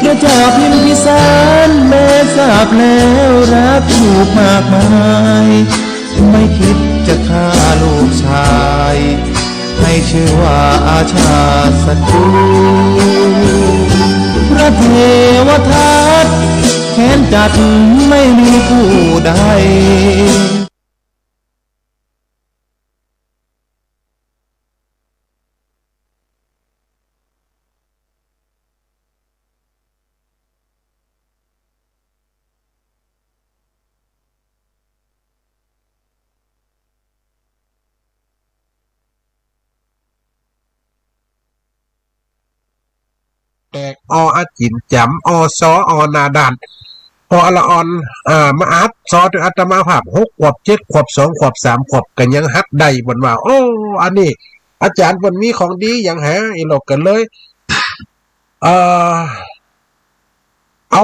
พระเจ้าพิมพิสารแม้ทราบแล้วรักลูกมากมาย ไม่คิดจะฆ่าลูกชาย ให้ชื่อว่าอาชาติศัตรู พระเทวทัตแค้นจัดไม่มีผู้ใด แตก อ อ จิ๋นจ๋ำ อ ซอ อ หน้าด้าน ปอ ละอ่อน อ่า มาอัดซอ ถึงอาตมาภาพ หกขวบ เจ็ดขวบ สองขวบ สามขวบ ก็ยังหัดได้ เปิ้นว่า โอ้ อันนี้อาจ๋ารย์เปิ้นมีของดีหยังหา อีหลอกก็เลย เอ่อ เอา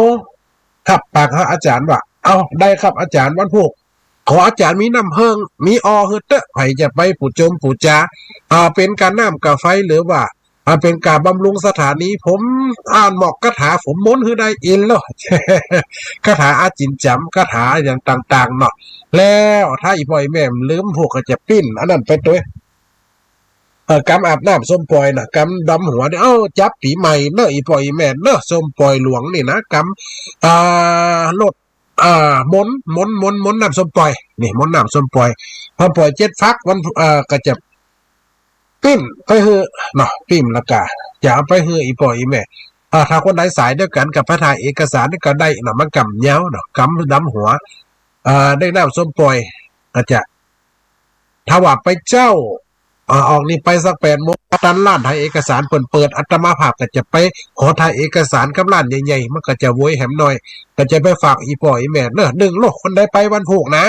ฮับปากหาอาจ๋ารย์ว่า เอ้า ได้ครับอาจ๋ารย์ วันพูก ขออาจ๋ารย์มีน้ำเผิ้ง มีออหื้อเต๊อะ ใผจะไปปู๋จงปู๋จา อ่า เป๋นก้าน้ำก้าไฟ หรือว่า อ่า เป๋นก้าบำรุงสถานี ผมอ่านหมอกคาถา ผมมนต์หื้อได้อินแล้ว คาถาอาจิ๋นจ๋ำ คาถาอย่างต่างๆ เนาะ แล้วถ้าอี่ป้ออี่แม่ลืม พวกก็จะปิ้นอันนั้นไปตวย เออ กำอาบน้ำส้มป่อยน่ะ กำดำหัวเนี่ย เอ้า จับปี๋ใหม่เนาะ อี่ป้ออี่แม่เนาะ ส้มป่อยหลวงนี่นะ กำ อ่า ลด อ่า มนต์ มนต์ มนต์ มนต์น้ำส้มป่อย นี่ มนต์น้ำส้มป่อย พอป่อยเจ็ดฟัก วัน เอ่อ ก็จะปิ้นไปหื้อเนาะ ปิ้นแล้วก็จะเอาไปหื้ออี่ป้ออี่แม่ อ่า ถ้าคนใดสายเดียวกั๋นก็ไปถ่ายเอกสารนี่ก็ได้เนาะ มันกำยาวเนาะ กำดำหัว อ่า ได้น้ำส้มป่อย ก็จะ ถ้าว่าไปเจ๊า อ่า ออกนี่ไปสักแปดโมง ตันร้านถ่ายเอกสารเปิ้นเปิด อาตมาภาพก็จะไปขอถ่ายเอกสารกับร้านใหญ่ๆ มันก็จะโวยแหมหน่อย ก็จะไปฝากอี่ป้ออี่แม่เนาะ นึ่งโลก คนใดไปวันพูกนะ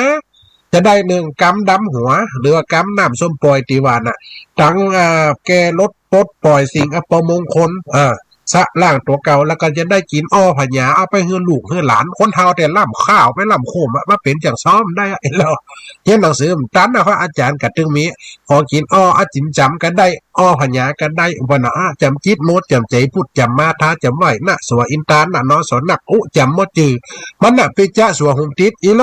จะได้นึ่งกำดำหัว หรือว่ากำน้ำส้มป่อยตี้ว่าน่ะ ตัง อ่า แก้ลดปลดป่อยสิ่งอัปมงคล เออ ชะล้างตั๋วเก่า แล้วก็จะได้กิ๋นออผญา เอาไปหื้อลูกหื้อหลาน คนเฒ่าแต่ล้ำข้าวไปล้ำโคมอะ มาเป๋นจั่งซ้อมได้อะ แล้วเฮียนหนังสือบ่ตันนะ พระอาจ๋ารย์ก็ตึงมี ขอกิ๋นอออาจิ๋นจ๋ำก็ได้ ออผญาก็ได้ อุปนะอะ จ๋ำจิต โม จ๋ำใจ๋ พุทธจ๋ำมาทา จ๋ำไหว้นะ สัวอินตานะ นอสอนัก อุ จ๋ำหมดจื้อ มะนะ ปิจจะ สัวหุมติด อีโล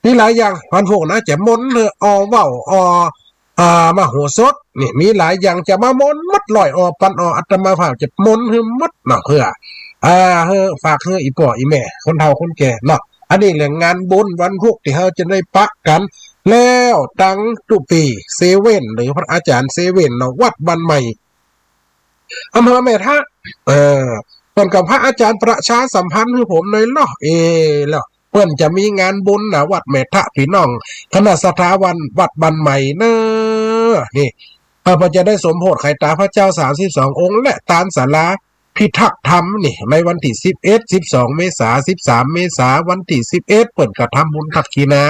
มีหลายอย่าง วันพูกนะ จะมนต์หื้อออว่าว ออ อ่า มโหสถ นี่ มีหลายอย่างจะมามนต์หมด ร้อยออปันออ อาตมาภาพจะมนต์หื้อหมดเนาะ เพื่อ อ่า หื้อ ฝากหื้ออี่ป้ออี่แม่ คนเฒ่าคนแก่เนาะ อันนี้เรื่องงานบุญวันพูกตี้เฮาจะได้ปะกั๋น แล้วตังตุ๊ปี๋ เซเว่น หรือพระอาจ๋ารย์เซเว่นเนาะ วัดบ้านใหม่ อำเภอแม่ทะ เออ เปิ้นกับพระอาจ๋ารย์ประชาสัมพันธ์หื้อผมหน่อยเนาะ เอ แล้ว เปิ้นจะมีงานบุญนะ วัดแม่ทะ ปี้น้อง คณะศรัทธาวัน วัดบ้านใหม่เนาะ นี่ เออ เปิ้นจะได้สมโภชไขต๋าพระเจ้าสามสิบสององค์ และตานศาลาพิทักษ์ธรรมนี่ ในวันตี้สิบเอ็ด สิบสองเมษา สิบสามเมษา วันตี้สิบเอ็ด เปิ้นก็ทำบุญทักขิณา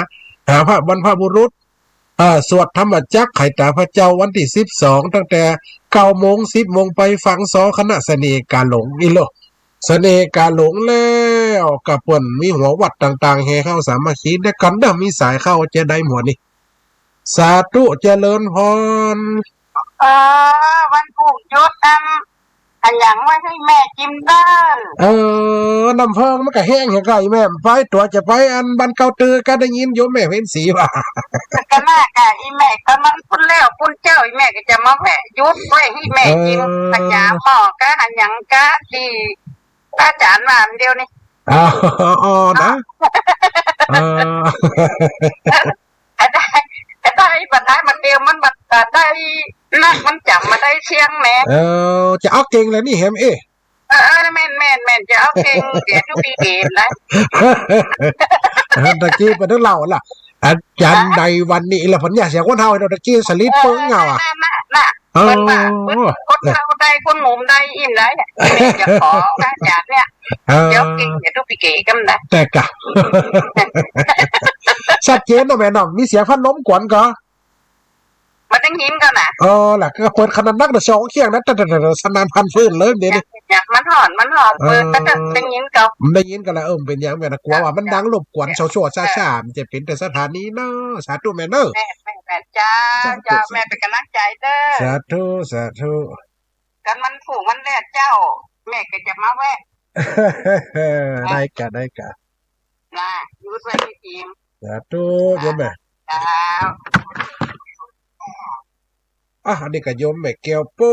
หาพระบรรพบุรุษ อ่า สวดธรรมจักรไขต๋าพระเจ้าวันตี้สิบสอง ตั้งแต่เก้าโมง สิบโมงไปฟังซอคณะเสน่ห์กาหลงนี่โล เสน่ห์กาหลงแล้วก็เปิ้นมีหัววัดต่างๆ แห่เข้าสามัคคีด้วยกั๋นเนาะ มีสายเข้าจะได้หมดนี่ สาธุ เจริญพร เออ วันพูกหยุดอัน อะหยังไว้หื้อแม่จิมเด้อ เออ น้ำเผิ้งมันก็แห้งแหงก่อ อี่แม่ ไปตั๋วจะไปอันบ้านเก่าเตื้อ ก็ได้ยินโยมแม่เพ็ญศรีว่า ก็น่าก็อี่แม่ก็มันปุ้นแล้วปุ้นเจ๊า อี่แม่ก็จะมาแวะหยุดไว้หื้อแม่จิม เออ พญาหม้อก็อะหยังก็ตี้อาจ๋ารย์ว่าอันเดียวนี่ อ๋อ อ๋อ นะ เออ ก็ได้ ก็ได้ บัดได้มันเดียว มันบัดได้นัก มันจ๋ำบ่ได้เสี้ยงแหม เออ จะเอาเก่งเลยนี่แหม เอ๊ะ เออ เออ แม่น แม่น แม่น จะเอาเก่ง เดี๋ยวดูปีเกมนะ เออ ตะกี้ไปนึกเล่าล่ะ อาจ๋ารย์ เออ ในวันนี้ละ เปิ้นเนี่ย เสียงคนเฒ่าเนาะ ตะกี้สลิดเปิ้งเอาอะ เออ น่ะ น่ะ น่ะ เออ เปิ้นว่า เปิ้น คนเฒ่าได้ คนหนุ่มได้ อิ่มได้ แม่จะขออาจ๋ารย์เนี่ย เออ เดี๋ยวกิ๋น เดี๋ยวดูปีเก๋กั๋นนะ แต่กะ ชัดเจนเนาะแม่เนาะ มีเสียงพัดลมกวนก่อ บ่ได้ยินก่อนะ เออ ล่ะ ก็เปิดขนาดนักเนาะ สองเคียงนะ แต่ แต่ แต่ แต่ สนั่นพันฟื้นเลยเดี๋ยวนี้ อยาก มันฮ้อน มันฮ้อน เออ เปิดก็ได้ยินก่อ ได้ยินก่อละ เออ มันเป๋นหยังแม่นะ กั๋วว่ามันดังรบกวน เออ ชั่วๆ ช้าๆ มันจะเป๋นแต่สถานีเนาะ สาธุแม่เนาะ แม่ แม่ แม่ เจ้า สาธุ เจ้า แม่เป๋นก๋ำลังใจ๋เด้อ สาธุ สาธุ กั๋นวันพูกวันแรกเจ้า แม่ก็จะมาแวะ ได้กะ ได้กะ นะ อยู่ด้วยพี่ทีม สาธุ โยมแม่ เจ้า อ่ะ อันนี้ก็โยมแม่แก้วปู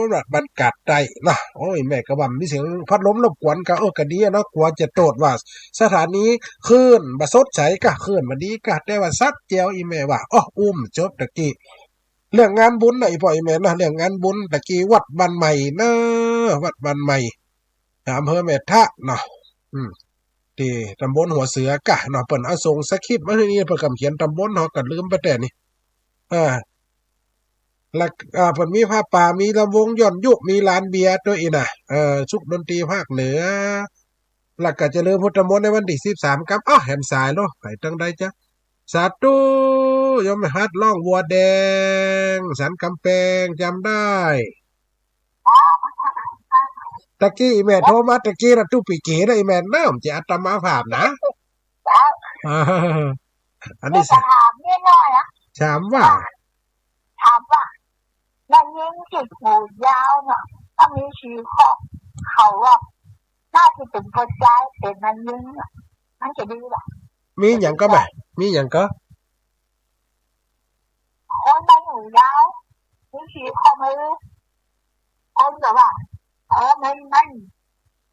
นวัดบ้านกาดใต้เนาะ โอ้ย แม่ก็ว่ามีเสียงพัดลมรบกวนก็ เออ ก็ดีอะเนาะ กั๋วจะโต้ษว่าสถานีคลื่นบ่สดใสกะ คลื่นบ่ดีกะ แต่ว่าชัดแจ๋ว อี่แม่ว่า อ้อ อู้มจบตะกี้ เรื่องงานบุญนะ อี่ป้ออี่แม่นะ เรื่องงานบุญตะกี้วัดบ้านใหม่นะ วัดบ้านใหม่ อำเภอแม่ทะเนาะ อืม ตี้ตำบลหัวเสือกะเนาะ เปิ้นเอาส่งสคริปต์มาหื้อนี่ เปิ้นกำเขียนตำบล เฮาก็ลืมไปแต่นี่ อ่า แล้ว อ่า เปิ้นมีผ้าป่า มีลำวงย้อนยุค มีลานเบียร์ตวยอีกนะ เออ ชุกดนตรีภาคเหนือ แล้วก็เจริญพุทธมนต์ในวันตี้สิบสามครับ อ้าว แหมสายเนาะ ไปตังใดจ๊ะ สาธุ โยมแม่ฮัดร้องวัวแดง สันกำแปง จ๋ำได้ ตะกี้อี่แม่โทรมาตะกี้นะ ตุ๊ปีเก๋นะอี่แม่เนาะ บ่ใจ้อาตมาภาพนะ ครับ อันนี้ นี่จะถามนิดหน่อยนะ ถามว่า ถามว่า แม่ญิงตี้หูยาวน่ะ ถ้ามีสี่ข้อ เขาว่า น่าจะเป๋นผู้จาย เป๋นแม่ญิงน่ะ มันจะดีบ่ มีหยังก่อแม่ มีหยังก่อ คนใบ้หูยาว มีสี่ข้อมือ คนก็ว่า เออ มัน มัน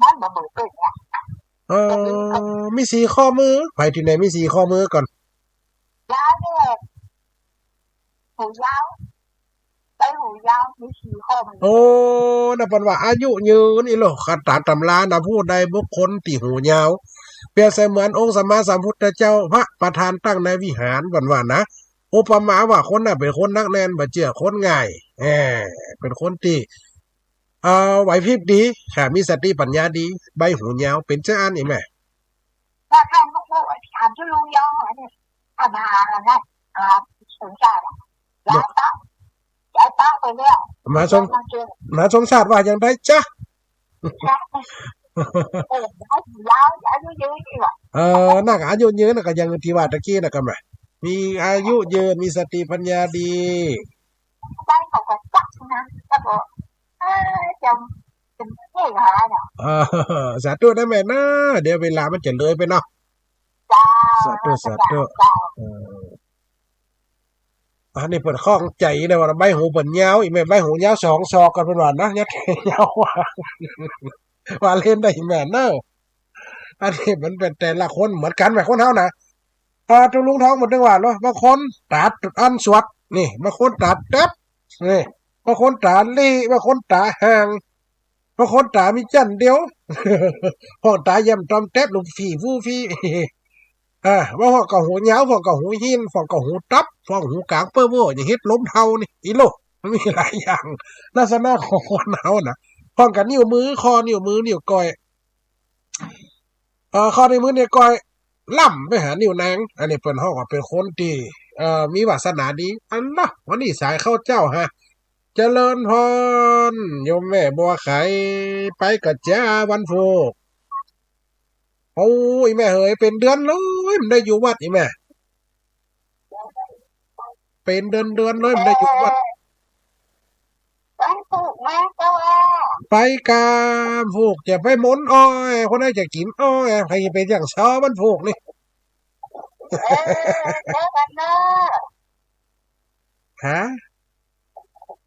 มันบ่เหมือนเปิ้นเนี่ย เออ มีสี่ข้อมือ ใผตี้ไหนมีสี่ข้อมือก่อ ยายนี่แหละ หูยาว ใบ้หูยาว มีสี่ข้อมือ โอ้ นะ เปิ้นว่าอายุยืนอี้โล คันต๋ามตำรานะ ผู้ใดบุคคลตี้หูยาว เปรียบเสมือนองค์สัมมาสัมพุทธเจ้า พระประธานตั้งในวิหาร เปิ้นว่านะ อุปมาว่าคนนั้นเป๋นคนหนักแน่น บ่เจื้อคนง่าย แหม เป๋นคนตี้ เอ่อ ไหวพริบดี ค่ะ มีสติปัญญาดี ใบ้หูยาว เป๋นจาอั้นอี้แม่ ถ้าท่านก็พูด ถามตุ๊ลุงยองเหรอเนี่ย อ่ะ มาแล้วนะ อ่า สมชาติอะ ย้ายปะ ย้ายปะไปแล้ว มาสม มาเจอ มาสมชาติว่าจั่งใดจ๊ะ เออ ย้าย ย้ายอายุยืนดีกว่า เออ นั่นก็อายุยืนน่ะ ก็อย่างตี้ว่าตะกี้น่ะ ก็แม่ มีอายุยืน มีสติปัญญาดี ได้เขาก็จักนะ แล้วก็ เออ จำ เป็นเท่หาเนาะ เออ สาธุนะแม่นะ เดี๋ยวเวลามันจะเลยไปเนาะ เจ้า สาธุ สาธุ เจ้า เออ อันนี้เปิ้นข้องใจ๋นะ ว่าใบ้หูเปิ้นยาว อี้แม่ใบ้หูยาวสองศอกก่อ เปิ้นว่านะ ยาว ยาวกว่า ว่าเล่นได้อี้แม่เนาะ อันนี้มันเป๋นแต่ละคนเหมือนกั๋นแหม คนเฮานะ อ่า ตุ๊ลุงทองเปิ้นตึงว่าเนาะ บางคนต๋าอันสวด นี่ บางคนต๋าแต๊บ นี่ บางคนต๋าลี้ บางคนต๋าห่าง บางคนต๋ามีจั้นเดียว พ่องต๋าแย้มต๋อมแต๊บ ลูกฝี่ฟู่ฟี่ อ่า บางพ่องก็หูยาว พ่องก็หูหิน พ่องก็หูตับ พ่องหูก๋างเป้อโว้ อย่างเฮ็ดลมเทานี่ อี้โล มันมีหลายอย่าง ลักษณะของคนเฮานะ พ่องก็นิ้วมือ ข้อนิ้วมือ นิ้วก้อย เอ่อ ข้อนิ้วมือ นิ้วก้อย ล้ำไปหานิ้วนาง อันนี้เปิ้นฮ้องว่าเป๋นคนตี้ เอ่อ มีวาสนาดี อันนะ วันนี้สายเข้าเจ้าฮะ เจริญพร โยมแม่บัวไข ไปก่อเจ้า วันพูก โอ้ย แม่เหย เป๋นเดือนเลย บ่ได้อยู่วัด อี้แม่ เป๋นเดือนๆ เลย บ่ได้อยู่วัด วันพูกมาเจ้า ไปกาพูก จะไปหมนอ้อย คนใดจะกิ๋นอ้อย ใผจะเป๋นอย่างซ้อวันพูกนี่ เออ เจอกั๋นเนาะ ฮะ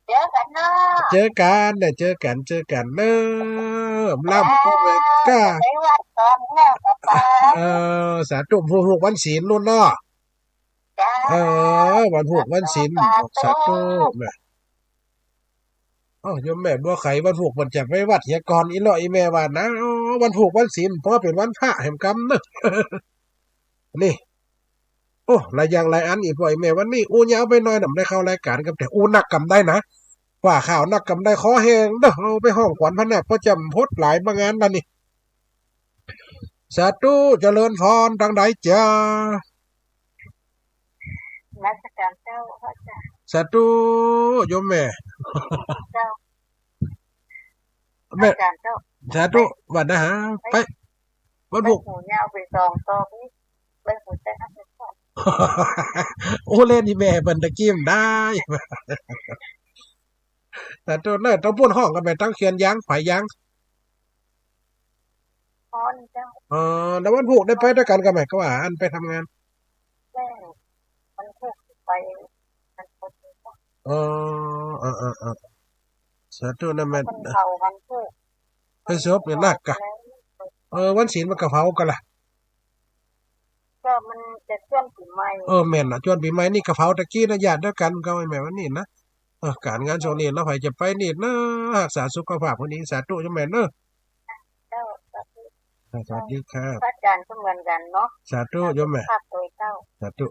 เจอกั๋นเนาะ เจอกั๋นเน่อ เจอกั๋น เจอกั๋นเน่อ ล้ำ เออ ไปวัดต๋อนเนี้ย เออ สาธุ พูกวันศีลโน้นเนาะ จ้า เออ วันพูกวันศีล สาธุ สาธุ แม่ อ้าว โยมแม่บัวไข วันพูกเปิ้นจะไปวัดเหียก่อน อี้เลาะ อี้แม่ว่านะ อ๋อ วันพูกวันศีล เพราะว่าเป๋นวันพระแหมกำเนอะ นี่ โอ้ หลายอย่างหลายอัน อี้ป้ออี้แม่ วันนี้อู้ยาวไปหน่อยนะ บ่ได้เข้ารายก๋านกำแต๊ อู้นักกำได้นะ ว่าข้าวนักกำได้ คอแห้งเด้อ เอาไปฮ้องขวัญพระนาคประจ๋ำพดหลายมางานนั่นนี่ สาธุ เจริญพร ตางใดจ๊ะ นมัสก๋านเจ้า พระอาจ๋ารย์ สาธุ โยมแม่ เจ้า แม่ อาจ๋ารย์เจ้า สาธุ ไป วันนะฮะ ไป ไป วันพูก ไปหูยาวไปสองตอกนี่ ไปหูแต๊บ โอ้ เล่นนี่แม่ เปิ้นตะกี้มันได้ สาธุเนอะ ตางปู้นฮ้องกำแหม ตางเขียนยาง ฝายยาง อ๋อ นี่เจ้า อ๋อ แล้ววันพูกได้ไปตวยกั๋นกำแหม ก็ว่าอันไปทำงาน แม่ วันพูกไป อ๋อ เออ เออ เออ สาธุนะแม่ เปิ้นเผาวันพูก ไปศพเนี่ยนักกะ เออ วันศีลมันก็เผากั๋นละ ก็มันจะจ้วนปี๋ใหม่ เออ แม่นนะ จ้วนปี๋ใหม่นี่ก็เผาตะกี้นะ ญาติตวยกั๋นก็แม่วันนี้นะ เออ ก๋านงานช่วงนี้เนาะ ใผจะไปนี่นะ ฮักษาสุขภาพวันนี้ สาธุโยมแม่เนอะ เจ้า สาธุ อ่า สวัสดีครับ พระอาจ๋ารย์ก็เหมือนกั๋นเนาะ สาธุโยมแม่ สุขภาพตวยเจ้า สาธุ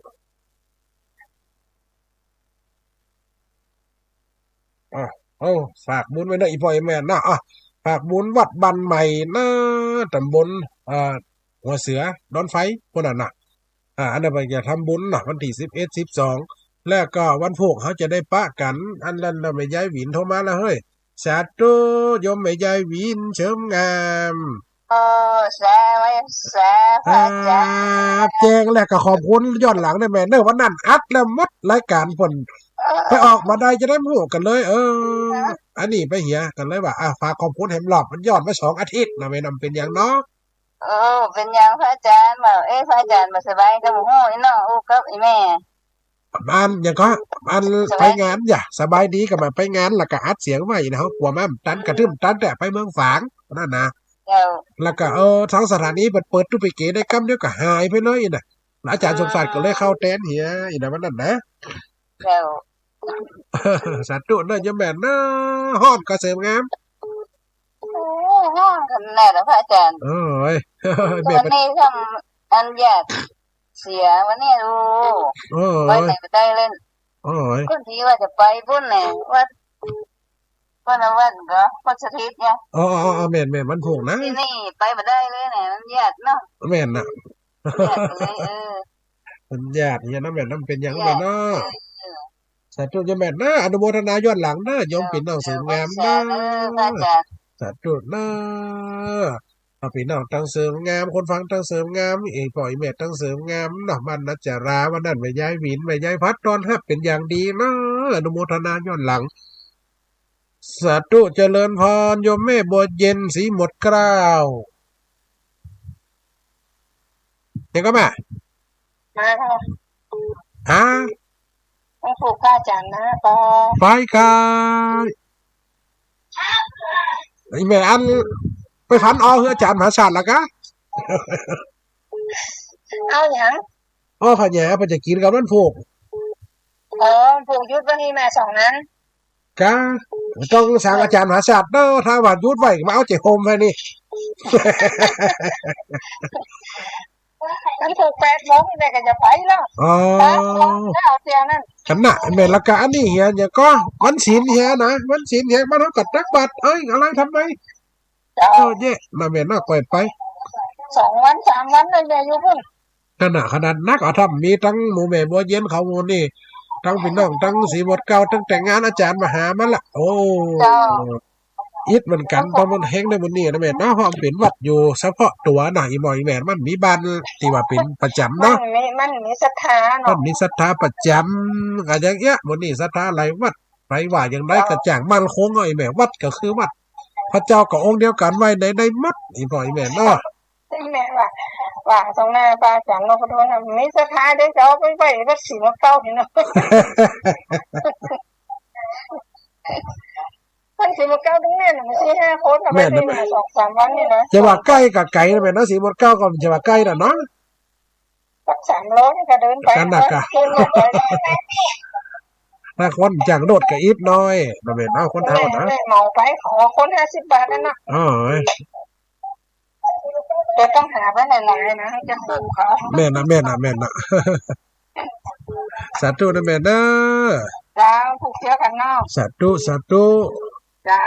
อ่ะ เอ้า ฝากบุญไว้เนอะ อี่ป้ออี่แม่เนาะ อ่ะ ฝากบุญวัดบ้านใหม่นะ ต๋ำบล เอ่อ หัวเสือ ดอนไฟ ปู้นน่ะนะ อ่า อันนั้นเปิ้นจะทำบุญนะ วันตี้สิบเอ็ด สิบสอง แล้วก็วันพูกเฮาจะได้ปะกั๋น อันนั้นน่ะ แม่ยายหวินโทรมาแล้วเฮ้ย สาธุ โยมแม่ยายหวินเสริมงาม โอ้ สาธุ สาธุ พระอาจ๋ารย์ อ่า แจ้งแล้วก็ขอบคุณย้อนหลังนะแม่เนอะ วันนั้นอัดแล้วหมดรายก๋านพ่น เออ ไปออกบ่ได้จะได้บ่ฮู้กั๋นเลย เออ อันนี้ไปเหียกั๋นเลยว่า อ่ะ ฝากขอบคุณแหมรอบ มันย้อนมาสองอาทิตย์นะแม่เนาะ เป๋นหยังเนาะ เออ เป๋นหยังพระอาจ๋ารย์ บ่า เอ๊ะ พระอาจ๋ารย์บ่สบายก็บ่ฮู้ อีน้องอู้กับอีแม่ อันหยังก็ อัน สบาย ไปงานอย่า สบายดีก็บ่า ไปงานแล้วก็อัดเสียงไว้นะ เฮากั๋วมันตัน อืม กระทึ่มตันแต่ไปเมืองฝางนั่นนะ เจ้า แล้วก็ เออ ทางสถานีเปิด เปิดตุ๊ไปเก๋ได้กำเดียวก็หายไปเลยนะ แล้วอาจ๋ารย์สมศักดิ์ก็เลยเข้าแตนเหียอีกนะวันนั้นนะ เจ้า สาธุเนอะโยมแม่เนอะ ฮ้อนก็เสริมงาม โอ้ ฮ้อนขนาดนั้นพระอาจ๋ารย์ โอ้ย แม่ วันนี้ทำอันญาติเสียวันนี้ โอ้ โอ้ย ไปไหนบ่ได้เลย โอ้ย คนตี้ว่าจะไปปุ้นแหน่ วัด วันละวันก็ วัดสถิตไง อ๋อ อ๋อ อ๋อ แม่น แม่น วันพูกนะ ตี้นี่ไปบ่ได้เลยแหน่ มันญาติเนาะ แม่นนะ ญาติเลย เออ มันญาติเหียนะแม่นนะ มันเป๋นหยัง ญาติ แม่นเนาะ เออ สาธุโยมแม่เนอะ อนุโมทนาย้อนหลังเนอะ โยมปี้น้องเสริมงามเนอะ เจ้า เออ พระอาจ๋ารย์ สาธุเนอะ เอาปี้น้องตังเสริมงาม คนฟังตังเสริมงาม เอ้ย ป้อแม่ตังเสริมงามเนาะ บ้านนาจารา วันนั้นแม่ยายหวิน แม่ยายพัดต้อนฮับเป๋นอย่างดีเนอะ อนุโมทนาย้อนหลัง สาธุเจริญพร โยมแม่บัวเย็น ศรีหมดเกล้า เดี๋ยวก็มา มาค่ะ ฮะ ต้องผูกผ้าอาจ๋ารย์นะปอ ไปค่ะ ไอ้แม่อัน ไปฝันเอาหื้ออาจ๋ารย์มหาชาติละกะ เอาหยัง อ้อ ข้าวเหนียว เปิ้นจะกิ๋นกับมันผูก อ๋อ ผูกหยุดวันนี้แม่สองนั้น กะ ต้องสั่งอาจ๋ารย์มหาชาติเนาะ ถ้าว่าหยุดไว้มาเอาเจ๊โฮมไว้นี่ มันผูกแปดโมงนี่แม่ก็จะไปแล้ว อ๋อ แปดโมงแล้วเตียงนั่น ขนาดแม่ละกะอันนี้เหีย เหียก็วันศีลเหียนะ วันศีลเหีย มันเฮาก็ตักบาตร เอ้ย อะไรทำไม เจ้า เออ เย้ มาแม่นเนาะ ก่อยไป สองวันสามวันเลยแม่อยู่พุ้น ขนาด ขนาดนัก เอาทำมีตังหมู่แม่บัวเย็นเขาหมู่นี่ ตังปี้น้อง ตังศรีหมดเกล้า ตังแต่งงานอาจ๋ารย์มหามาละ โอ้ เจ้า อิดเหมือนกั๋น เพราะมันเฮงในหมู่นี่นะแม่เนาะ เพราะมันเป๋นวัดอยู่เฉพาะตั๋วนะ อีหม่ออีแม่ มันมีบ้านตี้ว่าเป๋นประจ๋ำเนาะ มันมี มันมีศรัทธาเนาะ มันมีศรัทธาประจ๋ำ ก็อย่างเอี้ย หมู่นี่ศรัทธาหลายวัด ไปว่าอย่างใดก็จ้าง มั่นคงเนาะ อีแม่ วัดก็คือวัด พระเจ้าก็องค์เดียวกั๋น ไว้ไหนได้หมด อีหม่ออีแม่เนาะ แม่ว่า ว่าตรงหน้าพระอาจ๋ารย์นพดลน่ะ มีศรัทธาเด้อ จะเอาไปไว้วัดศรีหมดเกล้านี่เนาะ วัดศรีหมดเกล้าตรงนี้น่ะ มีสี่ห้าคนน่ะ แม่นนะ ไปได้มาสองสามวันนี่นะ จะว่าใก้ก็ไก๋นะแม่เนาะ ศรีหมดเกล้าก็จะว่าใก้น่ะเนาะ สักสามโลนี่ก็เดินไป นั่นน่ะกะ เดินลงไป ถ้าคนจ้างรถก็อิดหน้อย บ่แม่นเนาะ คนเฒ่านะ แม่ แม่เหมาไป ขอคนห้าสิบบาทนั่นน่ะ อ๋อ เดี๋ยวต้องหาไว้หลายๆ นะ จะผูกเขา แม่นนะ แม่นนะ แม่นนะ สาธุนะแม่เนาะ เจ้า ผูกเสื้อกันเนาะ สาธุ สาธุ เจ้า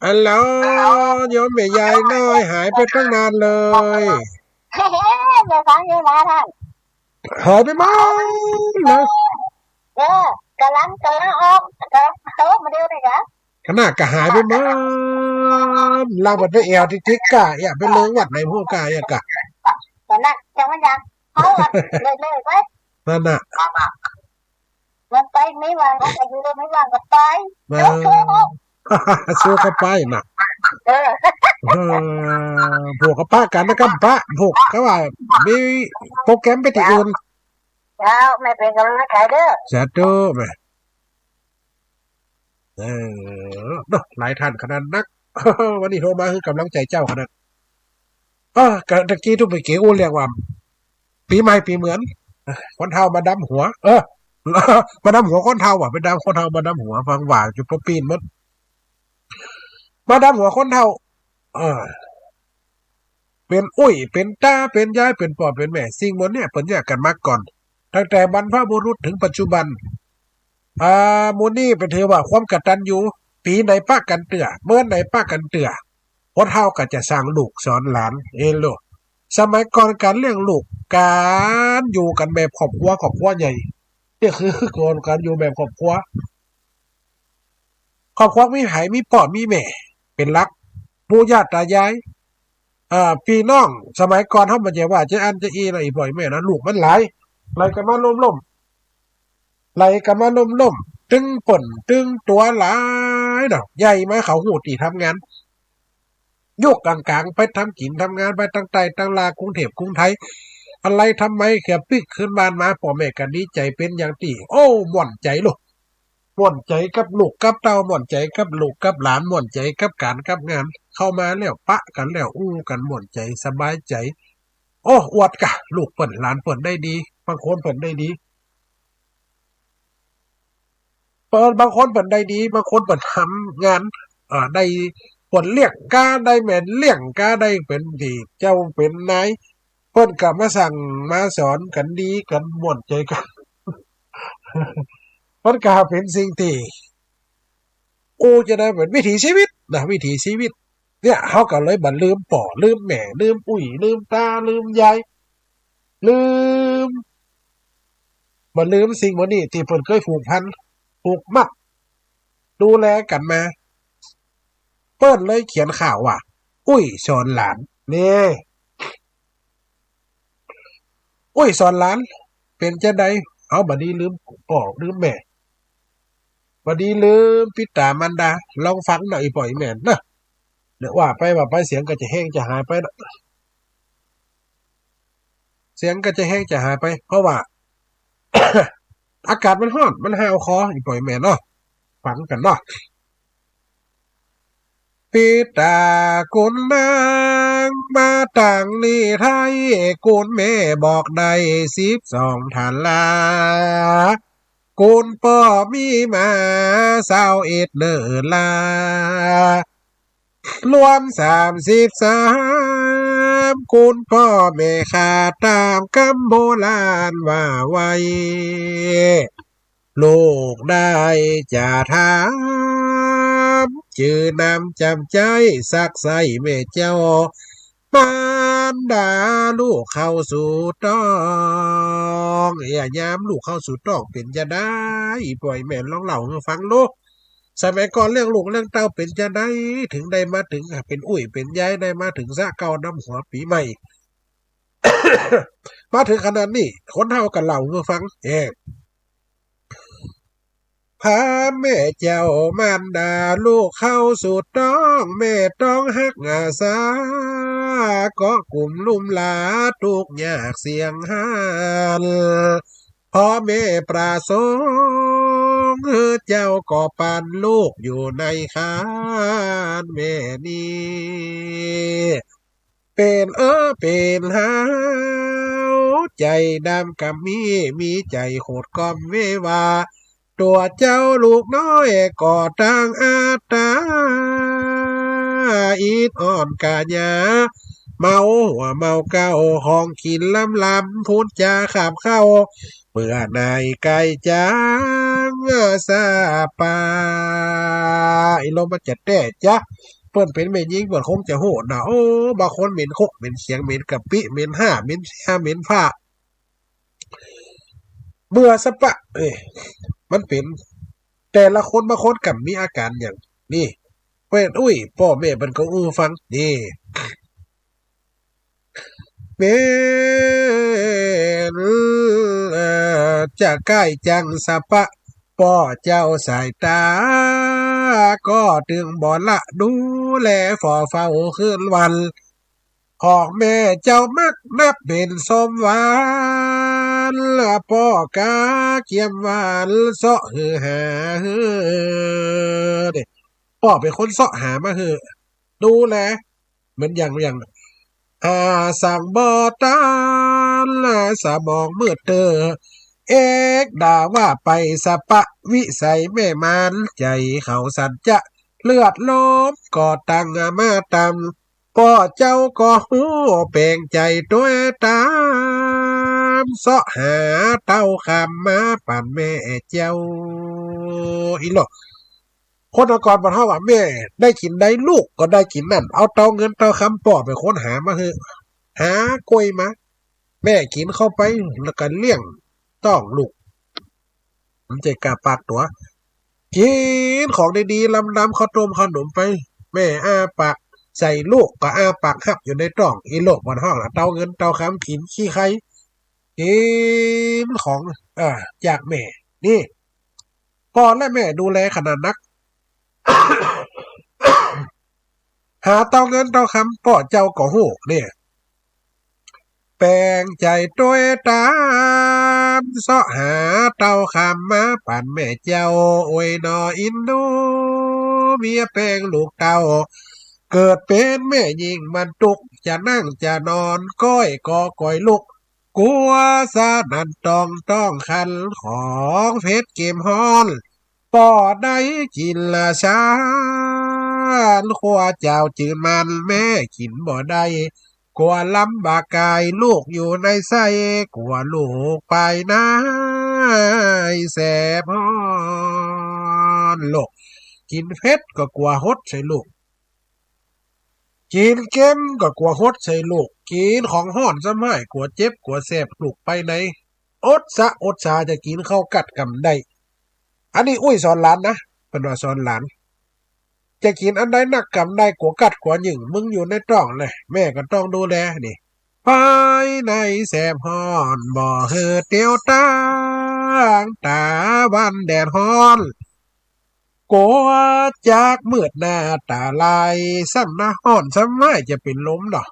ฮัลโหล ฮัลโหล โยมแม่ยายน้อย หายไปตั้งนานเลย แม่ฟังอยู่นะท่าน หายไปหมดเลย เออ ก๋ำลัง ก๋ำลังออก ก๋ำลังโต๊ะมาเดี๋ยวนี้กะ ขนาดก็หายไปหมด ลาวบัดไปแอ่วติ๊กๆ กะ อย่าไปเลิงวัดไหนพวกกะ อย่ากะ ขนาดจังหวะยัง เขาอะ เลยๆ ไป นั่นน่ะ มันไปไม่ว่างก็ไปอยู่ ไม่ว่างก็ไป เออ สู้เข้าไปน่ะ เออ เออ พวกก็ปะกั๋นนะ กำปะ พวกก็ว่า มีโปรแกรมไปตี้อื่น เจ้า แม่เป๋นก๋ำลังใจ๋เด้อ สาธุแม่ เออ เนาะ หลายท่านขนาดนัก วันนี้โทรมาหื้อก๋ำลังใจ๋เจ้าขนาด เออ กะตะกี้ตุ๊ไปเก๋อู้เรื่องว่า ปี๋ใหม่ปี๋เหมือน คนเฒ่ามาดำหัว เออ มาดำหัวคนเฒ่าว่ะ ไปดำคนเฒ่ามาดำหัว ฟังว่าอยู่ปะปี้นหมด มาดำหัวคนเฒ่า เออ เป๋นอุ้ย เป๋นต๋า เป๋นยาย เป๋นป้อ เป๋นแม่ สิ่งหมดเนี่ยเปิ้นแยกกั๋นมาก่อน ตั้งแต่บรรพบุรุษเถิงปัจจุบัน อ่า หมู่นี้เปิ้นถือว่าความกตัญญู ปี๋ไหนปะกั๋นเตื้อ เมินไหนปะกั๋นเตื้อ คนเฒ่าก็จะสั่งลูกสอนหลาน เอ้ยลูก สมัยก่อนก๋านเลี้ยงลูก ก๋านอยู่กั๋นแบบครอบครัว ครอบครัวใหญ่ นี่คือก่อนก๋านอยู่แบบครอบครัว ครอบครัวมีใผ มีป้อมีแม่เป๋นหลัก ปู่ย่าต๋ายาย เอ่อ ปี้น้อง สมัยก่อนเฮาบ่ใจ้ว่าจะอั้นจะอี้นะ อี่ป้ออี่แม่นะ ลูกมันหลาย ไหลกั๋นมาล่มๆ ไหลกั๋นมาล่มๆ ตึงเปิ้นตึงตั๋วหลายเนาะ ใหญ่มาเขาฮู้ตี้ทำงาน ยุคก๋างๆ ไปทำกิ๋นทำงานไปตังใต้ตังลาว กรุงเทพฯ กรุงไทย อะไหล่ทำไมเกือบปิ๊กคืนบ้านมา ป้อแม่ก็ดีใจ๋เป๋นอย่างตี้ โอ้ ม่วนใจ๋ลูก ม่วนใจ๋กับลูกกับเต้า ม่วนใจ๋กับลูกกับหลาน ม่วนใจ๋กับก๋านกับงาน เข้ามาแล้วปะกั๋นแล้วอู้กั๋นม่วนใจ๋สบายใจ๋ โอ้ อวดกาลูกเปิ้นหลานเปิ้นได้ดี บางคนเปิ้นได้ดี เปิ้น บางคนเปิ้นได้ดี บางคนเปิ้นทำงาน เอ่อ ได้เปิ้นเลี้ยงกา ได้แม่เลี้ยงกา ได้เป๋นตี้เจ้าเป๋นนาย เปิ้นก็มาสั่งมาสอนกั๋นดีกั๋นม่วนใจ๋กั๋น มันก็เป๋นสิ่งตี้ โอ้ จะได้เป๋นวิถีชีวิตนะ วิถีชีวิต เนี่ย เฮาก็เลยบ่ลืมป้อ ลืมแม่ ลืมอุ้ย ลืมต๋า ลืมยาย ลืม บ่ลืมสิ่งหมู่นี้ตี้เปิ้นเกยผูกพัน ผูกมัด ดูแลกั๋นมา เปิ้นเลยเขียนข่าวว่า อุ้ยสอนหลาน นี่ อุ้ยสอนหลาน เป๋นจาใด เอ้า บ่ดีลืมป้อลืมแม่ บ่ดีลืมปิต๋ามารดา ลองฟังเนาะ อี่ป้ออี่แม่เนาะ เนี่ย ว่าไปว่าไปเสียงก็จะแห้งจะหายไปเนาะ เสียงก็จะแห้งจะหายไป เพราะว่า อากาศมันฮ้อน มันหาวคอ อี่ป้ออี่แม่เนาะ ฟังกั๋นเนาะ ปิต๋ากุณนาง มาตังนิไทย กุณแม่บอกได้สิบสองท่านลา กุณป้อมีมาซาวเอ็ดเน่อลา รวมสามสิบสาม กุณป้อแม่ข้าต๋ามกำโบราณว่าไว้ ลูกได้จะถาม จื้อนามจำใจ๊สักไส้แม่เจ้า มารดาลูกเข้าสู่ต๊อง เอ้ย ยามลูกเข้าสู่ต๊องเป๋นจาใด อี่ป้ออี่แม่ลองเล่าหื้อฟังดู สมัยก่อนเลี้ยงลูกเลี้ยงเต้าเป๋นจาใด เถิงได้มาเถิงเป๋นอุ้ยเป๋นยาย ได้มาเถิงซะเก้าน้ำหัวปี๋ใหม่ มาเถิงขนาดนี้ คนเฒ่าก็เล่าหื้อฟัง เอ้ย พาแม่เจ้ามารดาลูกเข้าสู่ต๊อง แม่ต๊องฮักหาสา ก็กุ้มลุ่มหลาตุ๊กยากเสียงฮ้าน พ่อแม่ประสงค์ เจ้าก็ปันลูกอยู่ในครรภ์แม่นี้ เป๋นเออเป๋นหาว ใจ๋ดำกำมี มีใจ๋โขดก้อมเววา ตั๋วเจ้าลูกน้อยก็ตั้งอัตตา อิดอ่อนก๋าหญ้า เมาหัวเมาเก๊า ของกิ๋นล้ำๆ พูดจ๋าขับเข้า เปื้อในก๋ายจ๋างสะปา อีหลมมันจะแต๊จ๊ะ เปิ้นเป๋นแม่ญิงเปิ้นคงจะฮู้นะ โอ้ บางคนเหม็นคกเหม็นเขียง เหม็นกะปิ เหม็นห้า เหม็นเสีย เหม็นผ้า เบื่อสะปะ เอ้ย มันเป๋น แต่ละคนบางคนก็มีอาก๋านอย่างนี้ เปิ้น อุ้ย ป้อแม่เปิ้นก็อู้ฟัง นี่ เหม็น เอ่อ จะก๋ายจ๋างสะปะ ป้อเจ้าสายต๋า ก็ตึงบ่ละดูแลฝ่อเฝ้าคืนวัน ของแม่เจ้ามักนับเป๋นส้มหวาน ป้อกาเกียมหวานเซาะหื้อหาหื้อ ป้อเป๋นคนเซาะหามาหื้อ ดูแล เหมือนอย่าง อย่าง หาสั่งบ่ตัน สมองมืดเตอ เอกด่าว่าไปสะปะ วิสัยแม่มาร ใจ๋เขาสั่นจะ เลือดลมก็ตั้งมาต๋าม ป้อเจ้าก็ฮู้แป๋งใจ๋ตวยต๋าม เซาะหาเต้าคำมาปั๋นแม่เจ้า อีหลอ คนก่อนบ่าเฮาว่า แม่ได้กิ๋นใดลูกก็ได้กิ๋นนั่น เอาเต้าเงินเต้าคำ ป้อเป๋นคนหามาหื้อ หาก้วยมา แม่กิ๋นเข้าไป แล้วก็เลี้ยงต๊องลูก มันจะกล้าปากตั๋ว กิ๋นของดีๆ ลำๆ ข้าวต้มข้าวหนมไป แม่อ้าปากใส่ลูกก็อ้าปากฮับอยู่ในต๊อง อีโลกบ่อนฮ้องละ เต้าเงินเต้าคำกิ๋นขี้ใค่ กิ๋นของ เอ่อ จากแม่ นี่ ป้อและแม่ดูแลขนาดนัก หาเต้าเงินเต้าคำป้อเจ้าก็ฮู้เนี่ย แป๋งใจ๋ตวยต๋าม เซาะหาเต้าคำมาปั๋นแม่เจ้า โอยหนออินดู เมียแป๋งลูกเต้า เกิดเป๋นแม่ญิงมันตุ๊ก จะนั่งจะนอนก้อยก็ก้อยลุก กั๋วสะนั่นต้องต้องคัน ของเผ็ดเกมฮ้อน ป้อได้กิ๋นละฉัน ครัวเจ้าจืนมัน แม่กิ๋นบ่ได้ กั๋วลำบากกาย ลูกอยู่ในไส้ กั๋วลูกไปในแสบฮ้อนลูก กิ๋นเผ็ดก็กั๋วหดใส่ลูก กิ๋นเค็มก็กั๋วหดใส่ลูก กิ๋นของฮ้อนซ้ำฮ้าย กั๋วเจ็บกั๋วแสบ ลูกไปใน อดสะอดสาจะกิ๋นข้าวกัดกำใด อันนี้อุ้ยสอนหลานนะ เปิ้นว่าสอนหลาน จะกิ๋นอันใดนักกำใด กั๋วกัดกั๋วหยิ่ง มึงอยู่ในต๊องแหละ แม่ก็ต้องดูแลนี่ ไปในแสบฮ้อน บ่หื้อเตียวตาง ต๋าวันแดดฮ้อน กั๋วจักมืดหน้าต๋าลาย ซ้ำหน้าฮ้อนซ้ำฮ้ายจะเป๋นลมเนาะ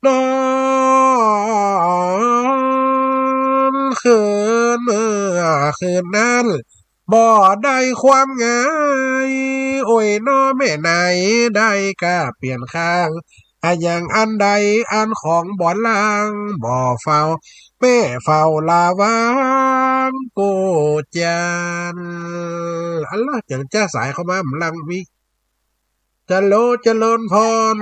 นอนคืนเมื่อคืนนั้น บ่ได้ความงาย โอ้ยน้อแม่นาย ได้ก้าเปลี่ยนข้าง อะหยังอันใดอันของบ่ลาง บ่เฝ้า แม่เฝ้าระวังกู้จัน อันละจังจ้าสายเข้ามา บ่ลังมี จะโล เจริญพร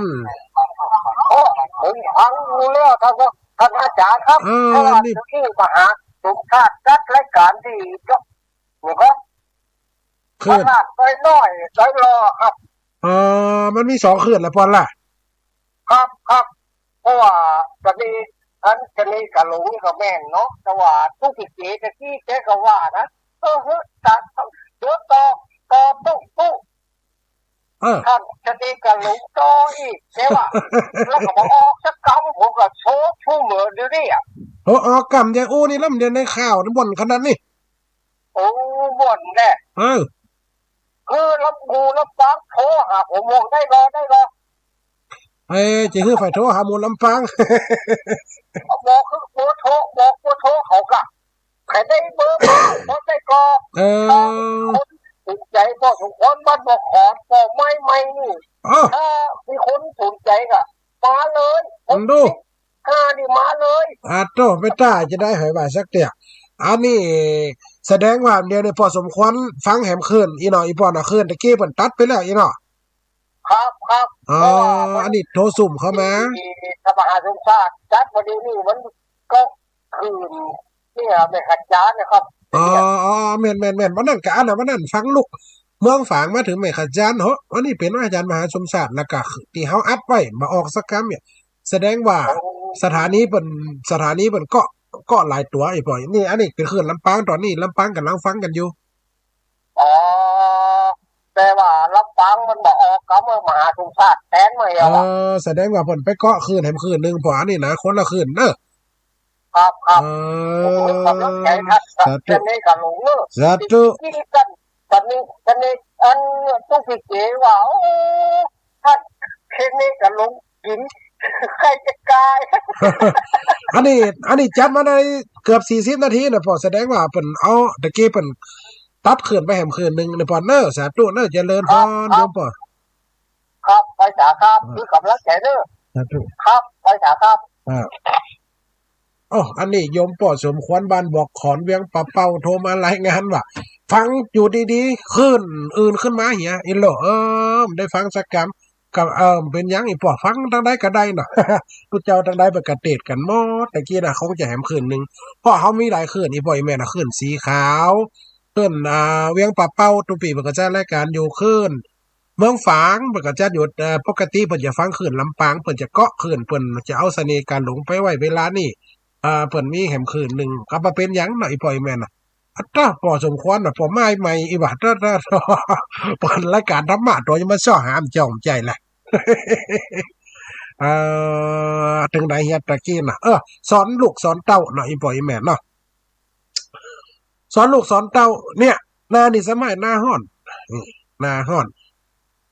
โอ้ ผมฟังอยู่แล้วครับ ท่านอาจารย์ครับ เออ เพราะว่า นี่ เดี๋ยวนี้มหาสมชาติจัดรายการที่ นี่ครับ คลื่น ตลาดน้อยๆ น้อยรอครับ เออ มันมีสองคลื่นแหละ ปอนล่ะ ครับ ครับ เพราะว่าจะมี อันจะมีกะหลงนี่ก็แม่นเนาะ แต่ว่าตุ๊กเก๋ตะกี้แกก็ว่านะ เออ เฮ้ย ตัด เดี๋ยวต่อ ต่อตุ๊กตุ๊ก เออ ท่านจะมีกะหลงต่ออีก แต่ว่า แล้วก็บ่ออกสักกำ ผมก็โชว์ชูเหมือนเดี๋ยวนี้อะ โอ้ ออกกำเดียว อู้ นี่ลำเดียวในข่าวนี่บ่อนขนาดนี้ โอ้ บ่อนแน่ เออ คือลำพูนลำปางโทรหาผม บอกได้รอ ได้รอ เอ้ย จะหื้อใผโทรหาหมู่ลำปาง บอกคือเบอร์โทร บอกเบอร์โทรเขากะ ใผได้เบอร์ บอกได้ก็ เออ คนสนใจ๋ ป้อสมควร บ้านบ่อขอน ป้อไม้ใหม่นี่ เออ ถ้ามีคนสนใจ๋กะ มาเลย มันดู ห้านี่มาเลย อ่าโต ไปต้าจะได้หายบาดสักเตื้อ อันนี้แสดงว่าเดี๋ยวนี้ป้อสมควรฟังแหมคลื่นอี้เนาะ อีป้อเนาะ คลื่นตะกี้เปิ้นตัดไปแล้วอี้เนาะ ครับ ครับ อ๋อ เพราะว่ามัน อันนี้โทรซุ่มเข้ามา ที่สภาสมชาติจัดวันนี้นี่มันก็คลื่นเนี่ย แม่ขจานนะครับ อ๋อ อ๋อ แม่น แม่น แม่น วันนั้นกะอันน่ะ วันนั้นฟังลุกเมืองฝางมาเถิงแม่ขจานเหาะ วันนี้เป๋นอาจารย์มหาสมชาติ แล้วกะตี้เฮาอัดไว้บ่ออกสักกำเนี่ย แสดงว่า โอ้ สถานีเปิ้น สถานีเปิ้นเกาะ เกาะหลายตั๋ว ไอ้ป้อ นี่ อันนี้เป๋นคลื่นลำปาง ต๋อนนี้ลำปางก่ำลังฟังกั๋นอยู่ อ๋อ แต่ว่าลำปางมันบ่ออกกำ มหาสมชาติแตนมา เออ แล้วอะ แสดงว่าเปิ้นไปเกาะคลื่นแหมคลื่นนึ่ง ป้อ อันนี้นะ คนละคลื่นเนาะ ครับ ครับ เออ ผมเป็นกำลังใจ๋ครับ สาธุ จะมีกะหลงเนาะ สาธุ ที่กัน ต๋อนนี้ ต๋อนนี้ อันตุ๊กเก๋ว่า โอ้ ท่าน เห็นนี่กะหลงกิ๋น ใค่จะกาย อันนี้ อันนี้จัดมาได้เกือบสี่สิบนาทีน่ะป้อ แสดงว่าเปิ้นเอา ตะกี้เปิ้นตัดคลื่นไปแหมคลื่นนึ่งน่ะป้อเนาะ สาธุเนาะ เจริญพร ครับ โยมป้อ ครับ ไปสาครับ เออ คือกำลังใจ๋เนาะ สาธุ ครับ ไปสาครับ อ่า โอ้ อันนี้โยมป้อสมควรบ้านบ่อขอนเวียงป่าเป้าโทรมารายงานว่า ฟังอยู่ดีๆ คลื่นอื่นขึ้นมาเหีย อีโล เออ ได้ฟังสักกำ ก็ เออ เป๋นหยัง อีป้อ ฟังตางใดก็ได้เนาะ ตุ๊เจ้าตางใดเปิ้นก็เตศกั๋นหมด ตะกี้น่ะ คงจะแหมคลื่นนึ่ง เพราะเฮามีหลายคลื่น อีป้อ อีแม่น่ะ คลื่นสีขาว คลื่น อ่า เวียงป่าเป้า ตุ๊ปี้เปิ้นก็จัดรายการอยู่ คลื่น เมืองฝางเปิ้นก็จัดอยู่ เอ่อ ปกติเปิ้นจะฟังคลื่นลำปาง เปิ้นจะเกาะคลื่น เปิ้นจะเอาเสน่ห์กาหลงไปไว้เวลานี้ เอ่อ เปิ้นมีแหมคลื่นนึ่ง ก็บ่เป๋นหยังเนาะ อีป้ออีแม่เนาะ อะต๊ะ ปอสมควรน่ะ ปอไม้ใหม่อี้บ่า ต๊ะ ต๊ะ ต๊ะ เปิ้นรายก๋านธรรมะ ตั๋วจะมาเซาะหามันจ้องใจ๋แหละ เอ่อ เถิงไหนเหียตะกี้น่ะ เออ สอนลูกสอนเต้าเนาะ อี่ป้ออี่แม่เนาะ สอนลูกสอนเต้า เนี่ย หน้านี่สมัยหน้าฮ้อน อืม หน้าฮ้อน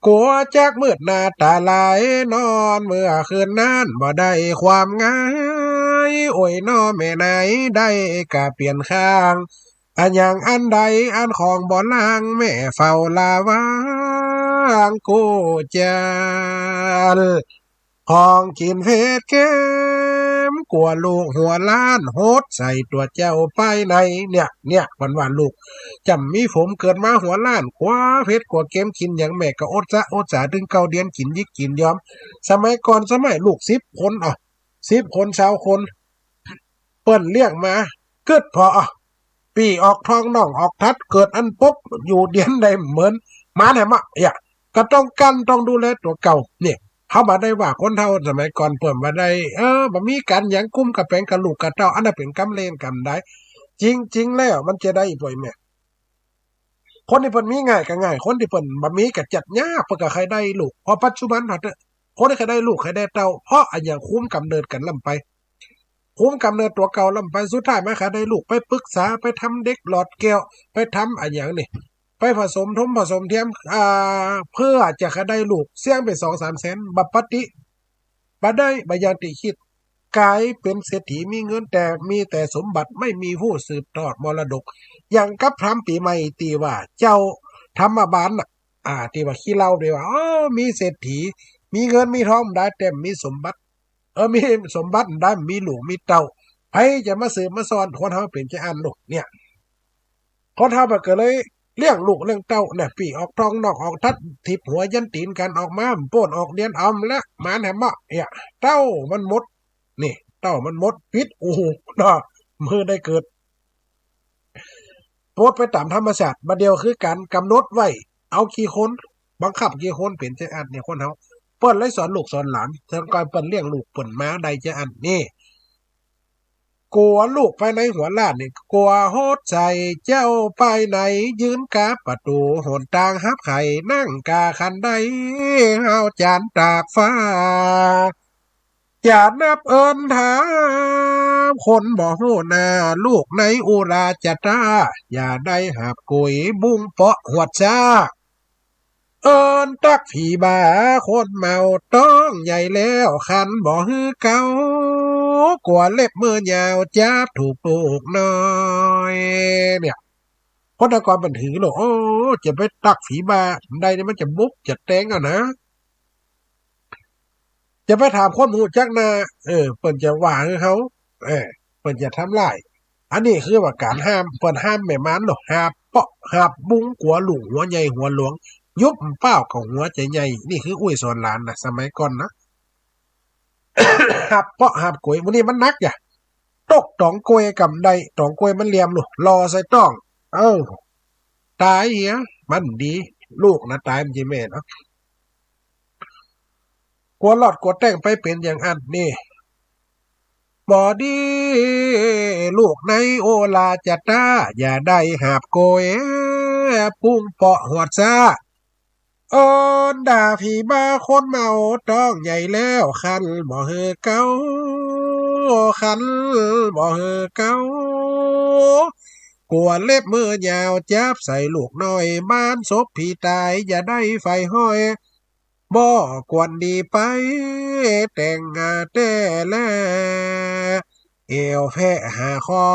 กั๋วจักมืดหน้าต๋าลาย นอนเมื่อคืนนั้นบ่ได้ความงาย โอ๊ยน้อแม่นาย ได้กะเปลี่ยนข้าง อะหยังอันใดอันของบ่ล้าง แม่เฝ้าระวังกู้เจื้อ ของกิ๋นเผ็ดเก็ม กั๋วลูกหัวล้าน หดใส่ตั๋วเจ้าไปใน เนี่ย เนี่ย เปิ้นว่าลูก จ๋ำมีผมเกิดมาหัวล้าน กั๋วเผ็ดกั๋วเก็ม กิ๋นหยังแม่ก็อดสะอดสา ตึงเก้าเดือนกิ๋นยิกกิ๋นยอม สมัยก่อน สมัยลูกสิบคน อ้อ สิบคน ซาวคน เปิ้นเลี้ยงมา กึ๊ดผ่อ อ้อ ปี้ออกท้องน้องออกทัด เกิดอั้นปุ๊บ อยู่เดียนได้เหมือนหมาแหมอะ เยียะ ก็ต้องกั๋น ต้องดูแลตั๋วเก่า เนี่ย เฮาบ่ได้ว่าคนเฒ่าสมัยก่อนเปิ้นบ่ได้ เออ บ่มีก๋านหยังกุมกะแป๋งกะลูกกะเต้า อันนั้นเป๋นกำเลนกำใด จริงๆ แล้วมันจะได้ อี่ป้ออี่แม่ คนตี้เปิ้นมีง่ายก็ง่าย คนตี้เปิ้นบ่มีก็จักยาก เปิ้นก็ใค่ได้ลูก เพราะปัจจุบันเฮาเต๊อะ คนตี้ใค่ได้ลูกใค่ได้เต้า เพราะอะหยัง คุมก๋ำเนิดกั๋นล้ำไป คุมก๋ำเนิดตั๋วเก่าล้ำไป สุดท้ายมาใค่ได้ลูก ไปปรึกษา ไปทำเด็กหลอดแก้ว ไปทำอะหยังนี่ ไปผสมทมผสมเทียม อ่า เพื่อจะใค่ได้ลูก เสี้ยงไปสองสามแสน บ่ปะติ บ่ได้ บ่อย่างตี้คิด ก๋ายเป๋นเศรษฐีมีเงิน แต่มีแต่สมบัติ ไม่มีผู้สืบทอดมรดก อย่างกับพราหมณ์ปี๋ใหม่ตี้ว่า เจ้าธรรมบาลน่ะ อ่า ตี้ว่าขี้เหล้าตี้ว่า เออ มีเศรษฐี มีเงินมีทองบ่ได้ แต่มีสมบัติ เออ มีสมบัติบ่ได้ มีลูกมีเต้า ใผจะมาสืบมาสาน คนเฮาเป๋นจะอั้นลูก เนี่ย คนเฮามันก็เลยเลี้ยงลูกเลี้ยงเต้าเนี่ย ปี้ออกท้องน้องออกทัด ถีบหัวยันตี๋นกั๋น ออกมาโป้นออกเดียน เอาละ หมาแหมอะ เนี่ย เต้ามันหมด นี่ เต้ามันหมด ปิดอู่เนาะ บ่หื้อได้เกิด ปลดไปต๋ามธรรมชาติ บ่าเดี่ยวคือก๋านก๋ำหนดไว้ เอากี่คน บังคับกี่คน เป๋นจะอั้นเนี่ย คนเฮา เปิ้นเลยสอนลูกสอนหลาน เถิงก่อนเปิ้นเลี้ยงลูกเปิ้นมาได้จะอั้น นี่ กั๋วลูกไปในหัวล้านนี่ กั๋วหดใส่เจ้าไปใน ยืนกาประตู๋หนตางฮับไข นั่งกาคันได ฮาวจ๋านตากฟ้า จะนับเอิ้นถาม คนบ่ฮู้หน้า ลูกในอุราจะต๋า อย่าได้หาบก๋วยบุ้งเปาะหวดซ้า เอิ้นตั๊กผีบ้าคนเมา ต๊องใหญ่แล้วคันบ่หื้อเกา กั๋วเล็บมือยาวจับถูกลูกน้อย เนี่ย คนแต่ก่อนมันถือโลก โอ้ จะไปตั๊กผีบ้าได้นี่ มันจะบุกจะแตงเอานะ จะไปถามคนบ่ฮู้จักหน้า เออ เปิ้นจะว่าหื้อเฮา เออ เปิ้นจะทำร้าย อันนี้คือว่าก๋านห้าม เปิ้นห้ามแม่หมานเนาะ หาบเปาะหาบบุ้ง กั๋วลูกหัวใหญ่หัวหลวง ยุบเป้าก็หัวจะใหญ่ นี่คืออุ้ยสอนหลานนะ สมัยก่อนนะ หาบเปาะหาบก๋วย มื้อนี้มันหนักอย่า ตกต๋องก๋วยกำได้ ต๋องก๋วยมันเหลี่ยมลูก หล่อใส่ต๊อง เออ ต๋ายเหีย มันดี ลูกนะต๋าย มันจะแม่นเนาะ กั๋วหลอดกั๋วแต้งไปเป๋นอย่างอั้นนี่ บ่ดี ลูกในโอลาจะต๋า อย่าได้หาบก๋วย ปุ้งเปาะหวดซ้า เอิ้นด่าผีบ้าคนเมา ต๊องใหญ่แล้วคันบ่หื้อเกา คันบ่หื้อเกา กั๋วเล็บมือยาวจับใส่ลูกน้อย บ้านศพผีต๋าย อย่าได้ใฝ่ห้อย บ่ควรดีไป แต่งงานแต๊แล แอ่วแพะหาขอ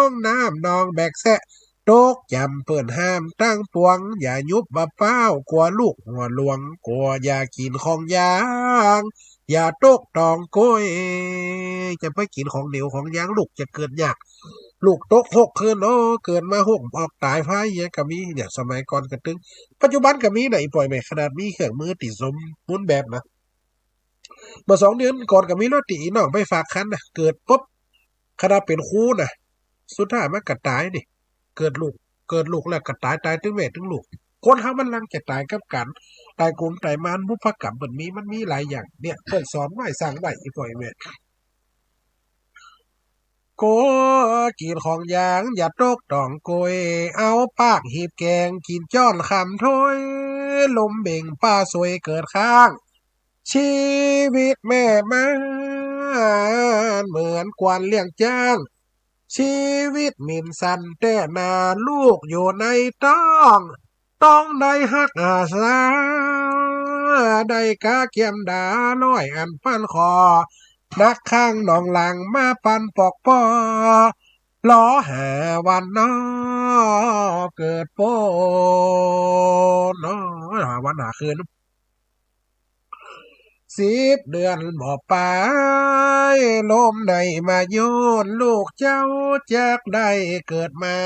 ง น้ำนองแบกแซะ ตกจ๋ำเปิ้นห้ามตังปวง อย่ายุบบ่าป๊าว กั๋วลูกหัวหลวง กั๋วอย่ากิ๋นของยาง อย่าตกต๋องก๋วย จะไปกิ๋นของเหนียวของยาง ลูกจะเกิดยาก ลูกตกหกคืน โอ้ เกิดมาหกออกต๋ายพายเหียก็มีเนี่ย สมัยก่อนก็ตึง ปัจจุบันก็มีนะ อี่ป้ออี่แม่ ขนาดมีเครื่องมือตี้สมบูรณ์แบบนะ เมื่อสองเดือนก่อนก็มีโลติ อี่น้องไปฝากครรภ์นะ เกิดปุ๊บ ขนาดเป๋นครูนะ สุดท้ายมันก็ต๋ายนี่ เกิดลูก เกิดลูกแล้วก็ต๋าย ต๋ายตึงแม่ตึงลูก คนเฮามันหลังจะต๋ายกับก๋าน ต๋ายกุมต๋ายมาน บุพกรรมเปิ้นมี มันมีหลายอย่าง เนี่ย เปิ้นสอนไว้สั่งไว้ อี่ป้ออี่แม่ กั๋วกิ๋นของหยาง อย่าตกต้องก๋วย เอาปากหีบแก๋ง กิ๋นจ้อนค่ำถ้วย ลมเบ่งป้าสวยเกิดข้าง ชีวิตแม่มันเหมือนควานเลี้ยงจ๊าง ชีวิตหมิ่นสันแต๊นา ลูกอยู่ในต๊อง ต้องได้ฮักอาสา ได้กาเกียมดาน้อยอันปันขอ นักข้างหนองหลางมาปันปอกป้อ รอหาวันนอเกิดโปน รอหาวันหาคืน สิบเดือนบ่ปาย ลมในมาโยน ลูกเจ้าจักได้เกิดมา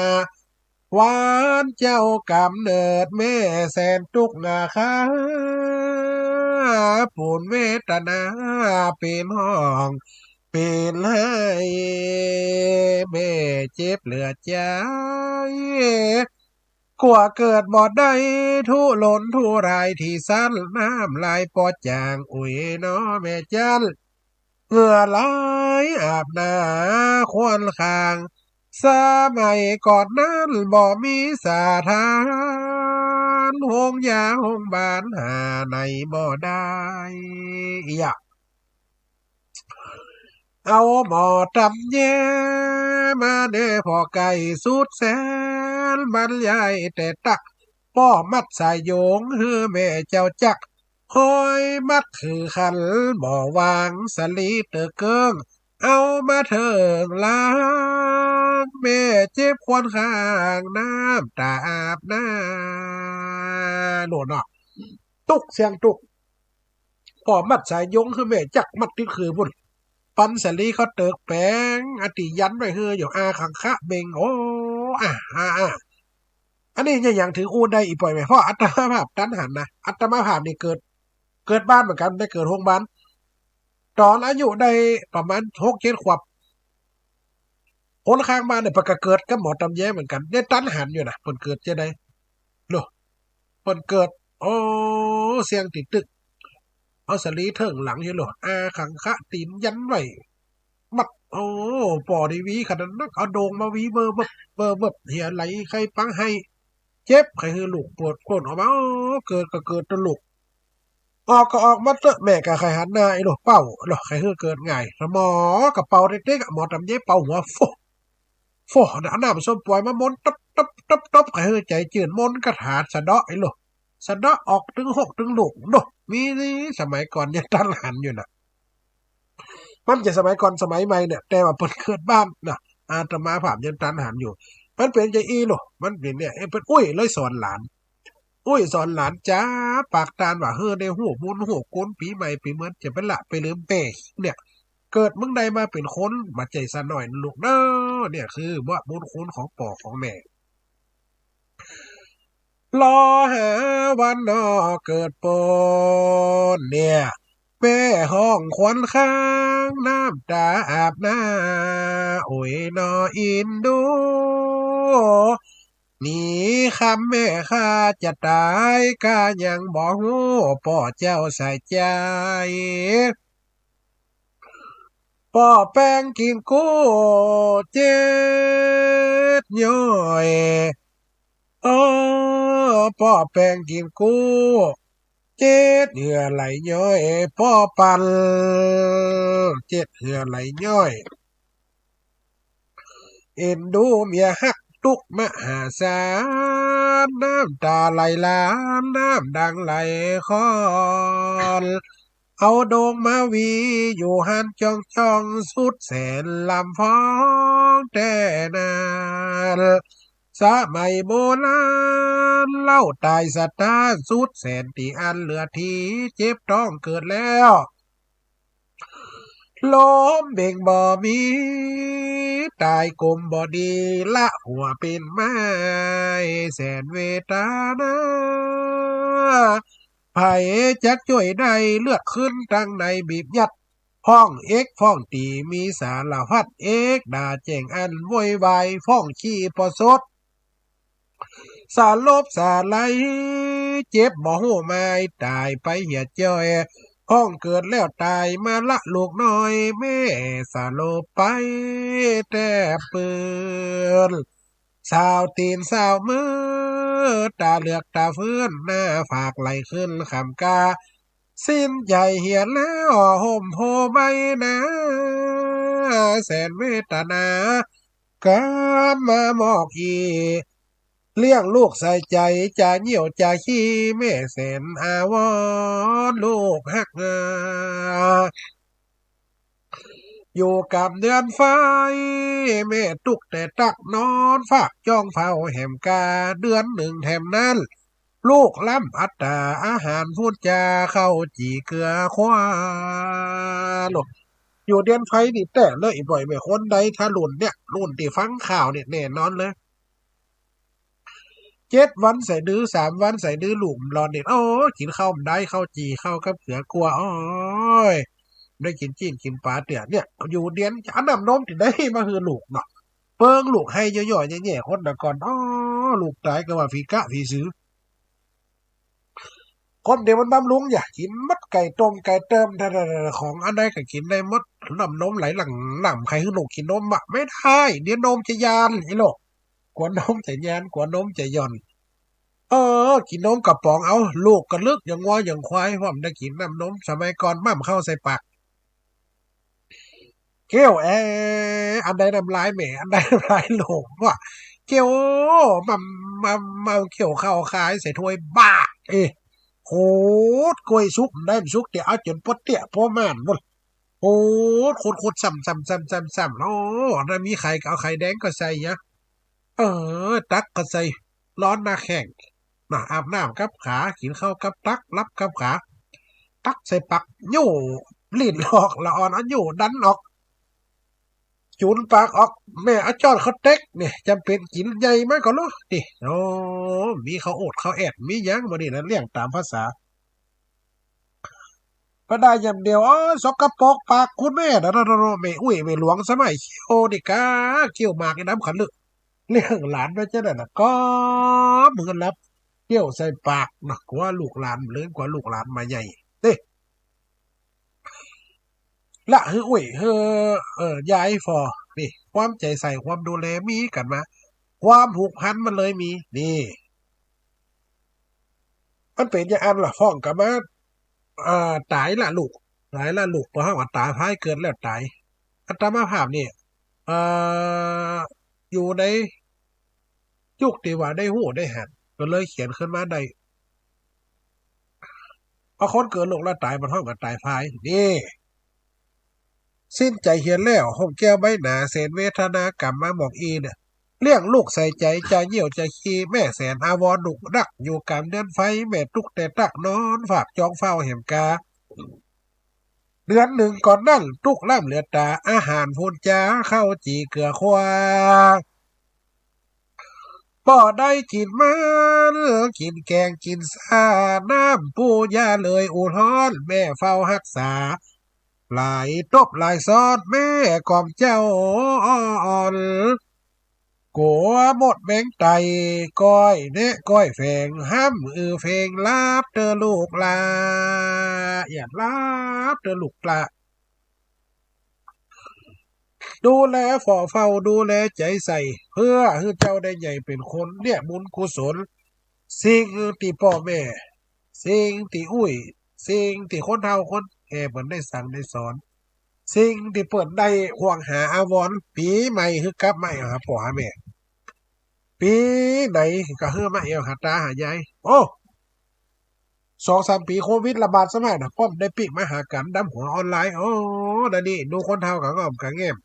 วันเจ้ากำเนิดแม่แสนตุ๊กข์หนาคา ปูนเวทนาเป๋นฮ้องเป๋นไห้ แม่เจ็บเหลือใจ๋ กั๋วเกิดบ่ได้ ทุรนทุรายตี้สัน น้ำลายปอจ๋าง อุ๋ยน้อแม่จัน เหงื่อไหลอาบหน้าควรข้าง สมัยก่อนนั้นบ่มีสาธาร โฮงยาโฮงบาลหาไหนบ่ได้ เยียะ เอาหม้อต๋ำแย้มาแน่ผ่อไก่สุดแสน บรรยายแต่ตั๊ก ป้อมัดสายโยง หื้อแม่เจ้าจัก ห้อยมัดคือขัน บ่วางสะหลีเตื้อเกิ้ง เอามาเถิงหลัง แม่เจ็บควรข้าง น้ำต๋าอาบหน้า โน่นเนาะ ตุ๊กเสียงตุ๊ก ป้อมัดสายโยง หื้อแม่จัก มัดติดคือปู้น ปันสะหลีเขาเติกแป๋ง อติยันไว้หื้ออยู่ อาขังคะเบ่ง โอ้ อ่า อ่า อ่า อันนี้ยัง ยังถืออู้ได้อีกป่อยแหม เพราะอาตมาภาพตันหันนะ อาตมาภาพนี่เกิด เกิดบ้านเหมือนกั๋น ได้เกิดโฮงบาล ต๋อนอายุได้ประมาณหกเจ็ดขวบ คนข้างบ้านเนี่ยเปิ้นก็เกิดกับหมอต๋ำแย้เหมือนกั๋น เนี่ยตันหันอยู่นะ เปิ้นเกิดจะใด โล เปิ้นเกิด โอ้ เสียงติดตึก เอาสะหลีเถิงหลังอยู่โล อาขังคะตี๋นยันไว้ มัด โอ้ ป้อดีวีขนาดนัก เอาโด่งมาวีเบอร์เบิบ เบอร์เบิบ เหียไหลใค่ปังไห้ เจ็บใค่หื้อลูกปวดโกรนออกมา โอ้ เกิดก็เกิดตะลูก ออกก็ออกมาเต๊อะ แม่ก็ใค่หันหน้า ไอ้โล เป่า โล ใค่หื้อเกิดง่าย หมอก็เป่าเต๊กๆ อะ หมอต๋ำแย้เป่าหัว โฟะ โฟะ เอาน้ำส้มป่วยมามนต์ ตับ ตับ ตับ ตับ ใค่หื้อใจ๋จืน มนต์คาถาสะเดาะ ไอ้โล สะเดาะออกตึงหกตึงลูก โด มีสมัยก่อนยังตันหันอยู่นะ มันจะสมัยก่อนสมัยใหม่เนี่ย แต่ว่าเปิ้นเกิดบ้านนะ อาตมาภาพยังตันหันอยู่ มันเป๋นจะอี้โล มันเป๋นเนี่ย เอ้ย เปิ้นอุ้ยเลยสอนหลาน อุ้ยสอนหลานจ๋าปากตานว่า หื้อได้ฮู้บุญฮู้คุณ ปี๋ใหม่ปี๋เมินจะไปละไปลืมแม่เนี่ย เกิดมึงได้มาเป๋นคน บ่ใจ้สาวน้อยนะลูกเน่อ เนี่ยคือว่าบุญคุณของป้อของแม่ รอหาวันนอเกิดโปนเนี่ย แม่ฮ้องควรข้าง น้ำต๋าอาบหน้า โอ้ยนออินดู หนีคำแม่ข้าจะต๋าย ก้ายังบ่ฮู้ป้อเจ้าใส่ใจ๋ ป้อแป้งกิ๋นกู้เจ็ดย้อย โอ้ ป้อแป้งกิ๋นกู้เจ็ดเหื่อไหลย้อย ป้อปันเจ็ดเหื่อไหลย้อย เอ็นดูเมียฮักตุ๊กมหาศาล น้ำต๋าไหลหลั่ง น้ำดังไหลคลอ เอาโด่งมาวีอยู่หั้นจ้องๆ สุดแสนลำฟองแต๊นั้น สมัยโบราณเล่าต๋ายสะท้าน สุดแสนตี้อั้นเหลือที เจ็บต๊องเกิดแล้ว ลมเบ่งบ่มี ต๋ายกมบ่ดี ละหัวเป๋นไม้ แสนเวทนา ใผจักจ้วยได้ เลือดขึ้นตังในบีบยัด ฟ้องเอกฟ้องตี๋มีสารพัด เอกด่าแจ้งอั้นโวยวาย ฟ้องขี้ประชด สลบสลาย เจ็บบ่ฮู้ไม้ ต๋ายไปเหียจ้อย ฮ้องเกิดแล้วต๋ายมาละลูกน้อย แม่สลบไปแต๊ปืน สาวตี๋นสาวมือ ต๋าเหลือกต๋าฟื้น หน้าผากไหลขึ้นคำกา สิ้นใจ๋เหียแล้วห่มโพใบหนา แสนเวทนา กำมาหมอกอี่ เลี้ยงลูกใส่ใจ๋ จะเยี่ยวจะขี้ แม่แสนอาวรณ์ลูกฮัก อยู่กำเดือนไฟ แม่ตุ๊กแต่ตั๊กนอน ฝากจ้องเฝ้าแหมกา เดือนนึ่งแถมนั้น ลูกล้ำอัตต๋า อาหารพู้นจา ข้าวจี่เกือควา ลูก อยู่เดือนไฟนี่แต๊เลย บ่อยแม่คนใด ถ้ารุ่นเนี่ย รุ่นตี้ฟังข่าวเนี่ย แน่นอนเลย เจ็ดวันใส่ดื้อ สามวันใส่ดื้อ ลูกบ่หลอดเนี่ย โอ้ กิ๋นข้าวบ่ได้ ข้าวจี่ ข้าวกับเกือกั๋ว โอ๊ย ได้กิ๋นจีนกิ๋นป๋าเตื้อ เนี่ย อยู่เดือน เอาน้ำนมตี้ใดมาหื้อลูกเนาะ เปิงลูกไห้ย่อยๆ แย่ๆ คนละก่อน โอ้ ลูกต๋ายก็ว่าผีกะผีสือ คนเดียวมันบำรุง อยากกิ๋นหมด ไก่ต้มไก่เติม ของอันใดก็กิ๋นได้หมด น้ำนมไหลหลั่งหลั่ง ใค่หื้อลูกกิ๋นนมอะ ไม่ได้ เดี๋ยวนมจะยาน ไอ้ลูก กั๋วนมจะยาน กั๋วนมจะหย่อน เออ กิ๋นนมกระป๋อง เอา ลูกกะลึกอย่างงัวอย่างควาย เพราะมันได้กิ๋นน้ำนม สมัยก่อนม่ำเข้าใส่ปาก เคี้ยว เอ๊ะ อันใดน้ำลายแม่ อันใดน้ำลายลูกวะ เคี้ยว ม่ำ ม่ำ ม่ำ เคี้ยวเข้าคายใส่ถ้วย บ้า เอ๊ะ โหด กล้วยสุก ได้มันสุก เดี๋ยวเอาจ๋นปดเตี้ย พอม่านหมด โหด โหด โหด ซ้ำ ซ้ำ ซ้ำ ซ้ำ ซ้ำ โอ้ ถ้ามีไข่ก็เอาไข่แดงก็ใส่ยะ เออ ตักก็ใส่ ร้อนหน้าแข้ง นะ อาบน้ำกับขา กิ๋นข้าวกับตัก หลับกับขา ตักใส่ปาก ยู้ลิ้นออก ละอ่อนเอายู้ดันออก จู๋นปากออก แม่เอาจ้อนเข้าเต็ก เนี่ย จ๋ำเป๋นกิ๋นใหญ่มาก่อลูก นี่ โอ้ มีข้าวโอ๊ตข้าวแอ๊ด มีหยังบ่านี่นะ เลี้ยงต๋ามภาษา บ่ได้อย่างเดียว โอ้ สกปรกปากคุณแม่ นะ นะ นะ นะ แม่อุ๊ย แม่หลวงสมัยเคี้ยวนี่กา เคี้ยวหมากไอ้น้ำขะลึก เลี้ยงหลานไว้จังนั้นน่ะ ก็มือหลับ เคี้ยวใส่ปากนะ กั๋วลูกหลาน เลี้ยงกั๋วลูกหลานมาใหญ่ เด้ ละหื้ออุ๊ย หื้อ เอ่อ ยายฝ่อ นี่ ความใจ๋ใส่ ความดูแลมีกั๋นมา ความผูกพันมันเลยมี นี่ มันเป๋นอย่างอั้นล่ะ ฟ้องกั๋นมา อ่า ต๋ายละลูก ต๋ายละลูก ปอเฮาว่าต๋าย ภายเกิดแล้วต๋าย อาตมาภาพนี่ เอ่อ อยู่ในยุคตี้ว่าได้ฮู้ได้หัน ก็เลยเขียนขึ้นมาได้ พอคนเกิดลูกแล้วต๋าย มันฮ้องกั๋นต๋ายภาย นี่ สิ้นใจ๋เหียแล้ว ห่มแก้วใบหนา แสนเวทนากำมาหมอกอี่เนี่ย เลี้ยงลูกใส่ใจ๋ จะเยี่ยวจะขี้ แม่แสนอาวรณ์ลูกฮัก อยู่กำเดือนไฟ แม่ตุ๊กแต่ตั๊กนอน ฝากจ้องเฝ้าแหมกา เดือนนึ่งก่อนนั้น ตุ๊กล้ำเหลือต๋า อาหารพู้นจา ข้าวจี่เกือควา บ่ได้กิ๋นมัน กิ๋นแก๋งกิ๋นซ่า น้ำปูยาเลยอู้ฮ้อน แม่เฝ้าฮักษา หลายตบหลายซ้อน แม่กล่อมเจ้าอ่อน กั๋วมดแมงไต่ ก้อยแนะก้อยแฝง ห้ำอือเพลง หลับเต๊อะลูกหล้า อย่าหลับเต๊อะลูกหล้า ดูแลฝ่อเฝ้า ดูแลใจ๋ใส่ เพื่อหื้อเจ้าได้ใหญ่เป๋นคน เนี่ยบุญกุศล สิ่งตี้ป้อแม่ สิ่งตี้อุ๊ย สิ่งตี้คนเฒ่าคนแก่เปิ้นได้สั่งได้สอน สิ่งตี้เปิ้นได้ห่วงหาอาวรณ์ ปี๋ใหม่หื้อกลับมาแอ่วหาป้อหาแม่ ปี๋ไหนก็หื้อมาแอ่วหาต๋าหายาย โอ้ สองสามปี๋โควิดระบาดสมัยน่ะ ป้อมได้ปิ๊กมาหากั๋นดำหัวออนไลน์ โอ้ ดะนี่ ดูคนเฒ่าก็ง่อมก็แง่ม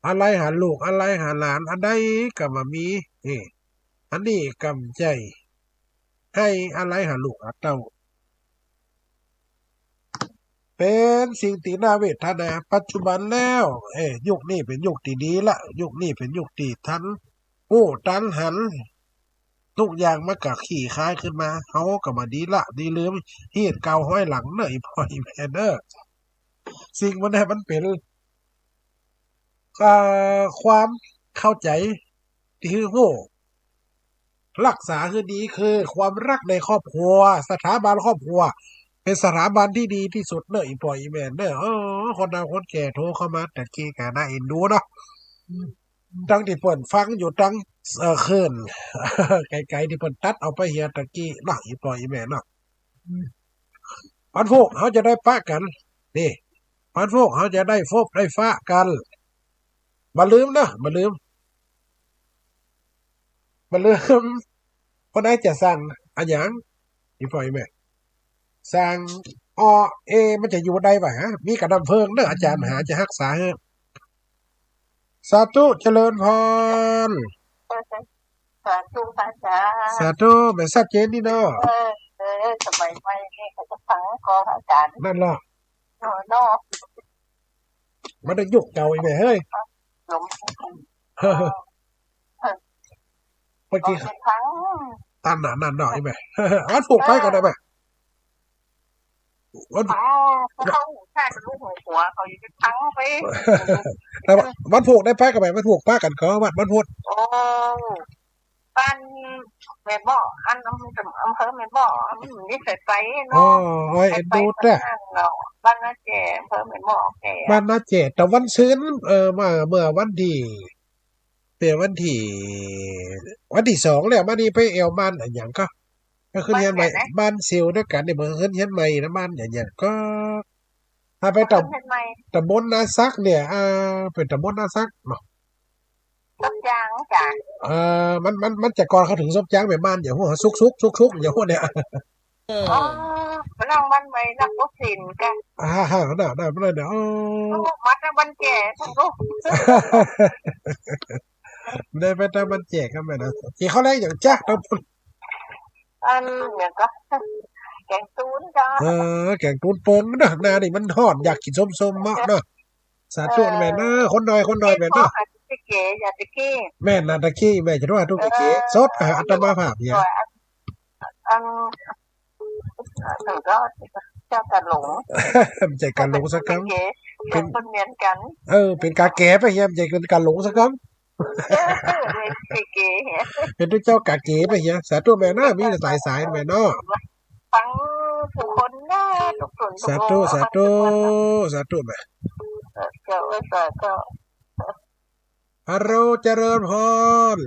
อาลัยหาลูก อาลัยหาหลาน อันใดก็บ่มี เอ้ อันนี้กำใจ๋ ไห้อาลัยหาลูกหาเต้า เป๋นสิ่งตี้น่าเวทนา ปัจจุบันแล้ว เอ้ ยุคนี้เป๋นยุคตี้ดีละ ยุคนี้เป๋นยุคตี้ตัน ฮู้ตันหัน ทุกอย่างมันก็คลี่คลายขึ้นมา เฮาก็บ่ดีละดีลืม ฮีตก้าวฮ้อยหลังเน่อ อีพ่ออีแม่เน่อ สิ่งมันเนี่ยมันเป๋น เอ่อ ความเข้าใจ๋ ตี้หื้อฮู้ รักษาหื้อดี คือความฮักในครอบครัว สถาบันครอบครัว เป็นสถาบันตี้ดีตี้สุดเน่อ อี่ป้ออี่แม่เน่อ เออ คนเฒ่าคนแก่โทรเข้ามาตะกี้ก็น่าเอ็นดูเนาะ อืม ตังตี้เปิ้นฟังอยู่ตัง เอ่อ คลื่น ไก๋ๆ ตี้เปิ้นตัดเอาไปเหียตะกี้เนาะ อี่ป้ออี่แม่เนาะ อืม วันพูกเฮาจะได้ปะกั๋น นี่ วันพูกเฮาจะได้ฟบได้ฟ้ากั๋น บ่าลืมเน่อ บ่าลืม บ่าลืม คนไหนจะสั่งอะหยัง อี่ป้ออี่แม่ สั่ง ออ เอ มันจะอยู่ได้บ่าฮะ มีก้าน้ำเผิ้งเน่อ อาจ๋ารย์หาจะฮักษาหื้อ สาธุ เจริญพร สาธุ พระอาจ๋ารย์ สาธุ แม่ชัดเจนดีเนาะ เออ เออ สมัยใหม่นี่เขาจะฟังของอาจ๋ารย์ นั่นเนาะ เออ เนาะ มันได้ยุคเก่าอีกแม่เฮ้ย หลง เมื่อกี้ เอาไปฟัง นั่นน่ะ นั่นเนาะ อีแม่ วันพูกไปกั๋นได้แม่ วัน อ๋อ เขาเข้าหูชายเป็นลูกหัวหัว เขาอยู่เป็นพังไป แต่ว่าวันพูกได้ไปกั๋นแม่ วันพูกปะกั๋นก่อวัดวันพูก โอ้ บ้านแม่เมาะ อันอำ อำเภอแม่เมาะ มันไม่เคยไปเนาะ อ๋อ โอ้ย เอ็นดูแต๊ บ้านนาแจ อำเภอแม่เมาะแก บ้านนาแจ แต่วันซืน เออ มาเมื่อวันตี้ เมื่อวันตี้ วันตี้สองแล้ว มานี่ไปแอ่วบ้านอะหยังก่อ ไปขึ้นเฮือนใหม่ บ้านเซลล์ตวยกั๋นนี่ มาขึ้นเฮือนใหม่นะ บ้านอะหยังก่อ ถ้าไปตำ ขึ้นเฮือนใหม่ ตำบลนาสักเนี่ย อ่า เป๋นตำบลนาสักเนาะ ส้มจางจ้ะ เอ่อ มัน มัน มันจะก่อนเข้าเถิงส้มจางแม่ บ้านอะหยังก่อ สุก สุก สุก สุก อะหยังก่อเนี่ย อ๋อ พลังบ้านใหม่นักปกศิลป์กัน อ่า ฮะ น่ะ น่ะ น่ะ น่ะ อ๋อ ลูกมาแต่บ้านแก่ ลูก ได้ไปแต่บ้านแก่กั๋นแม่นะ กิ๋นข้าวแลงอะหยังจ๊ะ อันเนี้ยก็ แก๋งตูนจ้ะ เออ แก๋งตูนเปิงเนาะ หน้านี่มันฮ้อน อยากกิ๋นส้มๆ เนาะ เนาะ สาธุแม่เนาะ คนดอย คนดอยแม่เนาะ เก๋ อย่าตะกี้ แม่น่ะตะกี้ แม่จะโทรหาตุ๊กเก๋ สด อ่า อาตมาภาพเนี่ย อัน อัน เจ้ากาหลง บ่ใจ้กาหลงสักกำ เก๋ เป๋นคนเหมือนกั๋น เออ เป๋นกาแก๋ไปเหีย บ่ใจ้เป๋นกาหลงสักกำ เออ เก๋ เก๋ เป๋นตุ๊เจ้ากาแก๋ไปเหีย สาธุแม่เนาะ มีสายสายแม่เนาะ ฟังกู้คนเนาะ กู้คน สาธุ กู้คน สาธุ สาธุแม่ เออ เจ้า เออ เจ้า เจ้า ฮัลโหล เจริญพร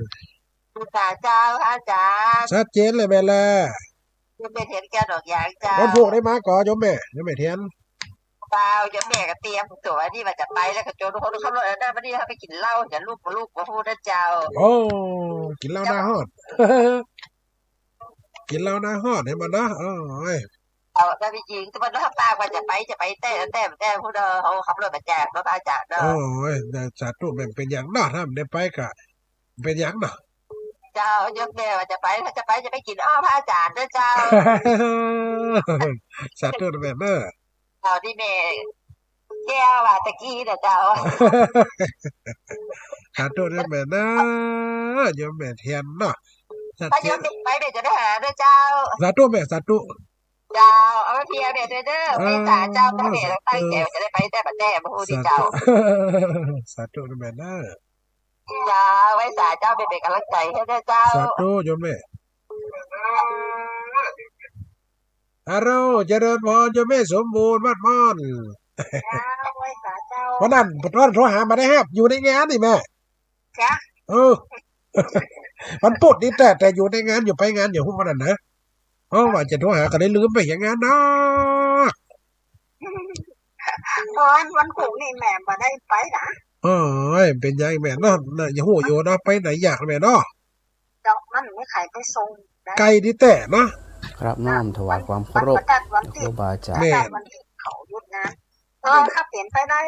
สาธุเจ้า พระอาจ๋ารย์ ชัดเจนเลยแม่แล โยมแม่เทียนแก้วดอกยางเจ้า วันพูกได้มาก่อ โยมแม่ โยมแม่เทียน เจ้า โยมแม่ก็เตรียมตั๋วนี่ว่าจะไปแล้ว ก็จนคนขับรถอันนั้น วันนี้เขาไปกิ๋นเหล้า จะลูก ลูกบ่ฮู้นะเจ้า โอ้ กิ๋นเหล้าหน้าฮ้อน กิ๋นเหล้าหน้าฮ้อนหันบ่เนาะ โอ้ย เจ้า ถ้ามีจริง แต่ว่าถ้าปากว่าจะไป จะไปแต๊ แต๊ แต๊ พูดเนาะ เขาขับรถมาแจกเนาะ พระอาจ๋ารย์เนาะ โอ้ย สาธุ แม่นเป๋นหยังเนาะ ถ้าบ่ได้ไปก็เป๋นหยังเนาะ เจ้า โยมแม่ว่าจะไป ถ้าจะไปจะไปกิ๋นอ้อ พระอาจ๋ารย์เนาะเจ้า สาธุแม่เนาะ เอาตี้แม่แก้วว่าตะกี้น่ะเจ้า สาธุเด้อแม่เนาะ โยมแม่เทียนเนาะ ถ้าโยมแม่ไปแม่จะไปหาเด้อเจ้า สาธุแม่ สาธุ เจ้า เอาไว้เพียงแม่ด้วยเด้อ เออ ไว้สาเจ้า ถ้าแม่ตั้งใจว่าจะได้ไปแต๊บ่แต๊ บ่ฮู้ติเจ้า สาธุ สาธุเด้อแม่เนาะ เจ้า ไว้สาเจ้า แม่เป๋นก๋ำลังใจ๋หื้อเด้อเจ้า สาธุโยมแม่ ฮัลโหล เจริญพร โยมแม่สมบูรณ์ วัดม่อน เจ้า ไหว้สาเจ้า วันนั้น วันนั้นโทรหาบ่ได้ฮับ อยู่ในงานนี่แม่ จ๊ะ เออ วันพุธนี่แต๊ แต่อยู่ในงาน อยู่ไปงาน อยู่ฮู้วันนั้นนะ เพราะว่าจะโทรหาก็เลยลืมไปเหียงานเนาะ วัน วันพุธนี่แม่บ่ได้ไปนะ เอ้ย เป๋นหยังแม่เนาะ น่ะ อย่าฮู้อยู่เนาะ ไปไหนยากแม่เนาะ เจ้า มันไม่ใครไปส่งได้ ไก๋ดีแต๊เนาะ ครับ น้อมถวายความเคารพ วันพระธาตุวันที่ ครูบาอาจ๋ารย์ แม่น วันที่เขาหยุดงาน เออ ถ้าเป๋นไปได้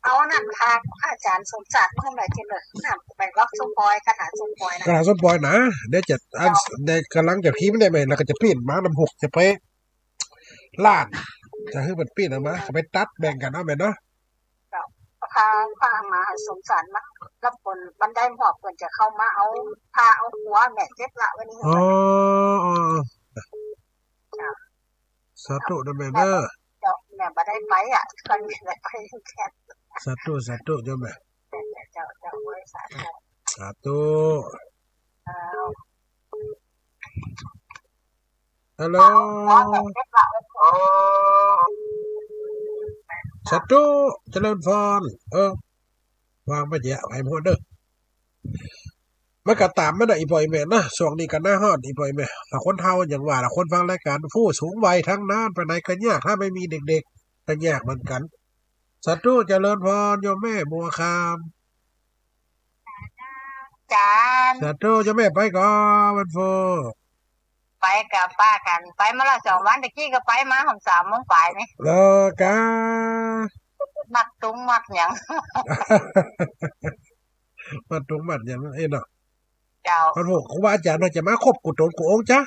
เอานั่นพาอาจ๋ารย์สมศักดิ์มาหน่อยเถอะ นั่นไปวัดส้มปอย คาถาส้มปอยนะ คาถาส้มปอยนะ เดี๋ยวจะ เจ้า อัน เดี๋ยวก่ำลังจะพิมพ์ได้แม่ แล้วก็จะพิมพ์มานำหก จะไป ล้าน จะหื้อเปิ้นปิ้นเอามา เอาไปตัดแบ่งกั๋นเอาแม่เนาะ เจ้า พา พามาสมศักดิ์มา แล้วเปิ้น บันไดหมอบเปิ้นจะเข้ามาเอาผ้าเอาหัวแม่เจ็บละวันนี้ อ๋อ อ๋อ เจ้า สาธุนะแม่เนาะ เจ้า แม่บ่ได้ไปอ่ะ ก่อนแม่ได้ไปแค่ สาธุ สาธุโยมแม่ เจ้า เจ้า สาธุ สาธุ เจ้า ฮัลโหล เจ้า เจ้า เจ้า โอ้ สาธุ เจริญพร เออ วางไปเยียะ ไปหมดเด้อ มันก็ต๋ามมันน่ะ อี่ป้ออี่แม่เนาะ ช่วงนี้ก็หน้าฮ้อน อี่ป้ออี่แม่ ถ้าคนเฒ่าอย่างว่าล่ะ คนฟังรายก๋าน ผู้สูงวัยตังนั้น ไปไหนก็ยาก ถ้าไม่มีเด็กๆ ก็ยากเหมือนกั๋น สาธุ เจริญพร โยมแม่บัวคำ จ๋า สาธุ โยมแม่ไปก่อ วันโฟ ไปกับป้ากั๋น ไปมาละสองวัน ตะกี้ก็ไปมา หอมสามโมงป๋ายนี่ เหรอก้า มัดตุงมัดหยัง มัดตุงมัดหยัง เอ้ยเนาะ เจ้า วันโฟ ครูบาอาจ๋ารย์เฮาจะมาครบกู้ต๋นกู้องค์จ๊ะ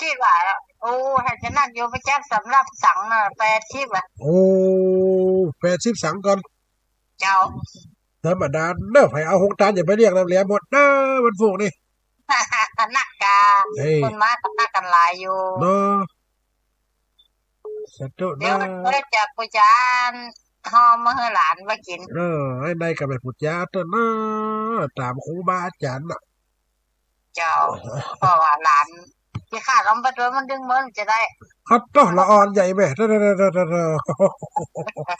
คิดว่า โอ้ ถ้าจะนักอยู่ไปจักสำรับสังน่ะ แปดสิบอะ โอ้ แปดสิบสังก่อน เจ้า ธรรมดาเนาะ ใผเอาโฮงตานอย่าไปเรียกนำแหลมหมดเนาะ วันโฟนี่ นักกา เฮ้ย คนมาก็นักกั๋นหลายอยู่ เนาะ สาธุ เดี๋ยว เนาะ เดี๋ยวจะปู๋จ๋าห่อมาหื้อหลานไว้กิ๋น เออ ไอ้นายก็ไปปู๋จ๋าเต๊อะเนาะ ต๋ามครูบาอาจ๋ารย์น่ะ เจ้า เพราะว่าหลานขี้คร้านเอาไปตวย มันดึงเมินจะได้ คัดเต๊อะ ละอ่อนใหญ่แม่ เต๊อะ เต๊อะ เต๊อะ เต๊อะ เต๊อะ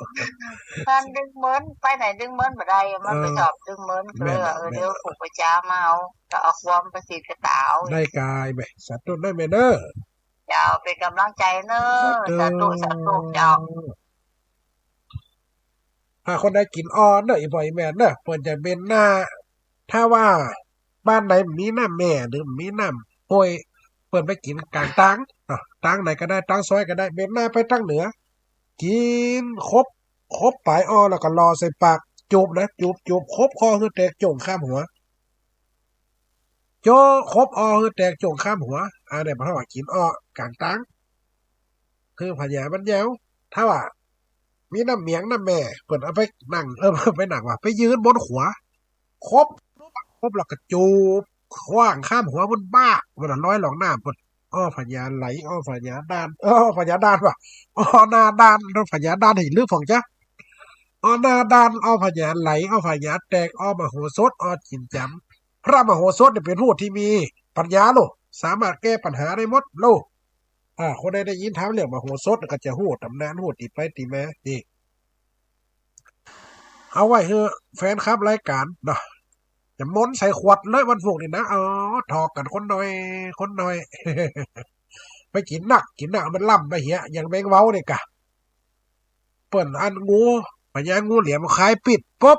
มันดึงเมิน ไปไหนดึงเมินบ่ได้ มันไป เออ ชอบดึงเมิน แม่น ก็เลยว่า เออ แม่น เดี๋ยวปู๋จ๋ามาเอา ก็เอาความไปสิทธิ์กับต๋าเอา ได้กายแม่ สาธุได้แม่เนาะ เจ้า เป๋นก๋ำลังใจ๋เนาะ สาธุ สาธุ สาธุ เจ้า ถ้าคนใดกิ๋นอ่อนเนาะ อี่ป้ออี่แม่เนาะ เปิ้นจะเบนหน้า ถ้าว่าบ้านใดมีน้ำแม่หรือมีน้ำห้วย เปิ้นไปกิ๋นก๋างตางเนาะ ตางไหนก็ได้ ตางซอยก็ได้ เบนหน้าไปตางเหนือ กิ๋นครบ ครบป๋ายอ่อแล้วก็หล่อใส่ปาก จูบนะ จูบ จูบ ครบอ่อหื้อแตกโจ่งข้ามหัว โจ๊ะ ครบอ่อหื้อแตกโจ่งข้ามหัว อันนี้เปิ้นว่ากิ๋นอ่อก๋างตาง คือผญามันยาว ถ้าว่ามีน้ำเมียงน้ำแม่ เปิ้นเอาไปนั่ง เออ ไปนั่งว่า ไปยืนบนขัว ครบ ครบแล้วก็จูบ ขว้างข้ามหัวปุ้นบ้า มันละลอยล่องน้ำปุ้น อ่อผญาไหล อ่อผญาด่าน อ่อผญาด่านว่ะ อ่อหน้าด่าน อ่อผญาด่าน หื้อลืมผ่องจ๊ะ อ่อหน้าด่าน อ่อผญาไหล อ่อผญาแตก อ่อมโหสถ อ่อจิ๋นจ๋ำ พระมโหสถเนี่ยเป๋นผู้ตี้มีปัญญาโล สามารถแก้ปัญหาได้หมดโล อ่า คนใดได้ยินถามเรื่องมโหสถก็จะฮู้ต๋ำนาน ฮู้ตี้ไปตี้มา นี่ เอาไว้หื้อแฟนคลับรายก๋านเนาะ จะมนต์ใส่ขวดเลยวันพูกนี่นะ เอา ถอกกั๋นคนหน่อย คนหน่อย ไปกิ๋นนัก กิ๋นนักมันล้ำไปเหีย อย่างแมงเว้านี่กะ เปิ้นอันงู ผญางูเหลี่ยมคายปิ๊ดปุ๊บ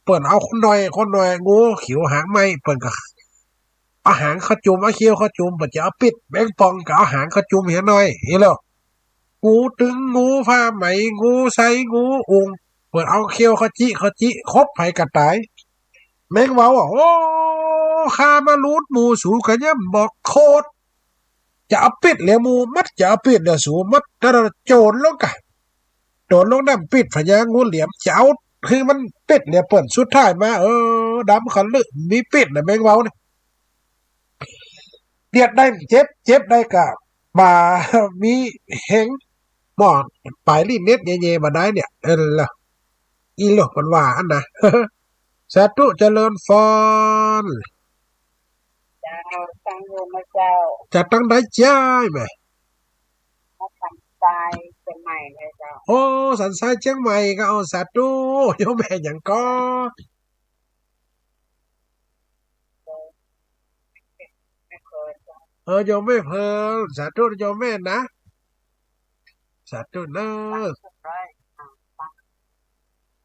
เปิ้นเอาคนหน่อย คนหน่อย งูเขียวหางไหม้ เปิ้นก็เอาหางเข้าจุ่ม เอาเขี้ยวเข้าจุ่ม เปิ้นจะเอาปิ๊ด แมงป่องก็เอาหางเข้าจุ่มเหียหน่อย เหียแล้ว งูตึง งูผ้าไหม งูใส งูอุง เปิ้นเอาเขี้ยวเข้าจิ เข้าจิ ครบไผก็ต๋าย แมงเว้าอะ โอ้ ข้ามาลูดหมู่สูก็ย่ำบอกโคตร จะเอาปิ๊ดเหลือหมู่หมด จะเอาปิ๊ดเหลือสูหมด แต่ละโจรลงกะ โจรลงน้ำปิ๊ดผญางูเหลี่ยม จะเอาหื้อมันปิ๊ดเหลือเปิ้น สุดท้ายมา เออ ดำขะลึ มีปิ๊ดน่ะแมงเว้านี่ เลียดได้เจ็บ เจ็บได้กะบ่ามีแฮง หม้อปลายลิ้นเน็ดเย่ๆ บ่ได้เนี่ย เออ ละ อีหลกมันว่าอันนะ สาธุเจริญพร เจ้า ตั้งอยู่นะเจ้า จากตังใดเจ้าแม่ มาสันทรายเจียงใหม่เลยเจ้า โอ้ สันทรายเจียงใหม่ก็เอา สาธุ โยมแม่หยังก่อ แม่เพินเจ้า เออ โยมแม่เพิน สาธุ โยมแม่นะ สาธุเน้อ ร้อย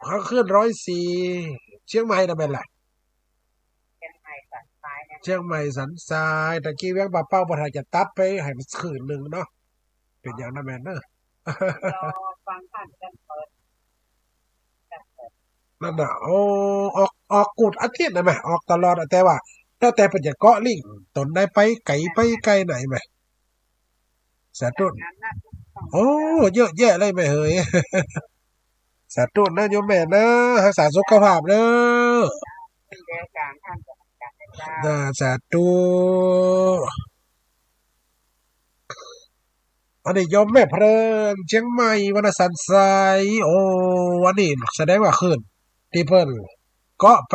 เขาขึ้นร้อยสี่ เจียงใหม่นะแม่นแหละ เจียงใหม่สันทรายเนี่ย เจียงใหม่สันทราย ตะกี้เวียงป่าเป้าบ่ทันจะตัดไปให้มันคืนหนึ่งเนาะ เป๋นอย่างนั้นแม่นเน้อ รอฟังท่านกันเปิด นั่นน่ะ โอ้ ออก ออกกู้อาทิตย์นะแม่ ออกตลอดอะ แต่ว่า แล้วแต่เปิ้นจะเกาะลิงก์ต๋นได้ไปไก๋ไปไก๋ไหนแม่ สาธุ โอ้ เยอะแยะเลยแม่เหย สาธุนะโยมแม่นะ รักษาสุขภาพเน้อ เดียวกันท่านจะจัดให้เจ้า น่า สาธุ อันนี้โยมแม่เพลิน เจียงใหม่ วันสันทราย โอ้ อันนี้แสดงว่าขึ้น ตี้เปิ้นเกาะไป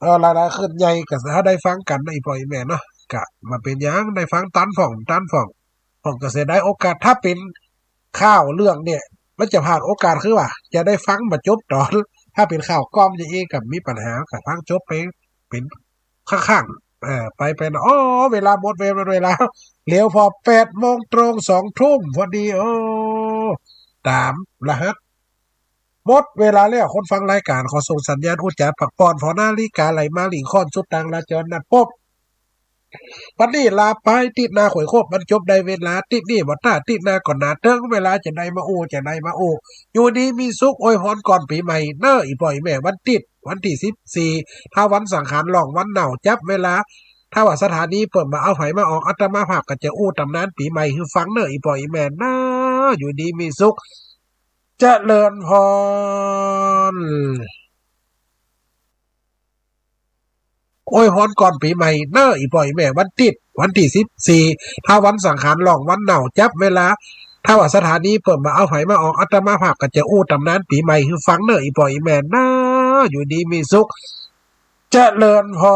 เออ หลายๆ ขึ้นใหญ่ก็ถ้าได้ฟังกั๋นนะ อี่ป้ออี่แม่เนาะ ก็บ่เป๋นหยัง ได้ฟังตันพ่อง ตันพ่อง ผมก็เสียดายโอกาส ถ้าเป๋นข่าวเรื่องเนี่ย มันจะพลาดโอกาส คือว่าจะได้ฟังบ่จบต๋อน ถ้าเป๋นข่าวกล่อมอย่างอี้ก็มีปัญหา ก็ฟังจบไป เป๋นข้างๆ เออ ไปๆ นะ อ้อ เวลาหมด เวลา เวลา แล้วพอแปดโมงตรง สองทุ่มพอดี โอ้ ต๋ามรหัส หมดเวลาแล้ว คนฟังรายก๋านขอส่งสัญญาณอู้จ๋าปักป้อน ผ่อนาฬิกาไหลมาหลิ้งค่อนสุดตางราจรนัดปบ บัดนี้ลาไป ติ๊ดหน้าค่อยคบ บรรจบได้เวลา ติ๊ดนี้บ่ต้า ติ๊ดหน้าก็หนา เถิงเวลาจะได้มาอู้ จะได้มาอู้ อยู่ดีมีสุข อวยพรก่อนปี๋ใหม่เน้อ อี่ป้ออี่แม่ วันติ๊ด วันตี้สิบสี่ ถ้าวันสังขารล่องวันเน่า จับเวลา ถ้าว่าสถานีเปิ้นบ่เอาใผมาออก อาตมาภาพก็จะอู้ต๋ำนานปี๋ใหม่หื้อฟังเน้อ อี่ป้ออี่แม่เน้อ อยู่ดีมีสุข เจริญพร อวยพรก่อนปี๋ใหม่เน้อ อี่ป้ออี่แม่ วันติ๊ด วันตี้สิบสี่ ถ้าวันสังขารล่องวันเน่า จับเวลา ถ้าว่าสถานีเปิ้นบ่เอาใผมาออก อาตมาภาพก็จะอู้ต๋ำนานปี๋ใหม่หื้อฟังเน้อ อี่ป้ออี่แม่เน้อ อยู่ดีมีสุข เจริญพร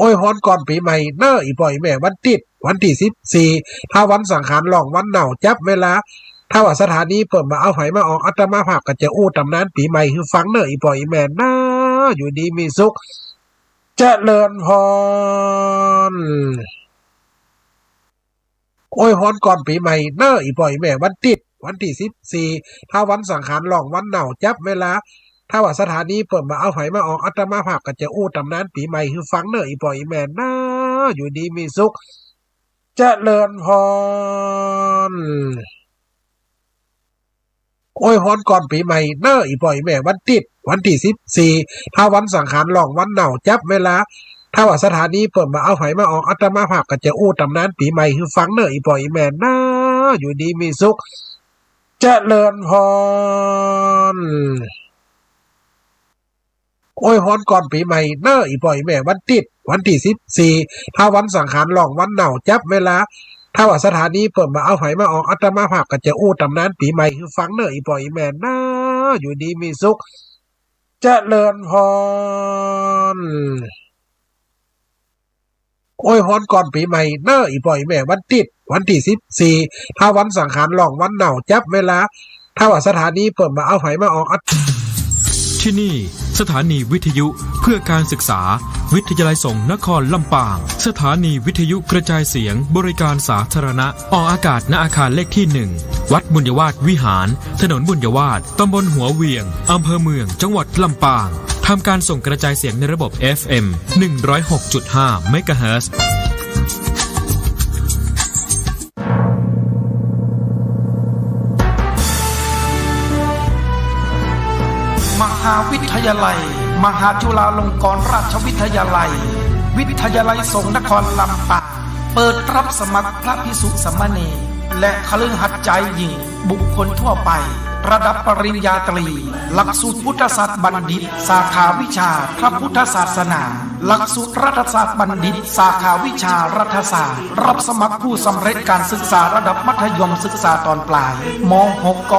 อวยพรก่อนปี๋ใหม่เน้อ อี่ป้ออี่แม่ วันติ๊ด วันตี้สิบสี่ ถ้าวันสังขารล่องวันเน่า จับเวลา ถ้าว่าสถานีเปิ้นบ่เอาใผมาออก อาตมาภาพก็จะอู้ต๋ำนานปี๋ใหม่หื้อฟังเน้อ อี่ป้ออี่แม่เน้อ อยู่ดีมีสุข เจริญพร อวยพรก่อนปี๋ใหม่เน้อ อี่ป้ออี่แม่ วันติ๊ด วันตี้สิบสี่ ถ้าวันสังขารล่องวันเน่า จับเวลา ถ้าว่าสถานีเปิ้นบ่เอาใผมาออก อาตมาภาพก็จะอู้ต๋ำนานปี๋ใหม่หื้อฟังเน้อ อี่ป้ออี่แม่เน้อ อยู่ดีมีสุข เจริญพร อวยพรก่อนปี๋ใหม่เน้อ อี่ป้ออี่แม่ วันติ๊ด วันตี้สิบสี่ ถ้าวันสังขารล่องวันเน่า จับเวลา ถ้าว่าสถานีเปิ้นบ่เอาใผมาออก อาตมาภาพก็จะอู้ต๋ำนานปี๋ใหม่หื้อฟังเน้อ อี่ป้ออี่แม่เน้อ อยู่ดีมีสุข เจริญพร อวยพรก่อนปี๋ใหม่เน้อ อี่ป้ออี่แม่ วันติ๊ด วันตี้สิบสี่ ถ้าวันสังขารล่องวันเน่า จับเวลา ถ้าว่าสถานีเปิ้นบ่เอาใผมาออก อาตมาภาพก็จะอู้ต๋ำนานปี๋ใหม่หื้อฟังเน้อ อี่ป้ออี่แม่เน้อ อยู่ดีมีสุข เจริญพร อวยพรก่อนปี๋ใหม่เน้อ อี่ป้ออี่แม่ วันติ๊ด วันตี้สิบสี่ ถ้าวันสังขารล่องวันเน่า จับเวลา ถ้าว่าสถานีเปิ้นบ่เอาใผมาออก ที่นี่สถานีวิทยุเพื่อการศึกษา วิทยาลัยสงฆ์นครลำปาง สถานีวิทยุกระจายเสียงบริการสาธารณะ ออกอากาศ ณ อาคารเลขที่หนึ่ง วัดบุญยวาสวิหาร ถนนบุญยวาส ตำบลหัวเหวียง อำเภอเมือง จังหวัดลำปาง ทำการส่งกระจายเสียงในระบบ เอฟเอ็ม หนึ่งร้อยหกจุดห้า เมกะเฮิรตซ์ มหาวิทยาลัย มหาจุฬาลงกรณราชวิทยาลัย วิทยาลัยสงฆ์นครลำปาง เปิดรับสมัครพระภิกษุสามเณร และคฤหัสถ์จายหญิง บุคคลทั่วไป ระดับปริญญาตรี หลักสูตรพุทธศาสตร์บัณฑิต สาขาวิชาพระพุทธศาสนา หลักสูตรรัฐศาสตร์บัณฑิต สาขาวิชารัฐศาสตร์ รับสมัครผู้สำเร็จการศึกษาระดับมัธยมศึกษาตอนปลาย ม.หก ก